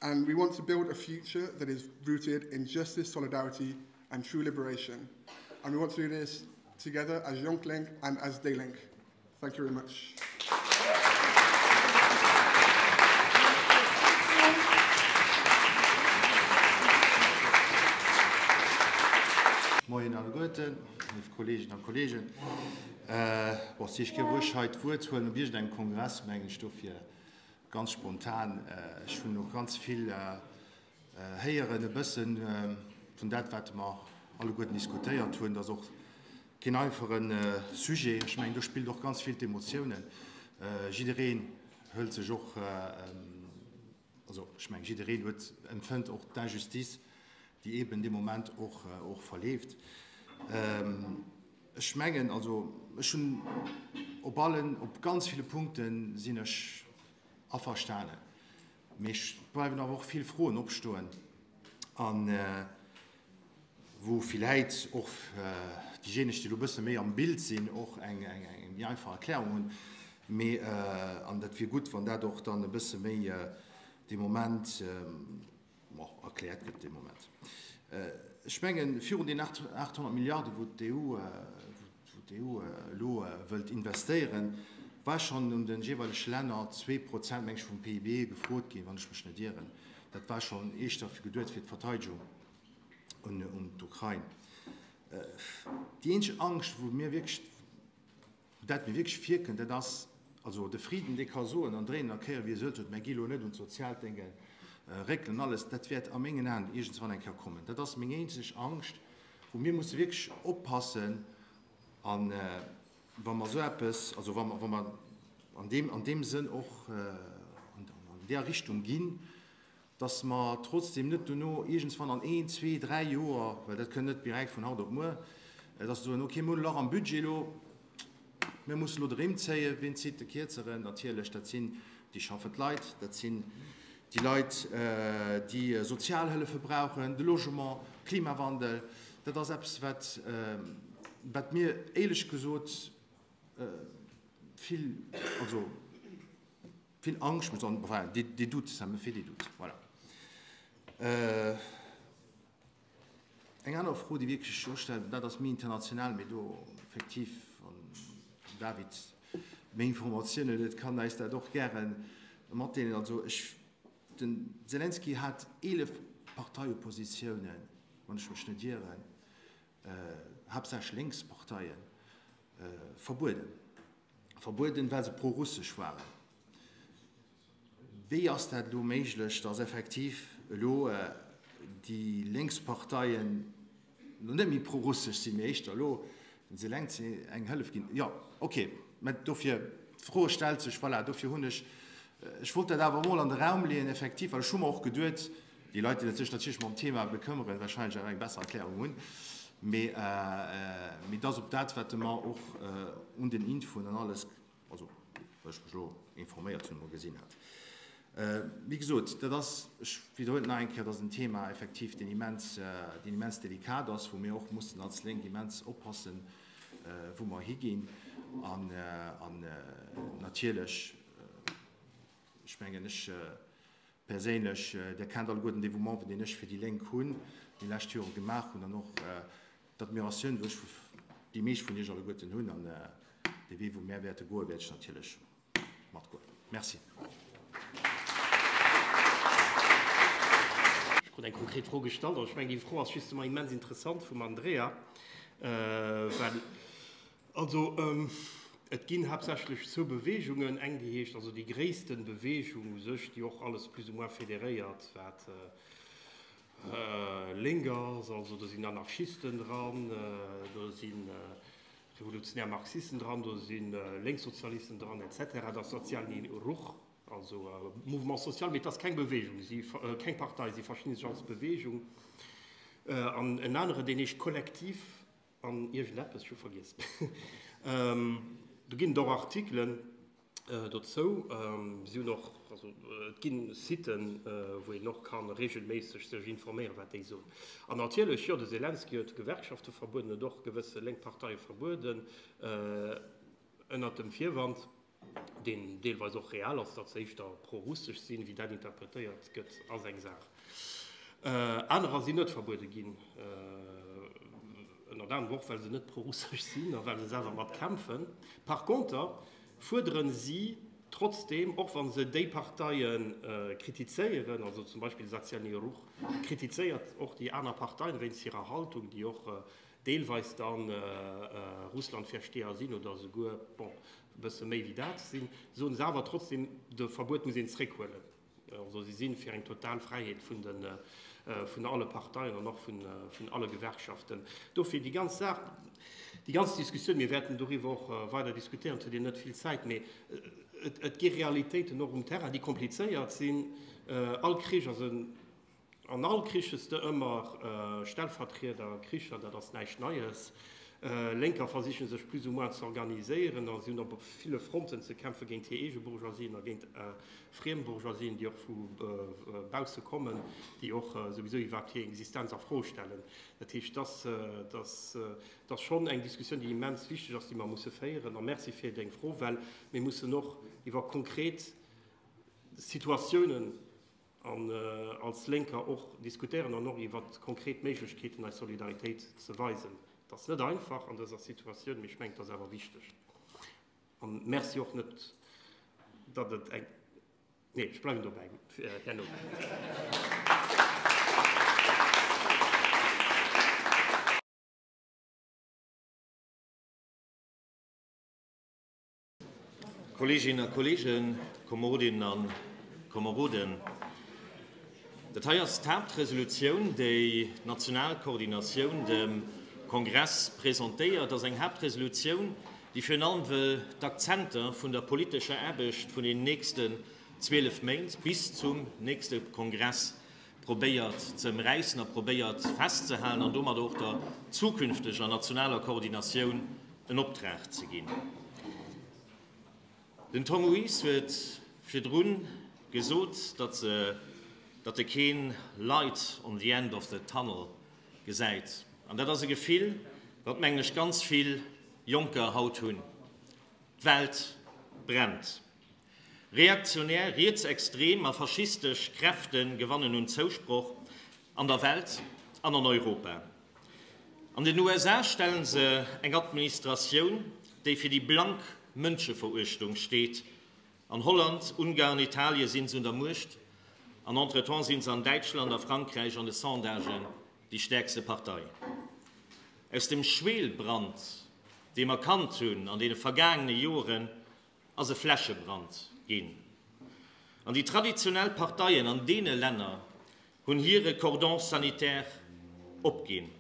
And we want to build a future that is rooted in justice, solidarity, and true liberation. And we want to do this together as Jonk Link and as Day Link. Thank you very much. Moien alleguerten, léif Kolleeginnen a Kolleegen. Bon, si ech géif ech hei d'Wuert huelen op iergendengem Kongress, mengen ech dofir ganz spontan. Ech hunn och ganz vill héieren, e bësse vun dat, wat mer alleguerten diskutéiert hunn. Dat ass och keen einfache Sujet. Ech mengen, do spillt och ganz vill d'Emotiounen. Jiddereen hëlt sech och, Also, ech mengen, jiddereen huet, empfënnt och d'Injustice, déi eeben dee Moment och, och verleeft. Ech mengen, also ech hunn op allen, op ganz ville Punkte sinn ech averstanen, mee ech bleiwen awer och vill Froen opstoen. An wou villäit och déijéineg, déi elo e bësse méi am Bild sinn, och eng méi einfach Erklärung hunn. Mee, an dat wier gutt, wann dat och dann e bësse méi dee Moment, bon, erkläert gëtt dee Moment. Ech mengen, virun den 800 Milliarden, wou d'EU, wou d'EU elo wëllt investéieren, war schonn un de jeeweilege Länner 2%, meng ech, vum PIB gefrot ginn, wann ech mech net ieren. Dat war schonn éischter geduet fir d'Verteidegung un d'Ukrain. Déi eenzeg Angscht, wou mir wierklech, wou dat mir wierklech virkënnt, dat ass, also de Frieden, dee ka soen an dréinen a kéieren, wéi e sëllt huet, mä gi elo net un d'Sozialt denken, réckelen, alles, dat wäert a mengen Aen iergendswann eng Kéier kommen. Dat ass meng eenzeg Angscht, wou mir musse wierklech oppassen a wa mer esou eppes, also wa mer, wa mer an deem, an deem Sënn och an där Richtung ginn, dass mer trotzdem net dono iergendswann an een, zwee, dräi Joer, well dat kënnt net direkt vun haut op muer, dass se soen, okay, mir hunn e Lach am Budget elo, mir mussen elo de Rimm zéien. Wien zitt de Kierzeren? Natierlech, dat sinn déi schaffend Leit, dat sinn déi Leit, déi Sozialhëllefe brauchen, de Logement, Klimawandel. Dat ass eppes, wat, wat mir éierlech gesot vill, also, Vill Angscht, muss an, enfin, des, des doutes, ça me fait des doutes, voilà. Äh, eng aner Fro, déi wierklech sech och stellt, dat ass méi international, mee do effektiv, wann den David méi Informatiounen huet, kann eis dat och gäre matdeelen. Also ech, den Zelenskyj hat 11 Parteioppositiounen, wann ech mech net ieren, haaptsächlech Lénksparteien, verbueden. Verbueden, well se pro-russesch waren. Wéi ass dat elo méiglech, datt effektiv elo déi lénks Parteien elo net méi pro-russesch sinn, mee éischter elo dem Zelenskyj eng Hëllef ginn? Jo, ok, mä dofir, d'Fro stellt sech, voilà, dofir hunn ech, ech wollt dat awer emol an de Raum leeën, effektiv, well ech hu mer och geduet, Déi Leit, déi sech natierlech mam Thema bekëmmeren, wahrscheinlech awer eng besser Erklärung hunn. Mee et ass op dat, wat mer och un den Infoen an alles, also wat ech mech elo informéiert hunn, emol gesinn hat. Wéi gesot, dat ass, ech widderhuelen et nach eng Kéier, dat ass en Thema effektiv, deen immens, deen immens delikat ass, wou mir och mussen als Lénk immens oppassen, wou mer higinn. An natierlech, ech mengen, ech Perséinlech, Dir kennt alleguerten den Dévouement, deen ech fir déi Lénk hunn, déi lescht Jore gemaach hunn, an och d'Admiratioun, wou ech vu déi meescht vun Iech alleguerten hunn. An dee Wee, wou mär wäerte goen, wäert ech natierlech matgoen. Merci. Ech krut eng konkret Fro gestallt, an ech mengen, déi Fro ass justement immens interessant vum Andrea, well Also, et ginn haaptsächlech zwou Beweegungen. Eng, déi heescht, also déi gréisste Beweegung u sech, déi och alles plus ou moins federéiert, wat lénk ass. Also do sinn Anarchisten dran, do si revolutionär Marxisten dran, do si Lénksozialisten dran, et cetera. Dat ass Sozialny Ruch, also Mouvement social, mee et ass keng Beweegung, keng Partei, si verstinn sech als Beweegung. An en anere, deen heescht Kollektiv. An iergendeppes, ech hu vergiess. Do ginn et och Artikelen dozou. Si hunn och, also et gi Siten, wou een och ka reegelméisseg sech informéieren, wat déi soen. An natierlech, jo, de Selenskyj huet d'Gewerkschafte verbueden, huet och gewësse lénk Parteie verbueden, ënnert dem Virwand, deen deelweis och real ass, datt se éischter pro-russesch sinn. Wéi dat interpretéiert gëtt, ass eng Saach. Anerer sinn net verbuede ginn, ënnert anerem och, well se net pro-russesch sinn a well se selwer mat kämpfen. Par conter fuerdere si. Trotzdeem, och wa se déi Parteie kritizéieren, also zum Beispill Sazialny Ruch kritizéiert och déi aner Parteien wéinst hirer Haltung, déi och deelweis da Russlandversteher sinn oder esouguer, bon, e bësse méi wéi dat sinn, soen se awer trotzdeem, de Verbuet muss een zréckhuelen. Also si si fir eng total Fräiheet vun de, vun alle Parteien an och vun, vun alle Gewerkschaften. Dofir déi ganz Saach, déi ganz Diskussioun, mir wäerten doriwwer och weider diskutéieren, et huet een net vill Zäit, mee et, et gi Realitéiten och um Terrain, déi komplizéiert sinn. All Krich ass en An all Krich hues de ëmmer Stellvertrieder Kricher, dat ass näischt Neies. Lénker versiche sech plus ou moins ze organiséieren a si hunn op ville Fronten ze kämpfe géint hir eege Bourgeoisien a géint friem Bourgeoisien, déi och vu bausse kommen, déi och souwisou iwwerhaapt hir Existenz a Fro stellen. Dat heescht, dass ass schonn eng Diskussioun, déi immens wichteg ass, déi mer musse féieren. A merci fir deng Fro, well mir mussen och iwwer konkret Situatiounen An als Lénker och diskutéieren an och iwwer konkret Méiglechkeeten eis Solidaritéit ze weisen. Et ass net einfach an dëser Situatioun, mee ech mengen, et ass awer wichteg. An Merci och net, datt et eng, nee, ech bleiwen dobäi herno. Kolleeginnen a Kolleegen, Komerodinnen a Komeroden, dat hei ass d'Haaptresolutioun, déi d'national Koordinatioun dem Kongress presentéiert. Et ass eng Haaptresolutioun, déi virun allem wëll d'Akzenter vun der politescher Aarbecht vun den nächsten 12 Méint bis zum nächste Kongress probéiert ze ëmräissen a probéiert festzehalen an domadder och der zukünfteger nationaler Koordinatioun en Optrag ze ginn. Den Tom Huis huet virdru gesot, datt se, datt e keen light on the end of the tunnel gesäit. An dat ass e Gefill, wat, mengen ech, ganz vill Jonker haut hunn. D'Welt brennt. Reaktionär, rietsextrem a faschistesch Kräfte gewannen un Zousproch an der Welt an an Europa. An den USA stellen se eng Administratioun, déi fir déi blank Mënscheveruechtung steet. An Holland, Ungarn, Italie sinn se un der Muecht an entretemps sinn se an Däitschland a Frankräich an de Sondagen déi stäerkste Partei. Aus dem Schwelbrand, dee mer kannt hunn an deene vergaangene Joren, ass e Flächebrand ginn. An déi traditionell Parteien an deene Länner hunn hire Cordon sanitaire opginn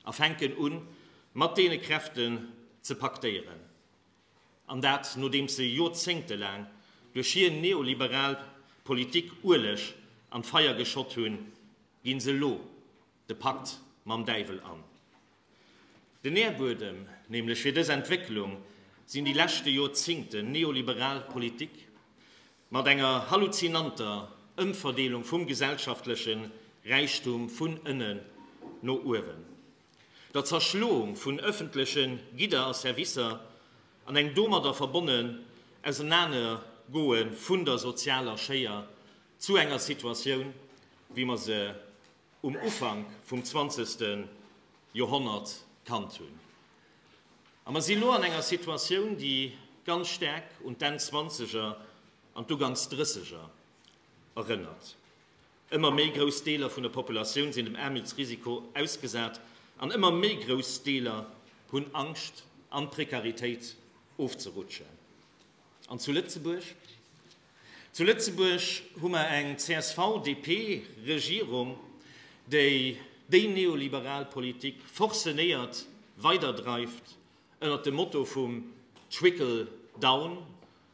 a fänken un, mat deene Kräften ze paktéieren. An dat nodeems se joerzéngtelaang duerch hir neoliberal Politik Ueleg an d'Feier geschott hunn, ginn se elo de Pakt mam Däiwel an. Den Nährbuedem nämlech fir dës Entwécklung sinn déi leschte Joerzingten neoliberal Politik mat enger halluzinanter Ëmverdeelung vum gesellschaftleche Räichtum vun ënnen no uewen, der Zerschloung vun ëffentleche Gidder a Servicer an engem domadder verbonnen Ausernanergoe vun der sozialer Schéier zu enger Situatioun, wéi mer se um Ufank vum zwanzegste Joerhonnert kannt hunn. A mer si lo an enger Situatioun, déi ganz staark un d'Enn Zwanzeger an d'Uganks Drësseger erënnert. Ëmmer méi grouss Deeler vun der Populatioun sinn dem Aarmutsrisiko ausgesat an ëmmer méi grouss Deeler hunn Angscht, an d'Prekaritéit ofzerutschen. An zu Lëtzebuerg? Zu Lëtzebuerg hu mer eng CSV-DP-Regierung, déi déi neoliberal Politik forcenéiert weiderdreift ënnert dem Motto vum Trickle down,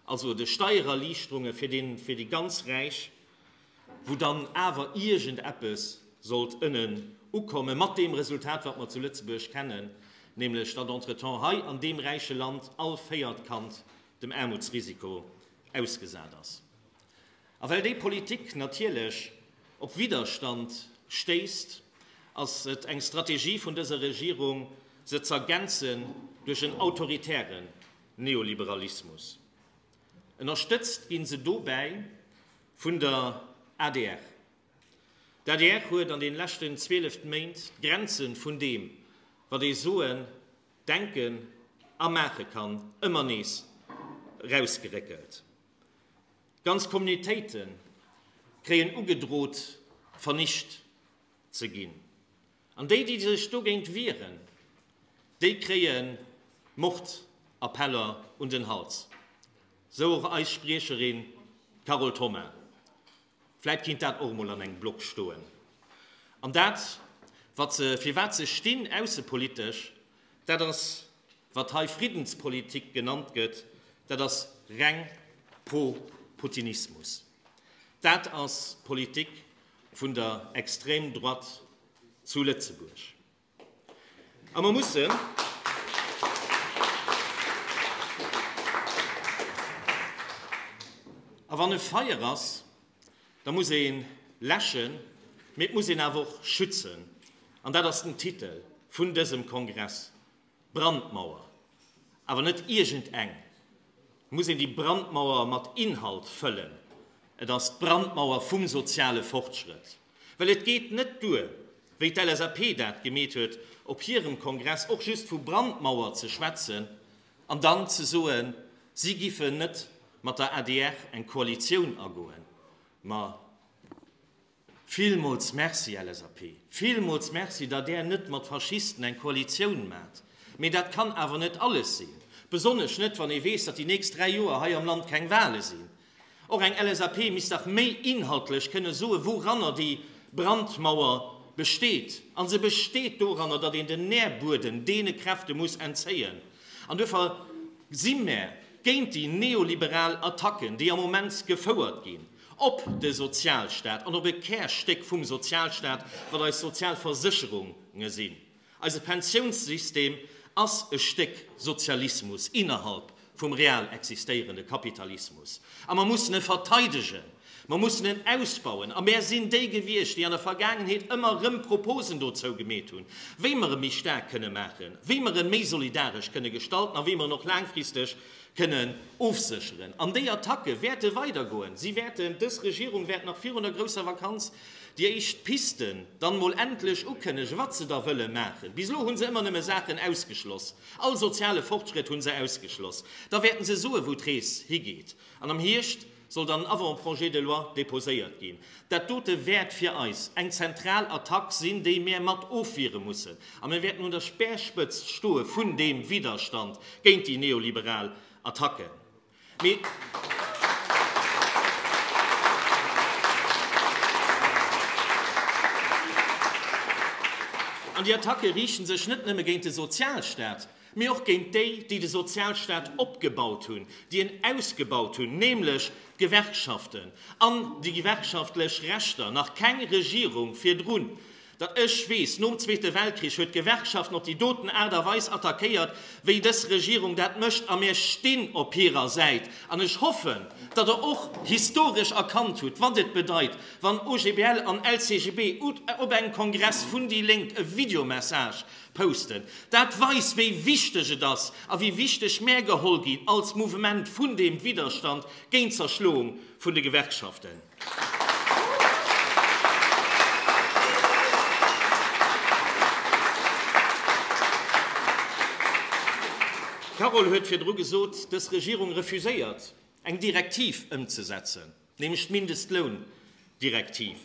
also de Steiererliichterunge fir déi ganz Räich, wou dann awer iergend eppes sollt ënnen ukommen, mat deem Resultat, wat mer zu Lëtzebuerg kennen, nämlech datt entretemps hei an deem räiche Land all véiert Kand dem Aarmutsrisiko ausgesat ass. A well déi Politik natierlech op Widderstand stéisst, ass et eng Strategie vun dëser Regierung, se z'ergänzen duerch en autoritären Neoliberalismus. Ënnerstëtzt ginn se dobäi vun der adr. D'adr huet an den leschten 12 Méint d'Grenzen vun deem, wat ee soen, denken a maache kann, ëmmer nees erausgeréckelt. Ganz Communautéite kréien ugedrot, vernicht ze ginn. An déi, déi sech dogéint wieren, déi kréie Mordappeller un den Hals. Sou och eis Spriecherin Carole Thoma. Vläit kinnt dat och emol an engem Blog stoen. An dat, wat se, fir wat se stinn aussepolitesch, dat ass, wat hei Friddenspolitik genannt gëtt, dat ass reng Pro-Putinismus. Dat ass d'Politik vun der Extrême droite zu Lëtzebuerg. A mer mussen. A wann e Feier ass, da muss ee läschen, mee et muss een awer och schützen. An dat ass den Titel vun dësem Kongress, Brandmauer, awer net iergend eng, et muss een déi Brandmauer mat Inhalt fëllen. Et ass d'Brandmauer vum soziale Fortschrëtt. Well et geet net duer, wéi d'LSAP dat gemeet huet op hirem Kongress, och just vu Brandmauer ze schwätzen an dann ze soen, si giffen net mat der adr eng Koalitioun agoen. Ma Villmools Merci, LSAP. Villmools Merci, datt Där net mat Faschisten eng Koalitioun maacht. Mee dat kann awer net alles sinn. Besonnesch net, wann ee weess, datt déi nächst 3 Joer hei am Land keng Wahle sinn. Och eng LSAP misst dach méi inhaltlech kënne soen, wouranner déi Brandmauer besteet. A se besteet doranner, datt een den Nährbueden deene Kräfte muss entzéien. An duerfir si mär géint déi neoliberal Attacken, déi am Moment gefouert ginn. Op de Sozialstaat an op e Kärstéck vum Sozialstaat, wat eis Sozialversécherunge sinn. Eise Pensiounssystem ass e Stéck Sozialismus innerhalb vum real existéierende Kapitalismus. A mer mussen e verteidegen, mer mussen en ausbauen. A mär sinn déi gewiescht, déi an der Vergaangenheet ëmmer erëm Proposen dozou gemeet hunn, wéi mer e méi staark kënne maachen, wéi mer e méi solidaresch kënne gestalten a wéi mer en och laangfristeg kënnen ofsécheren. An déi Attacke wäerte weidergoen. Si wäerten, dës Regierung wäert nach virun der grousser Vakanz déi éischt Pisten dann mol endlech ukënnegen, wat se da wëlle maachen. Bis elo hu se ëmmer nëmme Saachen ausgeschloss. All soziale Fortschrëtt hu se ausgeschloss. Da wäerten se soen, wou d'Rees higeet. An am Hierscht soll dann en Avant-projet de loi déposéiert ginn. Dat dote wäert fir eis eng zentral Attack sinn, déi mär mat ofwiere mussen. A mir wäerten un der Speerspëtzt stoe vun deem Widderstand géint déi neoliberal Attacken. Mee. An déi Attacke riichte sech net nëmme géint de Sozialstaat, mee och géint déi, déi de Sozialstaat opgebaut hunn, déi en ausgebaut hunn, nämlech d'Gewerkschaften an déi gewerkschaftlech Rechter. Nach keng Regierung virdrun, datt ech weess, nom Zweete Weltkrich, huet d'Gewerkschaften op déi doten Aart a Weis attackéiert, wéi dës Regierung dat mécht. A mir stinn op hirer Säit. An ech hoffen, datt Der och historesch erkannt hutt, wat et bedeit, wann OGBL an LCGB op engem Kongress vun déi Lénk e Videomessage Posten. Dat weist, wéi wichteg et ass a wéi wichteg mär geholl ginn als Mouvement vun deem Widderstand géint d'Zerschloung vun de Gewerkschaften. D'Carole huet virdru gesot, dës Regierung refuséiert, eng Direktiv ëmzesetzen, nämlech d'Mindestloundirektiv.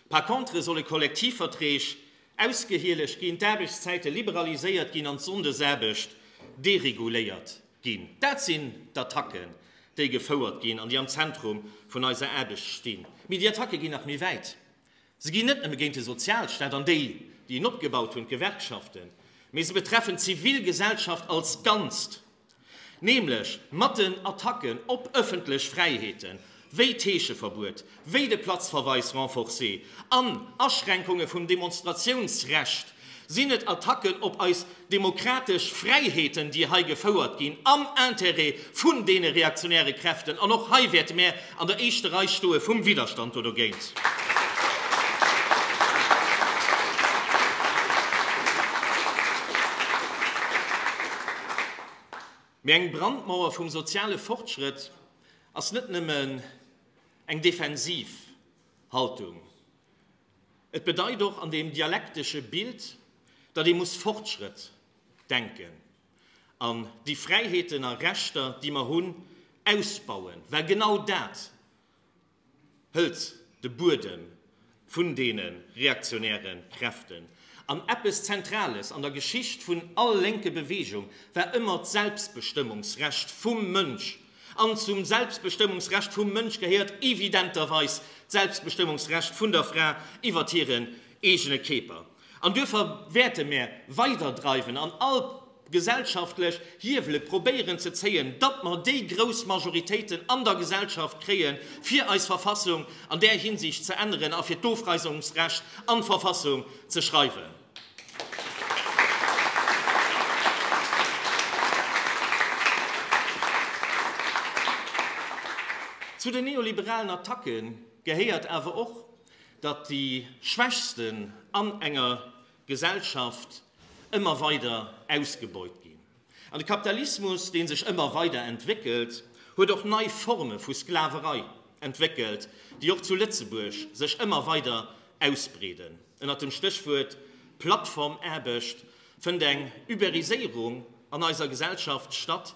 Par contre solle Kollektivverträg ausgehielegt ginn, d'Aarbechtszäite liberaliséiert ginn an d'Sonndesaarbecht dereguléiert ginn. Dat sinn d'Attacken, déi gefouert ginn an déi am Zentrum vun eiser Aarbecht stinn. Mee déi Attacke ginn nach méi wäit. Se ginn net nëmme géint de Sozialstaat an déi, déi en opgebaut hunn, d'Gewerkschaften, mee se betreffen d'Zivilgesellschaft als Ganzt. Nämlech mat den Attacken op ëffentlech Fräiheeten, wéi d'Heescheverbuet, wéi de Platzverweis renforcé an Aschränkunge vum Demonstratiounsrecht, sinn et Attacken op eis demokratesch Fräiheeten, déi hei gefouert ginn am Intérêt vun deene reaktionäre Kräften. An och hei wäerte mär an der éischter Rei stoe vum Widderstand do dogéint. Mee eng Brandmauer vum soziale Fortschrëtt ass net nëmmen eng defensiv Haltung. Et bedeit och an deem dialektesche Bild, datt ee muss Fortschrëtt denken an déi Fräiheeten a Rechter, déi mer hunn, ausbauen, well genau dat. Hëlt de Buedem vun deene reaktionäre Kräften. An eppes Zentrales an der Geschicht vun all lénke Bewegung war ëmmer d'Selbstbestëmmungsrecht vum Mënsch. An zum Selbstbestëmmungsrecht vum Mënsch gehéiert evidenterweis d'Selbstbestëmmungsrecht vun der Fra iwwert hiren eegene Kierper. An duerfir wäerte mär weiderdreiwen an all gesellschaftlech Hiewele probéieren ze zéien, datt mer déi grouss Majoritéiten an der Gesellschaft kréien, fir eis Verfassung an där Hinsicht ze änneren a fir d'Ofreisungsrecht an d'Verfassung ze schreiwen. Zu den neoliberalen Attacke gehéiert awer och, datt déi Schwächsten an enger Gesellschaft ëmmer weider ausgebeut ginn. An de Kapitalismus, dee sech ëmmer weider entwéckelt, huet och nei Forme vu Sklaverei entwéckelt, déi och zu Lëtzebuerg sech ëmmer weider ausbreeden. Ënnert dem Stéchwuert Plattformaarbecht fënnt eng Uberiséierung an eiser Gesellschaft statt,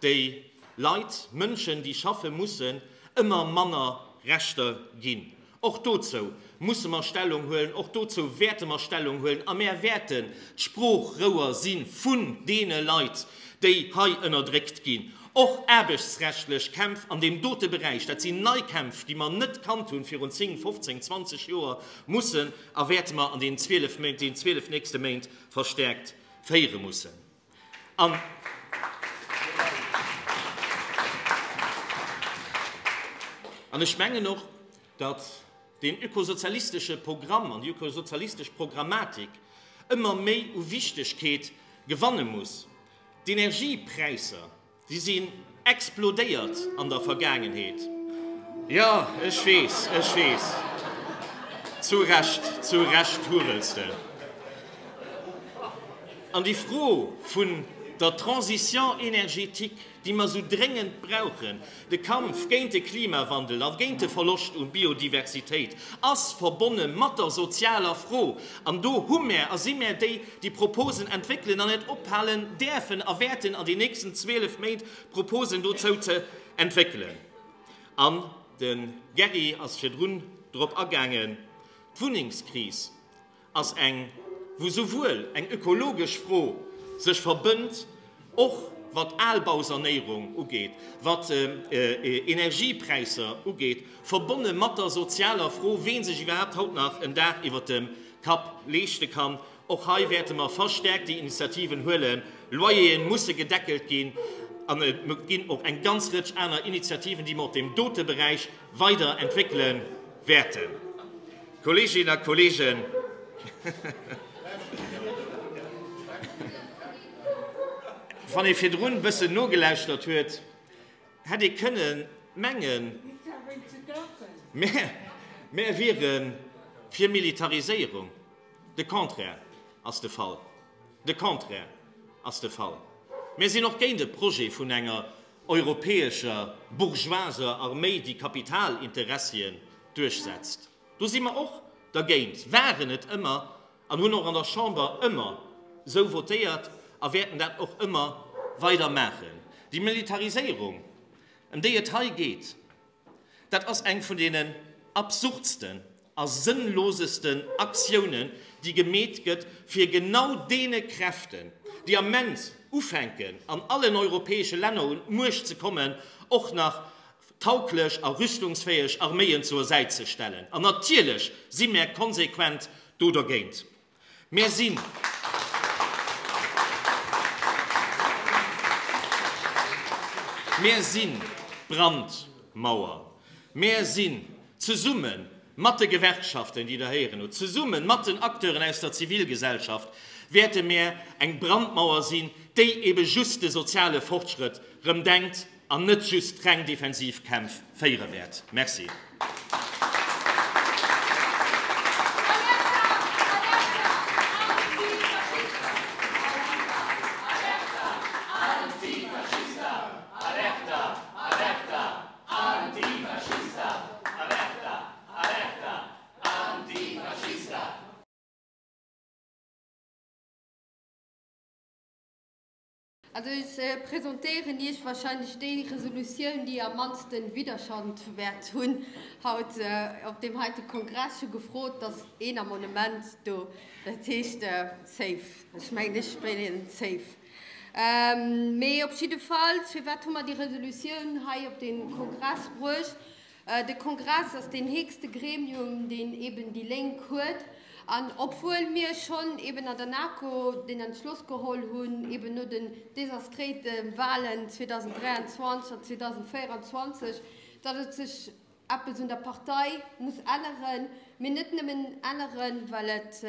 déi Leit, Mënschen, déi schaffe mussen, ëmmer manner Rechter ginn. Och dozou musse mer Stellung huelen, och dozou wäerte mer Stellung huelen a mär wäerten d'Sproochrouer si vun deene Leit, déi hei ënnerdréckt ginn. Och aarbechtsrechtlech Kämpf an deem dote Beräich, dat sinn nei Kämpf, déi mer net kannt hunn virun 10, 15, 20 Joer, mussen a wäerte mer an deenen 12 Méint, deenen 12 nächste Méint verstärkt féiere mussen. An an ech mengen och, datt deen ökosozialistesche Programm an déi ökosozialistesch Programmatik ëmmer méi u Wichtegkeet gewanne muss. D'Energiepräisser, Si sinn explodéiert an der Vergaangenheet. Jo, ech weess, ech weess. Zu Recht, zu Recht hurels de. An déi Fro vun der Transition énergétique, déi mer esou dréngend brauchen, de Kampf géint de Klimawandel a géint de Verloscht u Biodiversitéit, ass verbonne mat der sozialer Fro. An do hu mär a si mär déi, déi Proposen entwéckelen an net ophalen däerfen a wäerten an den nächsten 12 Méint Proposen dozou ze entwéckelen. An de Gerry ass virdrun drop agaangen, D'Wunnengskris ass eng, wou souwuel eng ökologesch Fro sech verbënnt, och wat Albausanéierung ugeet, wat Energiepräisser ugeet, verbonne mat der sozialer Fro, wee sech iwwerhaapt haut nach en Daach iwwert dem Kapp leeschte kann. Och hei wäerte mer verstärkt déi Initiativen huelen. Loyere musse gedeckelt ginn an et ginn och eng ganz Rëtsch aner Initiativen, déi mer op deem dote Beräich weider entwéckele wäerten. Kolleeginnen a Kolleegen, wann ee virdrun e bëssen nogelauschtert huet, hätt ee kënne mengen, mär wiere fir Militariséierung. De Contraire ass de Fall. De Contraire ass de Fall. Mär sinn och géint e Projet vun enger europäescher bourgeoiser Arméi, déi Kapitalinteressien duerchsetzt. Do si mer och dergéint, waren et ëmmer an hunn och an der Chamber ëmmer esou votéiert a wäerten dat och ëmmer weider maachen. Déi Militariséierung, ëm déi et hei geet, dat ass eng vun deenen absurdsten a sënnlosesten Aktiounen, déi gemeet gëtt, fir genau deene Kräften, déi am Ament ufänken, an allen europäesche Länner un d'Muecht ze kommen, och nach tauglech a rüstungsfäeg Arméien zur Säit ze stellen. An natierlech si mär konsequent do dergéint. Mär sinn. Mär sinn d'Brandmauer. Mär sinn zesumme mat de Gewerkschaften, déi Der héieren hutt, zesumme mat den Acteuren aus der Zivilgesellschaft wäerte mär eng Brandmauer sinn, déi ebe just de soziale Fortschrëtt rëm denkt an net just reng defensiv Kämpf féiere wäert. Merci. Also ech presentéieren Iech wahrscheinlech déi Resolutioun, déi am mannste Widderstand wäert hunn haut op deem heite Kongress. Ech hu gefrot, dass een Amendement do, dat heescht safe. Ech mengen, ech spillen safe. Mee op jiddefalls, firwat hu mer déi Resolutioun hei op de Kongress bruecht? De Kongress ass deen héchste Gremium, deen eben déi Lénk huet. An obwuel mir schonn eben an der NaKo den Entschloss geholl hunn, eben no den desastréite Wahlen 2023 an 2024, datt et sech eppes un der Partei muss änneren, mee net nëmmen änneren, well et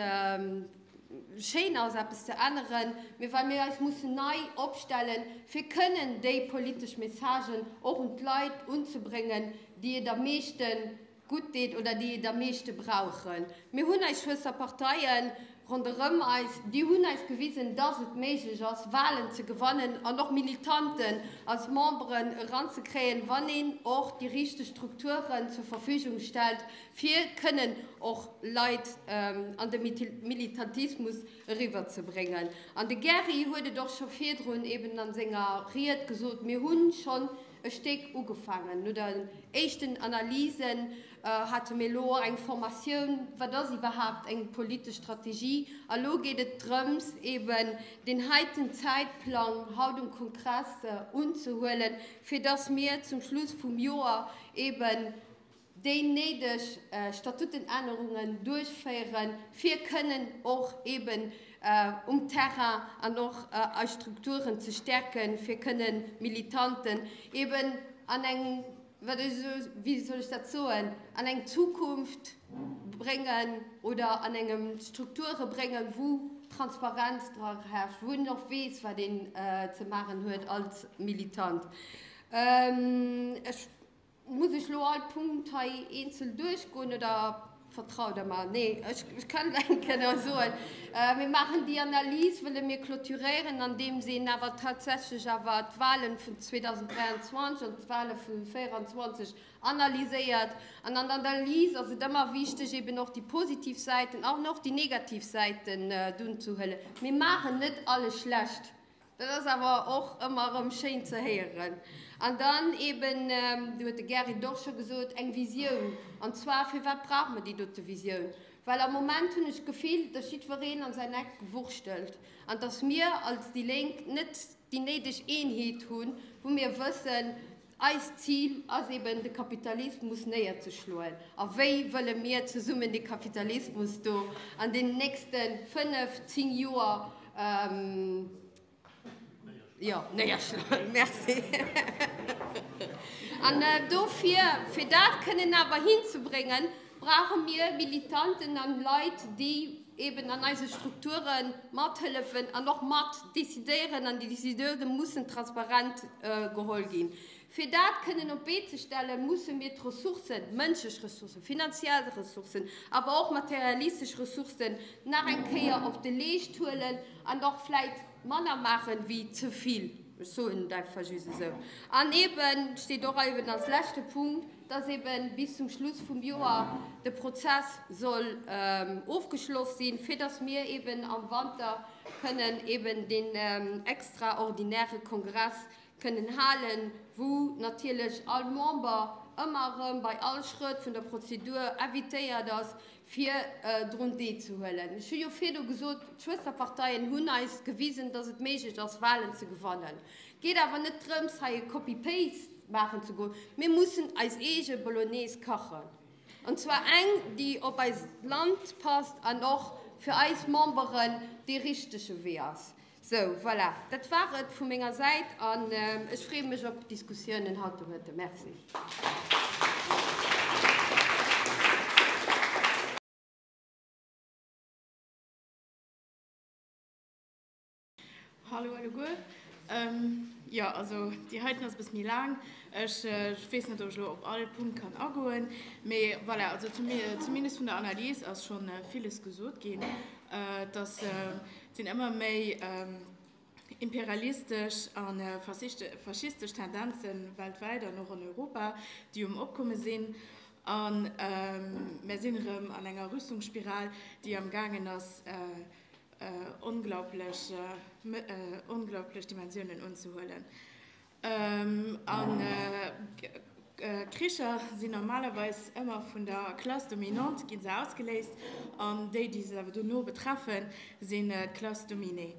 schéin ass eppes ze änneren, mee well mir eis mussen nei opstellen, fir kënnen déi politesch Messagen och un d'Leit unzebréngen, déi et am meeschte gutt deet oder déi et am meeschte brauchen. Mir hunn eis Schwësterparteie ronderëm eis, déi hunn eis gewisen, dass et méiglech ass, Wahlen ze gewannen an och Militanten als Memberen eranzekréien, wann een och déi richteg Strukturen zur Verfügung stellt, fir kënnen och Leit an de Militantismus eriwwerzebréngen. An de Gerry huet et och scho virdrun eben a senger Ried gesot, Mir hu schonn e Stéck ugefaangen. No den éischten Analysen hate mir elo och eng Formatioun, Wat ass iwwerhaapt eng politesch Strategie? A lo geet et drëms, eben deen heiten Zäitplang haut um Kongress unzehuelen, fir dass mir zum Schluss vum Joer eben déi néideg Statutenännerungen duerchféieren, fir kënnen och eben um Terrain an och eis Strukturen ze stäerken, fir kënnen Militanten eben an eng, wat ech esou, wéi soll ech dat soen, an eng Zukunft bréngen oder an engem Strukture bréngen, wou Transparenz dra herrscht, wou een och weess, wat een ze maachen huet als Militant. Ech. Muss ech lo all Punkt hei eenzel duerchgoen oder vertraut der mer? Nee, ech kann et eng Kéier soen. Mir maachen déi Analys, wëlle mir clôturéieren, andeems een awer tatsächlech awer d'Wahlen vun 2023 an d'Wahle vu 2024 analyséiert. An an der Analys ass et ëmmer wichteg, eben och déi positiv Säiten an och déi negativ Säiten dunzehuelen. Mir maachen net alles schlecht. Dat ass awer och ëmmer erëm schéin ze héieren. An dann eben, do huet de Gerrit et och scho gesot, eng Visioun. An zwar, firwat brauche mer déi dote Visioun? Well am Moment hunn ech d'Gefill, dass jiddwereen an säin Eck wurschtelt an dass mir als déi Lénk net déi néideg Eenheet hunn, wou mir wëssen, Eist Zil ass eben, de Kapitalismus néierzeschloen. A wéi wëlle mir zesummen de Kapitalismus do an den nächste fënnef, zing Joer, jo, néierschloen? Merci. An dofir, fir dat kënnen awer hinzebréngen, brauche mir Militanten an Leit, déi eben an eise Strukture mathëllefen an och mat decidéieren, an déi Décideure mussen transparent geholl ginn. Fir dat kënnen op d'Bee ze stellen, musse mir d'Ressourcen, mënschlech Ressourcen, finanziell Ressourcen, awer och materialistesch Ressourcen nach eng Kéier op de Leescht huelen an och vläit manner maachen wéi ze vill. Ech soen et einfach just esou. An eben steet och eben als leschte Punkt, dass eben bis zum Schluss vum Joer de Prozess soll ofgeschloss sinn, fir dass mir eben am Wanter kënnen eben deen extraordinäre Kongress kënnen halen, wou natierlech all Member ëmmer erëm bei all Schrëtt vun der Prozedur invitéiert ass, fir drun deelzehuelen. Ech hu jo virdu gesot, d'Schwësterparteien hunn eis gewisen, dass et méiglech ass, Wahlen ze gewannen. Et geet awer net drëms, hei e Copy-paste maachen ze goen. Mir mussen eis eege Bolognaise kachen, an zwar eng, déi op eist Land passt an och fir eis Memberen dee richtege Wee ass. Sou, voilà, dat war et vu menger Säit an ech freeë mech op d'Diskussiounen haut de Mëtten. Merci. Hallo alleguer. Jo, also déi heiten ass e bësse méi laang. Ech weess net, ob ech elo op all Punkt kann agoen, mee voilà, also zumindest vun der Analys ass scho villes gesot ginn, dass Et sinn ëmmer méi imperialistesch a faschistesch Tendenze weltwäit an och an Europa, déi um Opkomme sinn. A mär sinn erëm an enger Rüstungsspiral, déi am gaangen ass. onglaublech, onglaublech Dimensiounen unzehuelen. A Kricher sinn normalerweis ëmmer vun der Classe dominante gi se ausgeléist, an déi, déi se awer dono betreffen, sinn d'Classe dominée.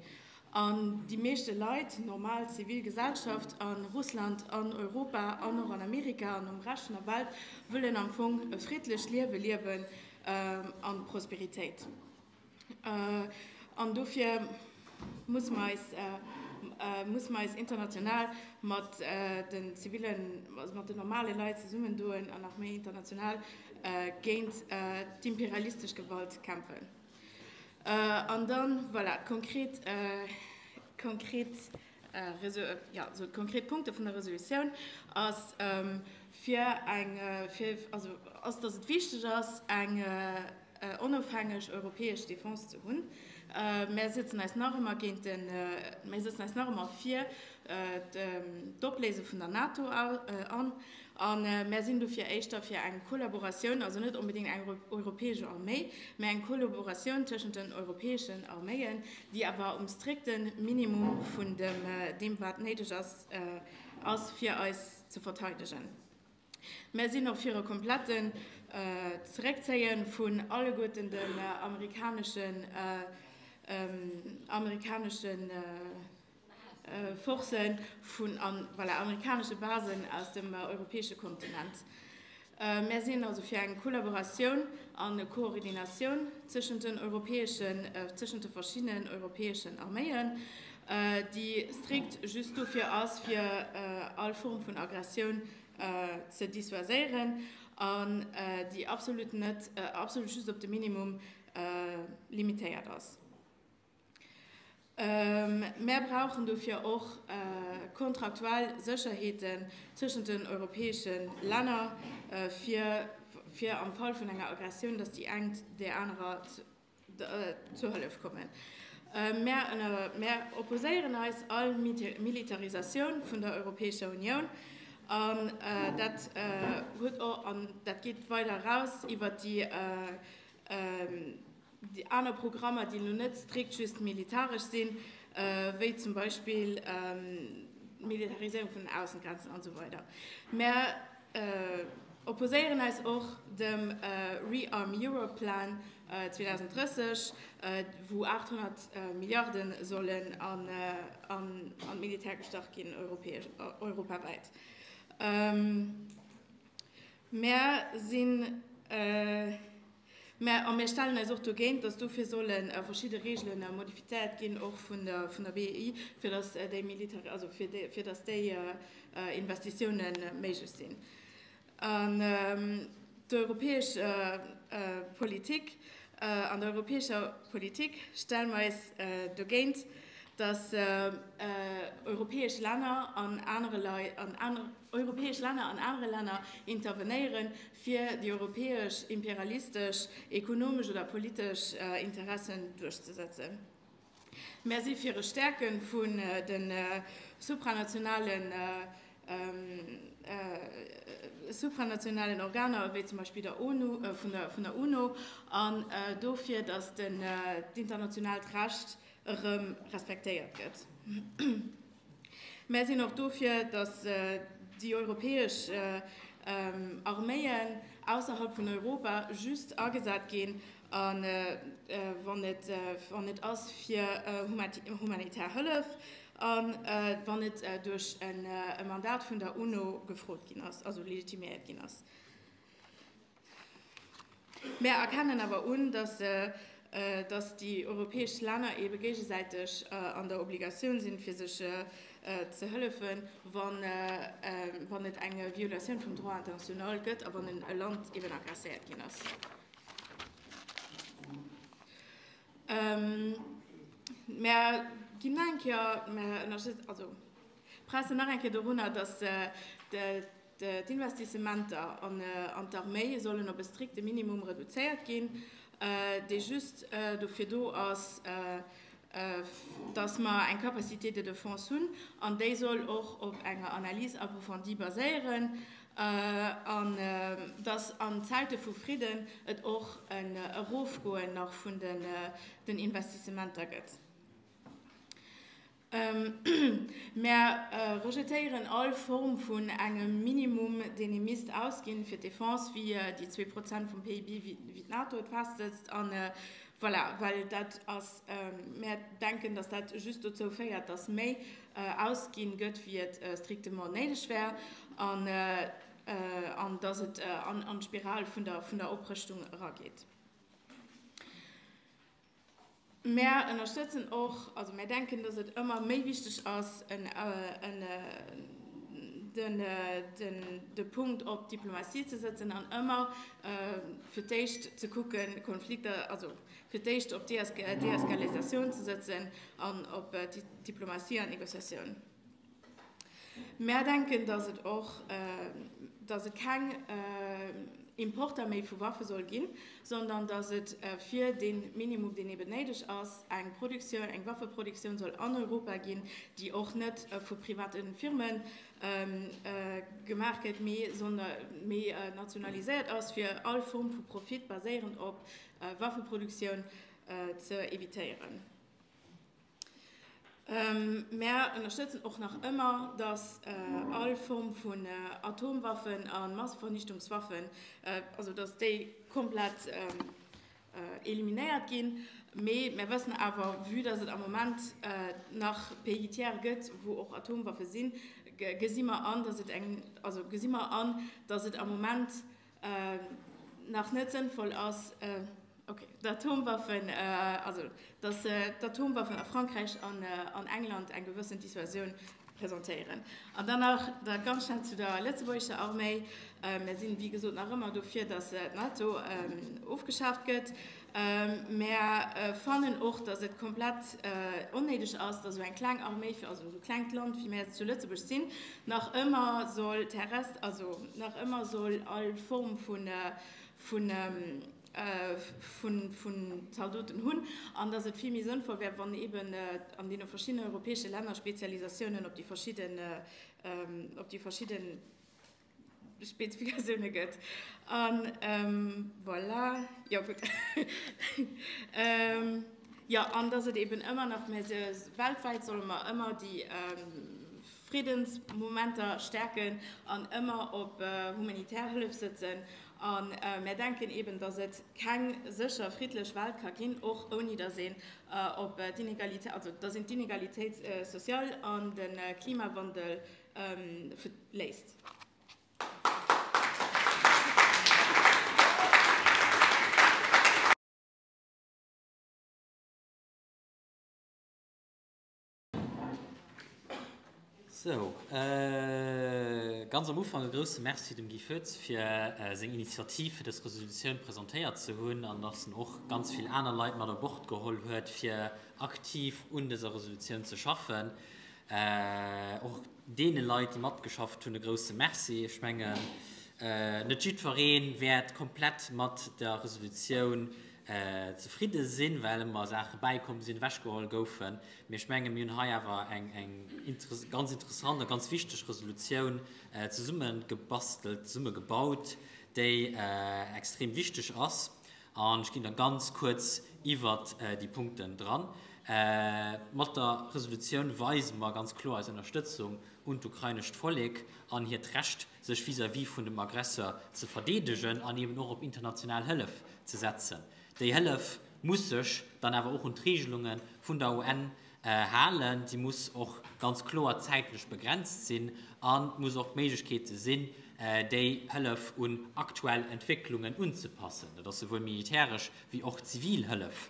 An déi meeschte Leit, normal zivil Gesellschaft a Russland, an Europa an och an Amerika an um Rescht vun der Welt, wëllen am Fong e friddlecht Liewe liewen an Prosperitéit. An dofir musse mer eis, musse mer eis international mat den zivilen, also mat den normale Leit zesummendoen an nach méi international géint d'imperialistesch Gewalt kämpfen. An dann, voilà, d'konkret, konkret, jo, esou d'konkret Punkte vun der Resolutioun ass, fir eng, fir, also ass, dass et wichteg ass, eng onofhängeg europäesch Defense ze hunn. Mär sëtzen eis nach ëmmer géint den, mär sëtzen eis nach ëmmer fir d'Opléise vun der NATO an. A mär sinn dofir éischter fir eng Kollaboratioun, also net onbedéngt eng europäesch Arméi, mä eng Kollaboratioun tëschent den europäeschen Arméien, déi awer um strikte Minimum vun deem, wat néideg ass, ass, fir eis ze verteidegen. Mär sinn och fir e kompletten Zeréckzéie vun alleguerten den amerikaneschen, amerikaneschen, Forcen vun an, voilà, amerikanesche Basen aus dem europäesche Kontinent. Mär sinn also fir eng Kollaboratioun an e Koordinatioun tëschent den europäeschen, tëschent de verschiddenen europäeschen Arméien, déi strikt just dofir ass, fir all Form vun Aggressioun ze dissuaséieren an déi absolut net, absolut just op de Minimum limitéiert ass. Mär brauchen dofir och kontraktuell Sécherheeten tëschent den europäesche Länner, fir am Fall vun enger Aggressioun, datt déi eng där anerer zur Hëllef kommen. Mär opposéieren eis all Militarisatioun vun der Europäescher Unioun an dat huet och, an dat geet weider eraus iwwert déi Déi aner Programmer, déi elo net strikt just militaresch sinn, wéi zum Beispill d'Militariséierung vun den Aussengrenzen an esou weider. Mär opposéieren eis och dem Rearm Europe Plan 2030, wou 800 Milliarde sollen an d'Militär gestach ginn, europawäit. Mär sinn. Mä, a mir stellen eis och dogéint, dass dofir solle verschidde Regele modifizéiert ginn, och vun der, vun der BEI, fir dass déi Militari-, also fir déi, fir dass déi Investitiounen méiglech sinn. An d'europäesch Politik, an der europäescher Politik stelle mer eis dogéint, dass europäesch Länner an anere Lei-, an aner, europäesch Länner an anere Länner intervenéieren, fir déi europäesch imperialistesch, ekonomesch oder politesch Interessen duerchzesetzen. Mär si fir e Stäerke vun de supranationalen supranationalen Organer, ewéi zum Beispill der ONU, vun der vun der UNO, an dofir, datt d'internationaalt Recht erëm respektéiert gëtt. Mär sinn och dofir, datt déi europäesch Arméien ausserhalb vun Europa just agesat ginn, wann et ass fir humanitär Hëllef a wann et duerch e Mandat vun der UNO gefrot ginn ass, also legitiméiert ginn ass. Mär erkennen awer un, dass dass déi europäesch Länner eebe géigesäiteg an der Obligatioun sinn, fir sech ze hëllefen, wann wann et eng Violatioun vum Droit international gëtt a wann e Land eeben agresséiert ginn ass. Mär ginn nach eng Kéier, mär ënnerstëtzen, also pressen nach eng Kéier dorunner, dass d'Investissementer an d'Arméi sollen op e strikte Minimum reduzéiert ginn, dee just dofir do ass, dass mer eng Capacité de défense hunn, an déi soll och op enger Analyse approfondie baséieren. An dass an Zäite vu Fridden et och en Erofgoen nach vun den Investissementer gëtt. Mär rejetéieren all Form vun engem Minimum, deen ee misst ausginn fir d'Defense, wéi déi 2% vum PIB, wéi d'NATO et festsetzt. A voilà, well dat ass, mär denken, dass dat just dozou féiert, dass méi ausginn gëtt, wéi et strictement néideg wär, an an dass et an d'Spiral vun der Oprëschtung erageet. Mär ënnerstëtzen och, also mär denken, dass et ëmmer méi wichteg ass, de Punkt op d'Diplomatie ze sëtzen an ëmmer fir d'éischt ze kucken, Konflikter, also fir d'éischt op d'Deeskalisatioun ze sëtzen an op d'Diplomatie an d'Negociatioun. Mär denken, dass et och, dass et keng Importer méi vu Waffe soll ginn, sondern dass et fir dee Minimum, deen eben néideg ass, eng Produktioun, eng Waffeproduktioun soll an Europa ginn, déi och net vu private Firme gemaach gëtt, mee mee nationaliséiert ass, fir all Form vu Profit baséierend op Waffeproduktioun ze évitéieren. Mär ënnerstëtzen och nach ëmmer, datt all Form vun Atomwaffen a Massevernichtungswaffen, also datt déi komplett eliminéiert ginn. Mee mär wëssen awer, vue datt et am Moment nach Pays tiers gëtt, wou och Atomwaffe sinn, gesi mer an, datt et eng, also gesi mer an, datt et am Moment nach net sënnvoll ass, Ok, d'Atomwaffen, also datt d'Atomwaffen a Frankräich an an England eng gewëssen Dissuasioun presentéieren. An dann nach da ganz schnell zu der lëtzebuergescher Arméi. Mär sinn, wéi gesot, nach ëmmer dofir, datt d'NATO ofgeschaaft gëtt. Mär fannen och, datt et komplett onnéideg ass, datt esou eng kleng Arméi fir, also esou klengt Land wéi mär zu Lëtzebuerg sinn, nach ëmmer soll terrest, also nach ëmmer soll all Form vun vun vun Zaldoten hunn, an datt et vill méi sënnvoll wär, wann eeben an deene verschiddenen europäesche Länner Spezialisatiounen op déi verschidden, op déi verschidde Spezifikatioune gëtt. An voilà, jo gutt. Jo, an datt et eeben ëmmer nach, mä weltwäit solle mer ëmmer déi Friddensmomenter stäerken an ëmmer op humanitär Hëllef sëtzen A mär denken eben, datt et keng sécher, friddlech Welt ka ginn, och ouni datt een op d'Inegalitéit, also datt een d'Inegalitéit sociale an de Klimawandel léist. Sou, ganz am Ufank e grousse Merci dem Guy Foetz fir seng Initiativ fir dës Resolutioun presentéiert ze hunn an dass en och ganz vill aner Leit mat u Bord geholl huet fir aktiv un dëser Resolutioun ze schaffen. Och deene Leit déi matgeschafft hunn e grousse Merci. Ech mengen net jiddweree wäert komplett mat der Resolutioun zefridde sinn, well ëmmer Saache bäikomm sinn, ewechgeholl goufen. Mee ech menge mir hunn hei awer eng ganz interessant a ganz wichteg Resolutioun zesummegebastelt, zesummegebaut, déi extrem wichteg ass. An ech ginn da ganz kuerz iwwert déi Punkten dran. Mat der Resolutioun weise mer ganz kloer eis Ënnerstëtzung un d'ukrainescht Vollek an hiert Recht, sech vis-à-vis vun dem Aggresseur ze verdeedegen an eben och op international Hëllef ze setzen. Déi Hëllef muss sech dann awer och un d'Regelunge vun der UN halen, si muss och ganz kloer zäitlech begrenzt sinn a muss och d'Méiglechkeete sinn, déi Hëllef un aktuell Entwécklungen unzepassen. Dat ass souwuel militäresch wéi och zivil Hëllef.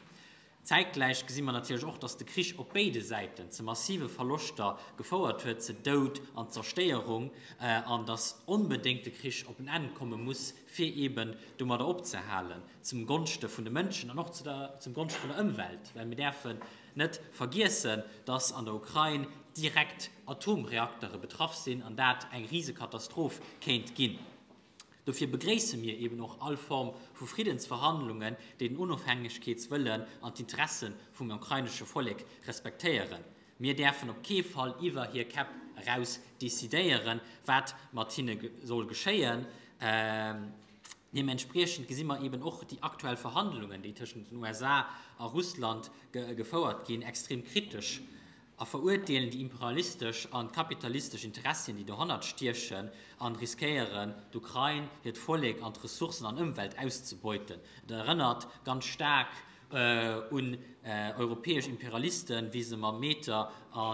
Zäitgläich gesi mer natierlech och, datt de Krich op béide Säiten ze massive Verloschter gefouert huet, ze Doud an Zerstéierung, an datt onbedéngt de Krich op en Enn komme muss, fir eeben domadder opzehalen, zum Gonschte vun de Mënschen an och zum Gonschte vun der Ëmwelt, well mir däerfen net vergiessen, datt an der Ukrain direkt Atomreaktere betraff sinn an dat eng Risekatastroph kéint ginn. Dofir begréisse mir eben och all Form vu Friddensverhandlungen, déi den Onofhängegkeetswëllen an d'Interesse vum ukrainesche Vollek respektéieren. Mir däerfen op kee Fall iwwer hir Käpp eraus decidéieren, wat mat hinne soll geschéien. Deementspriechend gesi mer eben och déi aktuell Verhandlungen, déi tëschent den USA a Russland gefouert ginn, extrem kritesch a verurteelen déi imperialistesch an kapitalistesch Interessien, déi dohannert stiechen an riskéieren, d'Ukrain, hiert Vollek an d'Ressourcen an Ëmwelt auszebeuten. Et erënnert ganz staark un europäesch Imperialisten, wéi se mam Meter a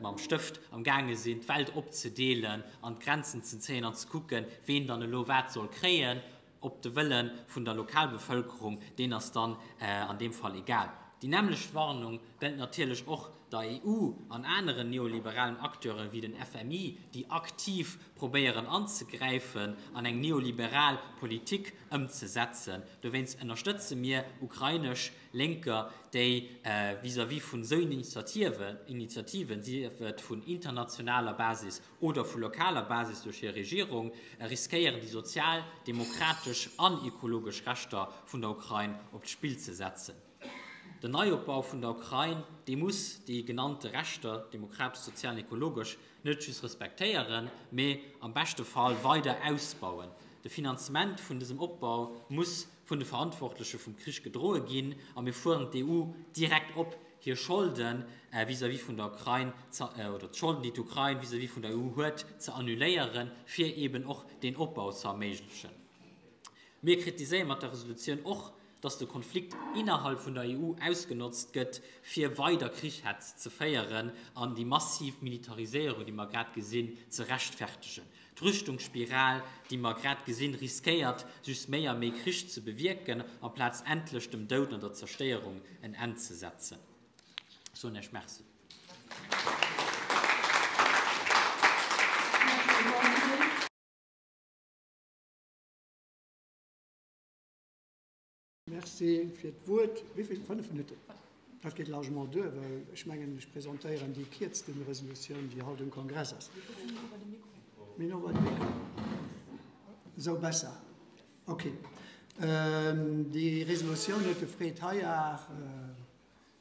mam Stëft am gaange sinn, d'Welt opzedeelen an d'Grenzen ze zéien an ze kucken, ween dann elo wat soll kréien. Op de Wëlle vun der Lokalbevëlkerung, deen ass dann an deem Fall egal. Déi nämmlecht Warnung gëllt natierlech och der EU an aneren neoliberalen Acteure wéi den FMI, déi aktiv probéieren anzegräifen an eng neoliberal Politik ëmzesetzen. Dowéinst ënnerstëtze mir ukrainesch Lénker, déi vis-à-vis vun esou Initiativen, sief et vun internationaler Basis oder vu lokaler Basis duerch hir Regierung, riskéieren déi sozial, demokratesch an ekologesch Rechter vun der Ukrain op d'Spill ze setzen. Den Neiopbau vun der Ukrain, dee muss déi genannte Rechter, demokratesch, sozial an ekologesch, net just respektéieren, mee am beschte Fall weider ausbauen. De Finanzement vun dësem Opbau muss vun de Verantwortleche vum Krich gedroe ginn a mir fuerderen d'EU direkt op, hir Scholde vis-à-vis vun der Ukrain ze, oder d'Scholden, déi d'Ukrain vis-à-vis vun der EU huet, ze annuléieren, fir eeben och deen Opbau ze erméiglechen. Mir kritiséiere mat der Resolutioun och, datt de Konflikt innerhalb vun der EU ausgenotzt gëtt, fir weider Krichhetz ze féieren an déi massiv Militariséierung, déi mer grad gesinn, ze rechtfertegen. D'Rüstungsspiral, déi mer grad gesinn, riskéiert just méi a méi Krich ze bewierken, amplaz endlech dem Doud an der Zerstéierung en Enn ze setzen. Ech soen Iech Merci. Merci fir d'Wuert. Wéi vill? Fënnf Minutten? Dat geet largement duer, well ech mengen, ech presentéieren déi kierzte Resolutioun, déi haut um Kongress ass. Méi no bei de Mikro. Esou besser. Okay. Déi Resolutioun huet de Fred Heyard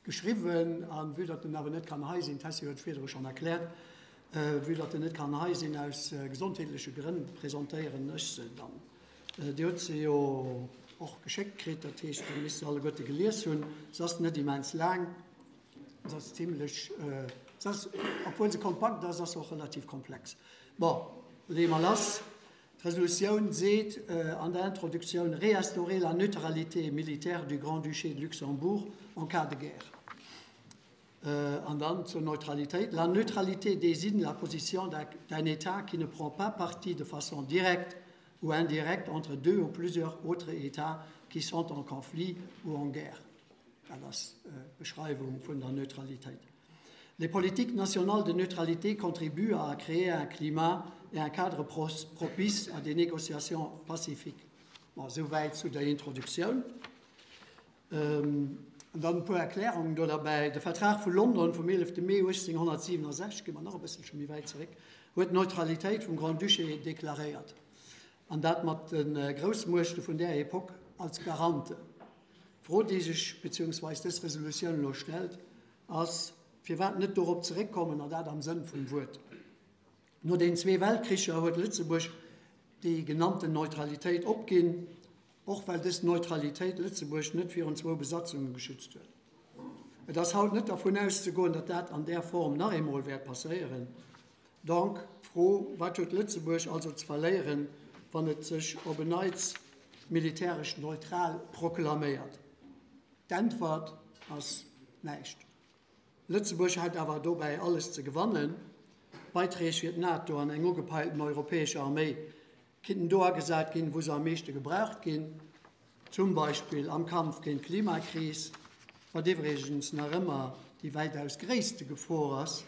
Geschriwwen, a vue datt en awer net kann hei sinn, d'Tessy huet et virdru schonn erkläert, vue datt en net kann hei sinn aus gesondheetleche Grënn, presentéieren ech se dann. Dir hutt se jo och geschéckt kritt, dat heescht, Dir misst se alleguerte gelies hunn. Se ass net immens laang, se ass zimlech, se ass, obwuel se kompakt ass, ass se och relativ komplex. Bon, leeë mer lass. D'Resolutioun seet an der Introduktioun, Réinstaurer la neutralité militaire du Grand-Duché de Luxembourg en cas de guerre. An dann zur Neutralitéit, La neutralité désigne la position d'un État qui ne prend pas parti de façon directe ou indirecte entre deux ou plusieurs autres États qui sont en conflit ou en guerre. Dat ass d'Beschreiwung vun der Neutralitéit. Les politiques nationales de neutralité contribuent à créer un climat et un cadre propice à des négociations pacifiques. Bon, esouwäit zu der Introduktioun. An dann e puer Erklärungen do derbäi. De Vertrag vu London vum 11. Mee 1867, gi mer nach e bësselche méi wäit zeréck, huet d'Neutralitéit vum Grand-Duché deklaréiert, an dat mat de Groussmuechte vun där Epoque als Garante. D'Fro, déi sech beziehungsweis dës Resolutioun elo stellt, ass, Firwat net dorop zeréckkommen, an dat am Sënn vum Wuert? No den zwee Weltkricher huet Lëtzebuerg déi genannten Neutralitéit opginn, och well dës Neutralitéit Lëtzebuerg net virun zwou Besatzunge geschützt huet. Et ass haut net dervun auszegoen, datt dat an där Form nach eemol wäert passéieren. Donc d'Fro, Wat huet Lëtzebuerg also ze verléieren, wann et sech op en Neits militäresch neutral proklaméiert? D'Äntwert ass, Näischt. Lëtzebuerg hätt awer dobäi alles ze gewannen, Beiträg fir d'NATO an eng ugepeilten europäesch Arméi kinnten do agesat ginn, wou se am meeschte gebraucht ginn, zum Beispill am Kampf géint d'Klimakris, wat iwwregens nach ëmmer déi wäitaus gréisste Gefor ass,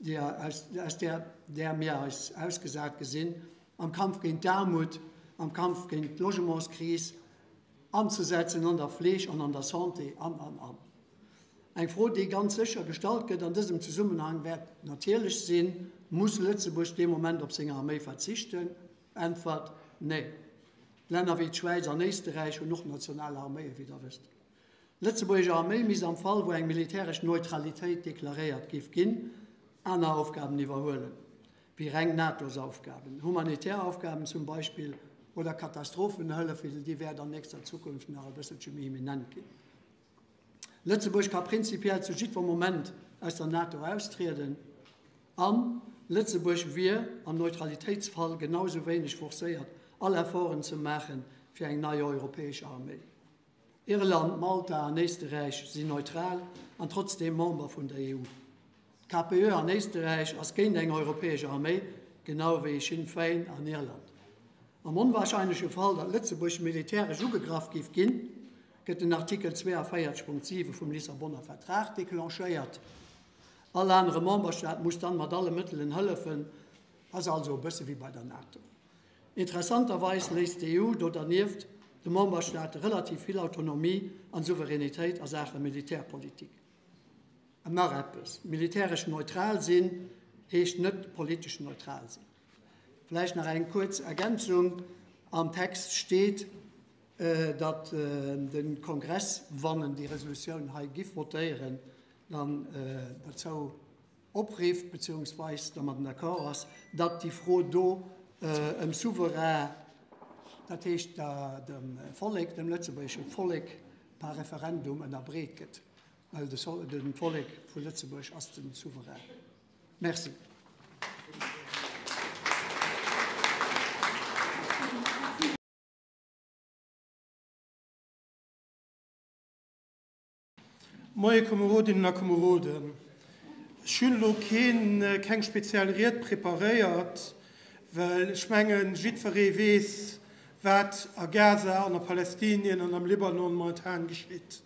aus där mir eis ausgesat gesinn, am Kampf géint d'Aarmut, am Kampf géint d'Logementskris anzesetzen, an der Fleeg an an der Santé an, an, an. Eng Fro, déi ganz sécher gestallt gëtt an dësem Zesummenhang, wäert natierlech sinn, Muss Lëtzebuerg dee Moment op seng Arméi verzichten? Äntwert, Nee. Länner wéi d'Schwäiz an Éisterräich hunn och national Arméien, wéi Der wësst. D'lëtzebuergesch Arméi misst am Fall wou eng militäresch Neutralitéit deklaréiert géif ginn, aner Aufgaben iwwerhuelen, wéi reng NATO-Saufgaben, humanitär Aufgaben zum Beispill oder Katastrophenhëllef, déi wäert an nächster Zukunft nach e bësselche méi imminent ginn. Lëtzebuerg ka prinzipiell zu jiddwer Moment aus der NATO austrieden an Lëtzebuerg wier am Neutralitéitsfall genau sou wéineg forcéiert, all Efforten ze maachen fir eng nei europäesch Arméi. Irland, Malta an Éisterräich sinn neutral an trotzdeem Member vun der EU. D'KPÖ an Éisterräich ass géint eng europäesch Arméi, genau wéi Sinn Féin an Irland. Am onwahrscheinleche Fall, datt Lëtzebuerg militäresch ugegraff géif ginn, gëtt den Artikel 42.7 vum Lissabonner Vertrag declenchéiert. All anere Memberstaat muss dann mat alle Mëttelen hëllefen, ass also e bësse wéi bei der NATO. Interessanterweis léisst d'EU do dernieft de Memberstaate relativ vill Autonomie an Souveränitéit a Saache Militärpolitik. An nach eppes, Militäresch neutral sinn heescht net politesch neutral sinn. Vläicht nach eng kuerz Ergänzung, Am Text steet, datt de Kongress, wann en déi Resolutioun hei giff votéieren, dann dozou oprifft, beziehungsweis dermat en Accord ass, datt déi Fro do ëm Souverain, dat heescht dem Vollek, dem lëtzebuergesche Vollek, par Referendum ënnerbreet gëtt, well de Vollek vu Lëtzebuerg ass de Souverain. Merci. Moie Komerodinnen a Komeroden. Ech hunn elo keen, keng speziell Ried preparéiert, well ech mengen, jiddweree weess, wat a Gaza an a Palästinien an am Libanon momentan geschitt.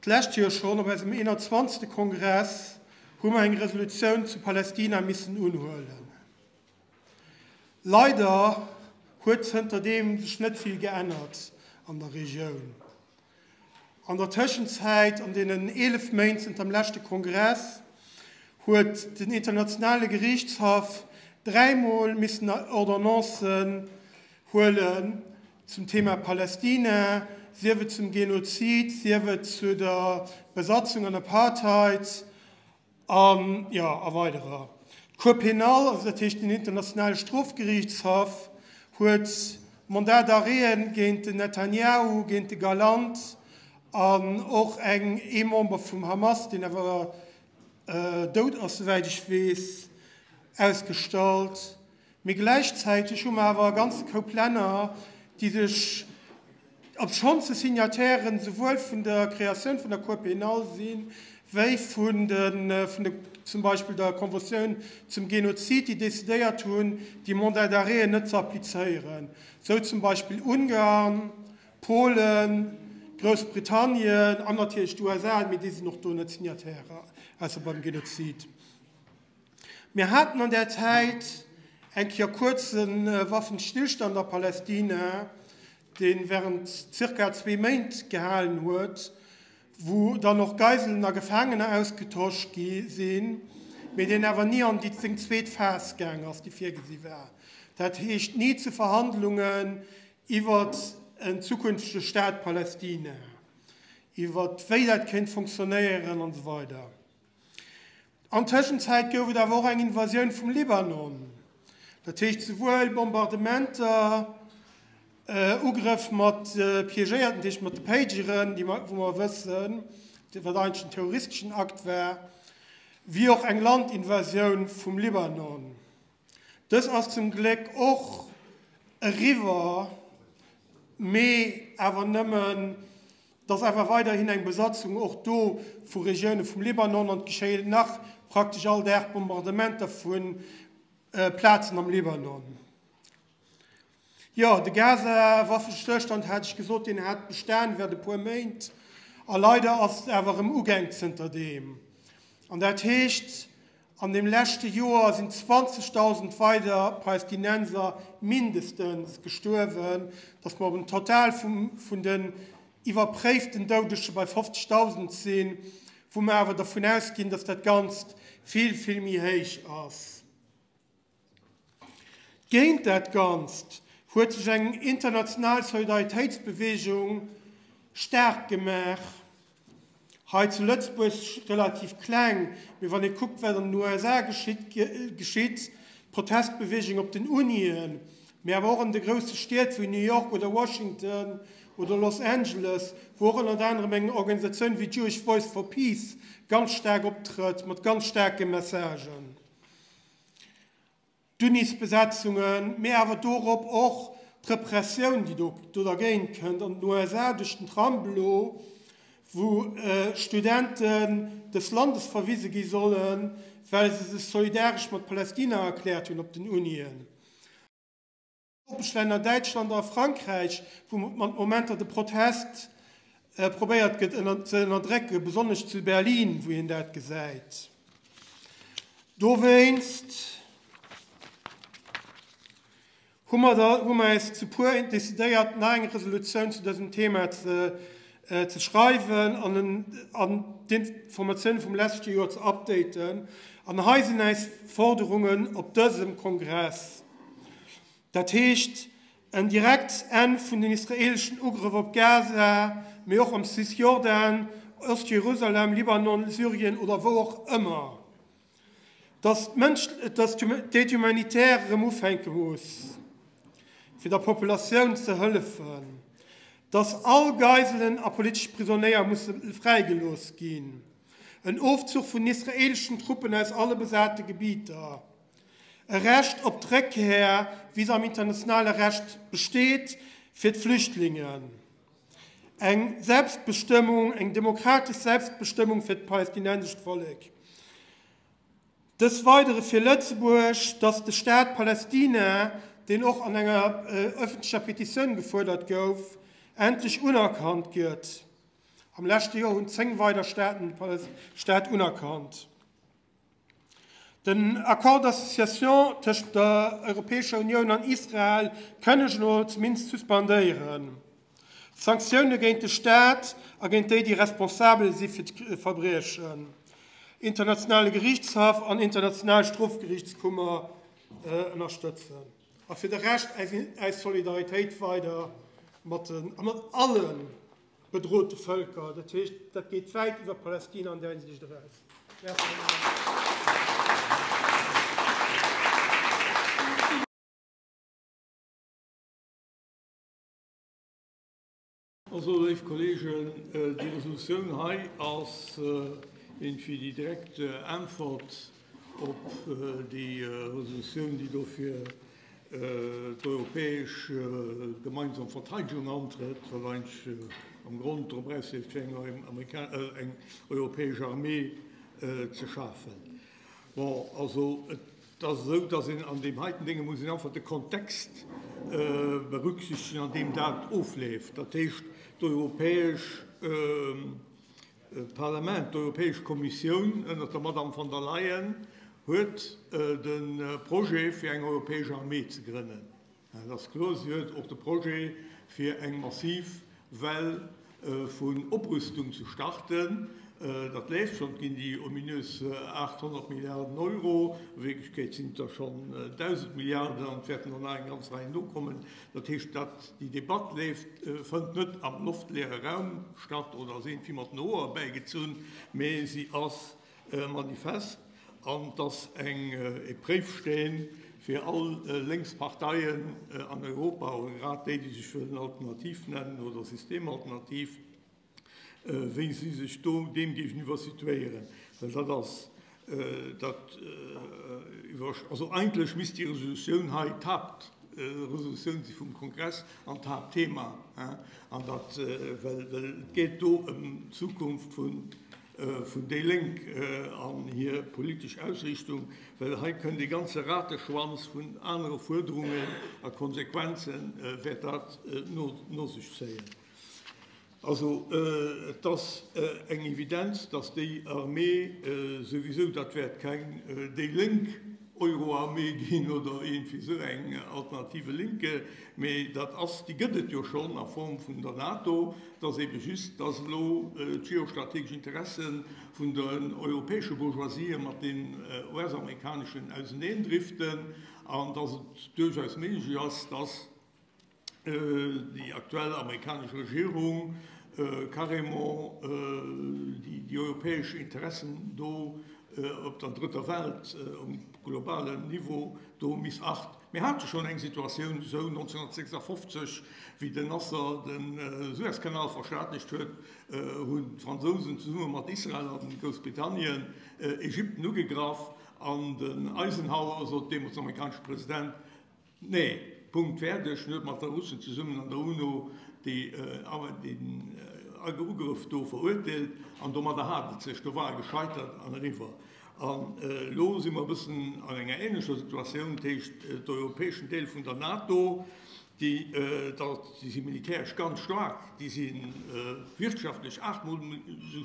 D'lescht Joer schonn, op eisem 21. Kongress, hu mer eng Resolutioun zu Palästina missen unhuelen. Leider huet zënterdeem sech net vill geännert an der Regioun. An der Tëschenzäit, an deenen 11 Méint zënter dem leschte Kongress, huet den Internationale Geriichtshaff dräimol missen Ordonnancen huelen zum Thema Palästina, sief et zum Genozid, sief et zu der Besatzung an Apartheid an, jo, a weiderer. D'Cour pénale, also dat heescht den Internationale Strofgeriichtshaff, huet Mandat d'arrêten géint den Netanyahu, géint de Galant an och eng, ee Member vum Hamas, deen awer dout ass, souwäit ech weess, ausgestallt. Mee gläichzäiteg hu mer awer e ganze Koup Länner, déi sech, obschonns se Signatairen esouwuel vun der Kreatioun vun der Cour pénale sinn, wéi vun de, vun de, zum Beispill der Conventioun zum Genozid, déi decidéiert hunn, déi Mandat d'arrêten net ze applizéieren, esou zum Beispill Ungarn, Polen, Groussbritannien an natierlech d'USA, mee déi sinn och do net Signataire, ausser beim Genozid. Mir haten an där Zäit eng Kéier kuerz e Waffenstillstand a Palästina, dee während zirka zwee Méint gehalen huet, wou dann och Geiselen a Gefaangener ausgetosch gi sinn, mee deen awer ni an déi seng zweet Phas gaang ass, déi virgesi war, dat heescht ni zu Verhandlungen iwwert en zukünftege Staat Palästina, iwwert wéi dat kéint funktionéieren an esou weider. An Tëschenzäit gouf et awer och eng Invasioun vum Libanon, dat heescht souwuel Bombardementer, Ugrëff mat piégéierten, dat heescht mat de Pageren, déi mer, wou mer wëssen, wat eigentlech en terroristeschen Akt war, wéi och eng Landinvasioun vum Libanon. Dës ass zum Gléck och eriwwer, mee awer nëmmen, et ass awer weiderhin eng Besatzung och do vu Regioune vum Libanon an et geschéien nach praktesch all Dag Bombardementer vu Plazen am Libanon. Jo, de Gaza-Waffestëllstand, hat ech gesot, deen hat bestan während e puer Méint a leider ass et awer erëm ugaang zënterdeem. An dat heescht, an deem leschte Joer sinn 20.000 weider Palästinenser mindestens gestuerwen, datt mer op en Total vun den iwwerpréiften Doudege bei 50.000 sinn, wou mer awer dervun ausginn, datt dat Ganzt vill, vill méi héich ass. Géint dat Ganzt huet sech eng international Solidaritéitsbeweegung staark gemaach. Hei zu Lëtzebuerg relativ kleng, mee wann ee kuckt, wat an den USA geschitt, d'Protestbewegung op den Unien, mee awer och an de grousse Stied wéi New York oder Washington oder Los Angeles, wou och ënnert anerem eng Organisatioun wéi Jewish Voice for Peace ganz staark optrëtt mat ganz staarke Messagen. D'Unisbesetzungen, mee awer dorop och d'Repressioun, déi do dergéint kënnt an den USA duerch den Trump elo, wou Studenten des Landes verwise gi sollen, well se sech solidaresch mat Palästina erkläert hunn op den Unien. Nopeschlänner Däitschland a Frankräich, wou mat Momenter de Protest probéiert gëtt ze ënnerdrécken, besonnesch zu Berlin, wou een dat gesäit. Dowéinst hu mer da, hu mer äis zu puer decidéiert, nach eng Resolutioun zu dësem Thema ze ze schreiwen an an d'Informatioune vum leschte Joer ze updaten. An hei sinn äis Forderungen op dësem Kongress. Dat heescht en direkt Enn vun den israeeleschen Ugrëff op Gaza, mee och am Cisjordan, Ost-Jerusalem, Libanon, Syrien oder wou och ëmmer. Dass d'Aide humanitaire erëm ufänke muss, fir der Populatioun ze hëllefen. Dass all Geiselen a politesch Prisonéier musse fräigelooss ginn. En Ofzuch vun israeeleschen Truppen aus alle besate Gebieter. E Recht op d'Réckkéier, wéi se am internationale Recht besteet, fir d'Flüchtlingen. Eng Selbstbestëmmung, eng demokratesch Selbstbestëmmung fir d'palästinensescht Vollek. Dës Weidere fir Lëtzebuerg, datt de Staat Palästina, deen och an enger ëffentlecher Petitioun gefuerdert gouf, endlech unerkannt gëtt. Am leschte Joer hunn 10 weider Staaten de Staat unerkannt. Den Accord d'association tëschent der Europäescher Unioun an Israel kënnegt elo zumindest suspendéieren. Sanktioune géint de Staat a géint déi, déi responsabel si fir d'Verbriechen, Internationale Geriichtshaff an International Strofgeriichtskummer ënnerstëtzen. A fir de Rescht eis Solidaritéit weider mat alle bedrohte Völker. Dat heescht, dat geet wäit iwwer Palästina an där Hinsicht eraus. Merci. Also, léif Kolleegen, déi Resolutioun hei ass iergendwéi déi direkt Äntwert op déi Resolutioun, déi do fir d'europäesch gemeinsam Verteidegung antrëtt, wat eigentlech am Grond drop erausleeft, fir eng europäesch Armee ze schafen. Bon, also et ass esou, datt een an deem heiten Dénge muss een einfach de Kontext berücksichtegen, an deem dat ofleeft. Dat heescht, d'europäesch Parlament, d'Europäesch Kommissioun ënnert der Madame von der Leyen huet de Projet fir eng europäesch Armee ze grënnen. Dat ass kloer. Si huet och de Projet fir eng massiv Well vun Oprüstung ze starten. Dat leeft schonn. Et ginn déi ominös 800 Milliarden Euro. A Wierklechkeet sinn et der schonn 1.000 Milliarden an et wäerten der nach eng ganz Rei nokommen. Dat heescht, dat déi Debatt leeft, fënnt net am loftleere Raum statt oder ass iergendwéi mat den Hoer erbäigezunn, mee si ass manifest an et ass eng e Préifsteen fir all lénks Parteien an Europa, oder grad déi, déi sech wëllen alternativ nennen oder systemalternativ, wéi si sech do deem géigeniwwer situéieren, well dat ass dat iwwer, also eigentlech misst déi Resolutioun hei d'Haaptresolutioun si vum Kongress an d'Haaptthema, an dat, well et geet do ëm d'Zukunft vun vun déi Lénk an hir politesch Ausriichtung, well hei kënnt ee ganze Rateschwanz vun anere Fuerderungen a Konsequenzen wäert dat no sech zéien. Also et ass eng Evidenz, datt déi Armee souwisou, dat wäert keng déi Lénk Euro-Armee ginn oder iergendwéi esou eng Alternative Linke, mee dat ass, déi gëtt et jo schonn a Form vun der NATO. Et ass eebe just, datt elo d'geostrategesch Interesse vun den europäesche Bourgeoisië mat den US-amerikaneschen auseneendriften an datt et duerchaus méiglech ass, datt, déi aktuell amerikanesch Regierung. carrément déi europäesch Interessen do op der drëtter Welt um globalen Niveau do missacht. Mir hate schonn eng Situatioun esou 1956, wéi den Nasser de Suezkanal verstaatlecht huet, hunn d'Fransousen zesumme mat Israel a Groussbritannien Ägypten ugegraff an den Eisenhower sot, deemools amerikanesche President, Nee, Punkt, fäerdeg. En huet mat de Russen zesummen an der UNO deen Ugrëff do verurteelt an domadder hat et sech. Do war e gescheitert an eriwwer. An elo si mer e bëssen an enger ähnlecher Situatioun. Dat heescht, d'europäeschen Deel vun der NATO, déi si militäresch ganz staark, déi si wirtschaftlech aachtmol esou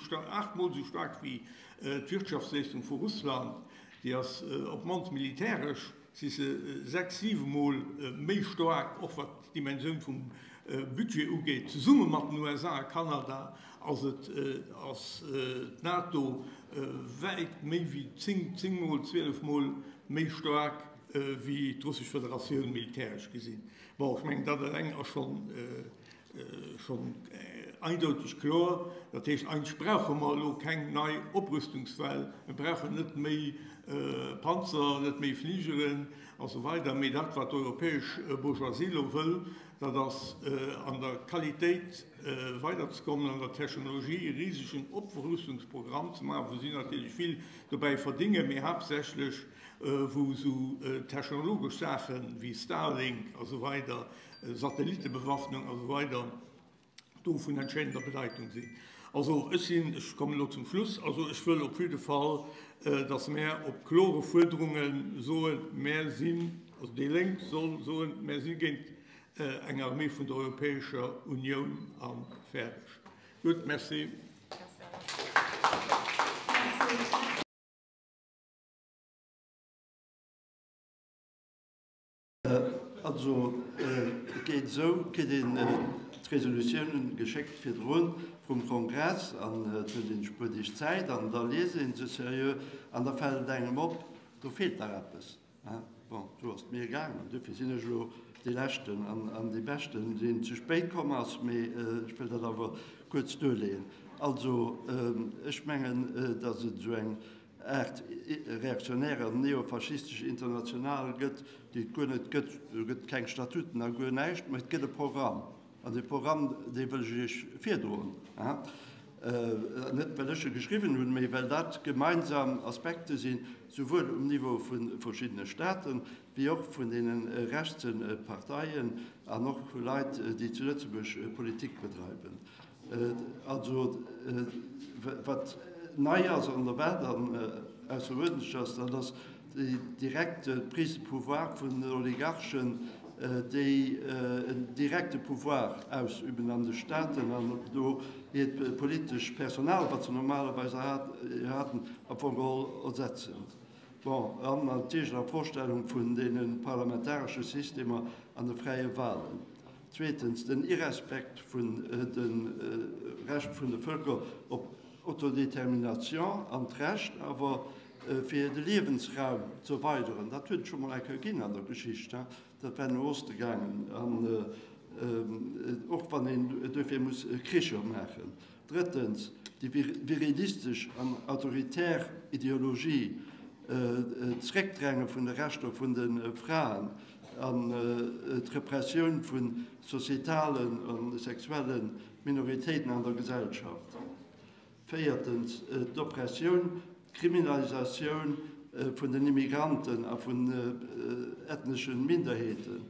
staark wéi d'Wirtschaftsleistung vu Russland, déi ass op d'mannst militäresch si se sechs-, siwemol méi staark, och wat d'Dimensioun vum Budget ugeet. Zesumme mat den USA a Kanada ass et, ass d'NATO wäit méi wéi zéng, zéngmol, zwielefmol méi staark wéi d'Russesch Federatioun militäresch gesinn. Bon, ech mengen, dat eleng ass schonn Schonn eindeuteg kloer. Dat heescht, eigentlech brauche mer elo keng nei Oprüstungswell. Mir brauchen net méi Panzer, net méi Fligeren a sou weider. Mee dat, wat d'europäesch Bourgeoisie elo wëll, dat ass an der Qualitéit weiderzekommen, an der Technologie e risegen Oprüstungsprogramm ze maachen, wou si natierlech vill dobäi verdéngen, mee haaptsächlech wou esou technologesch Saache wéi Starlink a sou weider Satellittebewaffnung a sou weider do vun entscheedender Bedeitung sinn. Also ech sinn, ech kommen elo zum Schluss, also ech wëll op jidde Fall, datt mär op klore Fuerderunge soen, mär sinn, also déi Lénk soll soen, mär si géint eng Armée vun der Europäescher Unioun a fäerdeg. Gutt, Merci. Also et geet esou, et kritt een d'Resolutiounen geschéckt virdrun vum Kongress an et huet een e puer Deeg Zäit an da liest ee se seriö an da fält et engem op, do feelt nach eppes. Bon, esou ass et mir gaangen an duerfir sinn ech elo dee Leschten an dee Beschten, deen ze spéit komm ass, mee ech wëll dat awer kuerz duerleeën. Also ech mengen, datt et esou eng Aart reaktionär an neofaschistesch International gëtt, déi et guer net gëtt. Do gëtt keng Statuten a guer näischt, mä et gëtt e Programm. An dee Programm, dee wëll ech Iech virdroen. Net well ech e geschriwwen hunn, mä well dat gemeinsam Aspekte sinn, souwuel um Niveau vu verschiddene Staaten, wéi och vun deene rechtse Parteien an och vu Leit, déi zu Lëtzebuerg Politik bedreiwen. Also, wat nei ass an der Welt an ausseruerdentlech ass, dat ass déi direkt Prise de pouvoir vun den Oligarchen, déi en direkte Pouvoir ausüben an de Staaten an do hiert politesch Personal, wat se normalerweis haten, am Fong geholl ersetzen. Bon, an natierlech a Frostellung vun deene parlamentaresche Systemer an de fräie Wahlen. Zweetens, den Irrespekt vun dem Recht vun de Völker op Autodétermination an d'Recht awer fir de Liewensraum ze erweideren. Dat huet et scho mol eng Kéier ginn an der Geschicht, dat war no Oste gaangen, an och wann een duerfir muss Kricher maachen. Drëttens, déi virilistesch an autoritär Ideologie, d'Zréckdränge vun de Rechter vun de Fraen an d'Repressioun vu societalen a sexuelle Minoritéiten an der Gesellschaft. Véiertens, d'Oppressioun, d'Kriminalisatioun vun den Immigranten a vun ethnesche Minderheeten.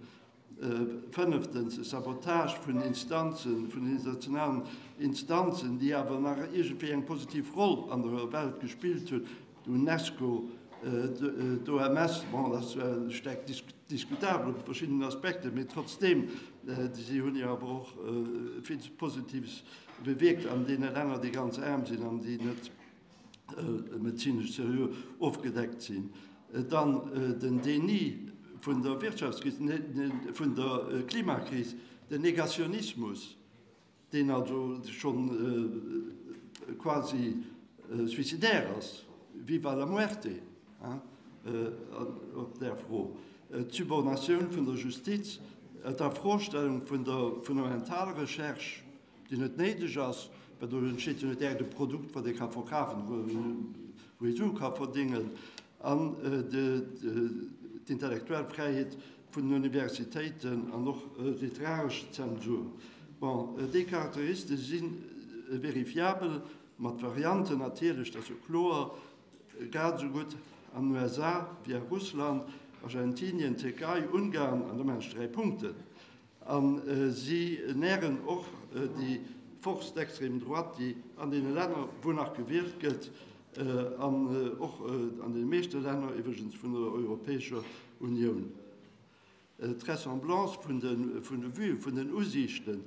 Fënneftens, e Sabotage vun Instanzen, vun internationalen Instanzen, déi awer nach iergendwéi eng positiv Roll an der Welt gespillt hunn, d'UNESCO, d'OMS, bon, dat ass zwar staark diskutabel op verschiddenen Aspekten, mee trotzdeem, si hunn jo awer och vill Positives bewierkt an deene Länner, déi ganz aarm sinn an déi net medezinesch seriö ofgedeckt sinn. Dann den Déni vun der Wirtschaftskris, vun der Klimakris, den Negationismus, deen also scho quasi suicidaire ass, viva la muerte op där Fro, d'Subordinatioun vun der Justiz, d'Afrostellung vun der Fundamentalrecherche. déi net néideg ass, well do entsteet jo net direkt e Produkt, wat ee ka verkafen, wou ee Sue ka verdingen, an d'intellectuell Fräiheet vun den Universitéiten an och literaresch Zensur. Bon, déi Charakteriste si verifiabel, mat Varianten natierlech, dat ass jo kloer, grad esou gutt an den USA wéi a Russland, Argentinien, Tierkei, Ungarn, an do maachen ech 3 Punkten. A si nären och déi Force d'extrême droite, déi an deene Länner, wou nach gewielt gëtt, an och an deene meeschte Länner iwwregens vun der Europäescher Unioun. D'Ressemblance vun de Vuen, vun den Usiichte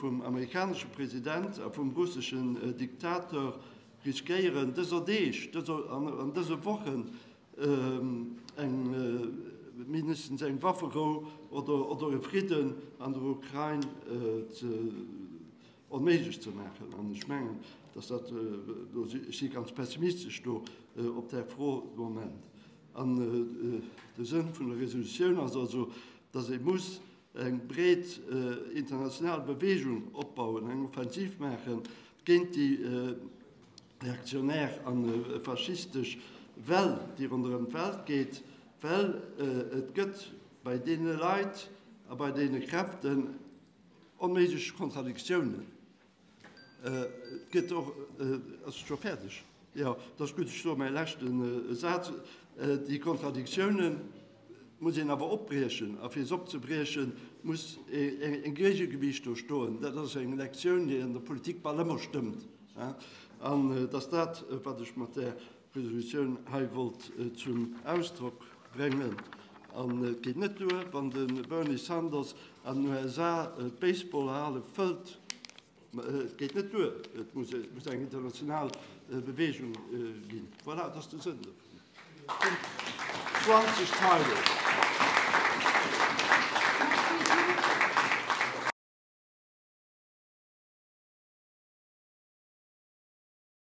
vum amerikanesche President a vum russeschen Diktator riskéieren dëser Deeg an dëse Wochen eng mindestens eng Wafferou oder e Fridden an der Ukrain ze onméiglech ze maachen. An ech mengen, dass dat, ech si ganz pessimistesch do op där Fro de Moment. An de Sënn vun der Resolutioun ass also, dass ee muss eng breet international Bewegung opbauen, eng Offensiv maache géint déi reaktionär a faschistesch Well, déi ronderëm d'Welt geet, well et gëtt bei deene Leit a bei deene Kräften onméiglech Kontradiktiounen. Et gëtt och, ass et scho fäerdeg? Jo, dat ass gutt, ech soe mäi leschte Saz. Déi Kontradiktiounen muss een awer opbriechen, a fir se opzebriechen, muss e Géigegewiicht do stoen. Dat ass eng Lektioun, déi an der Politik bal ëmmer stëmmt. An et ass dat, wat ech mat där Resolutioun hei wollt zum Ausdrock bréngen. An et geet net duer, wann de Bernie Sanders an den USA d'Baseballhale fëllt. Et geet net duer. Et muss eng international Beweegung ginn. Voilà, dat ass de Sënn dovun. 20 Zeilen.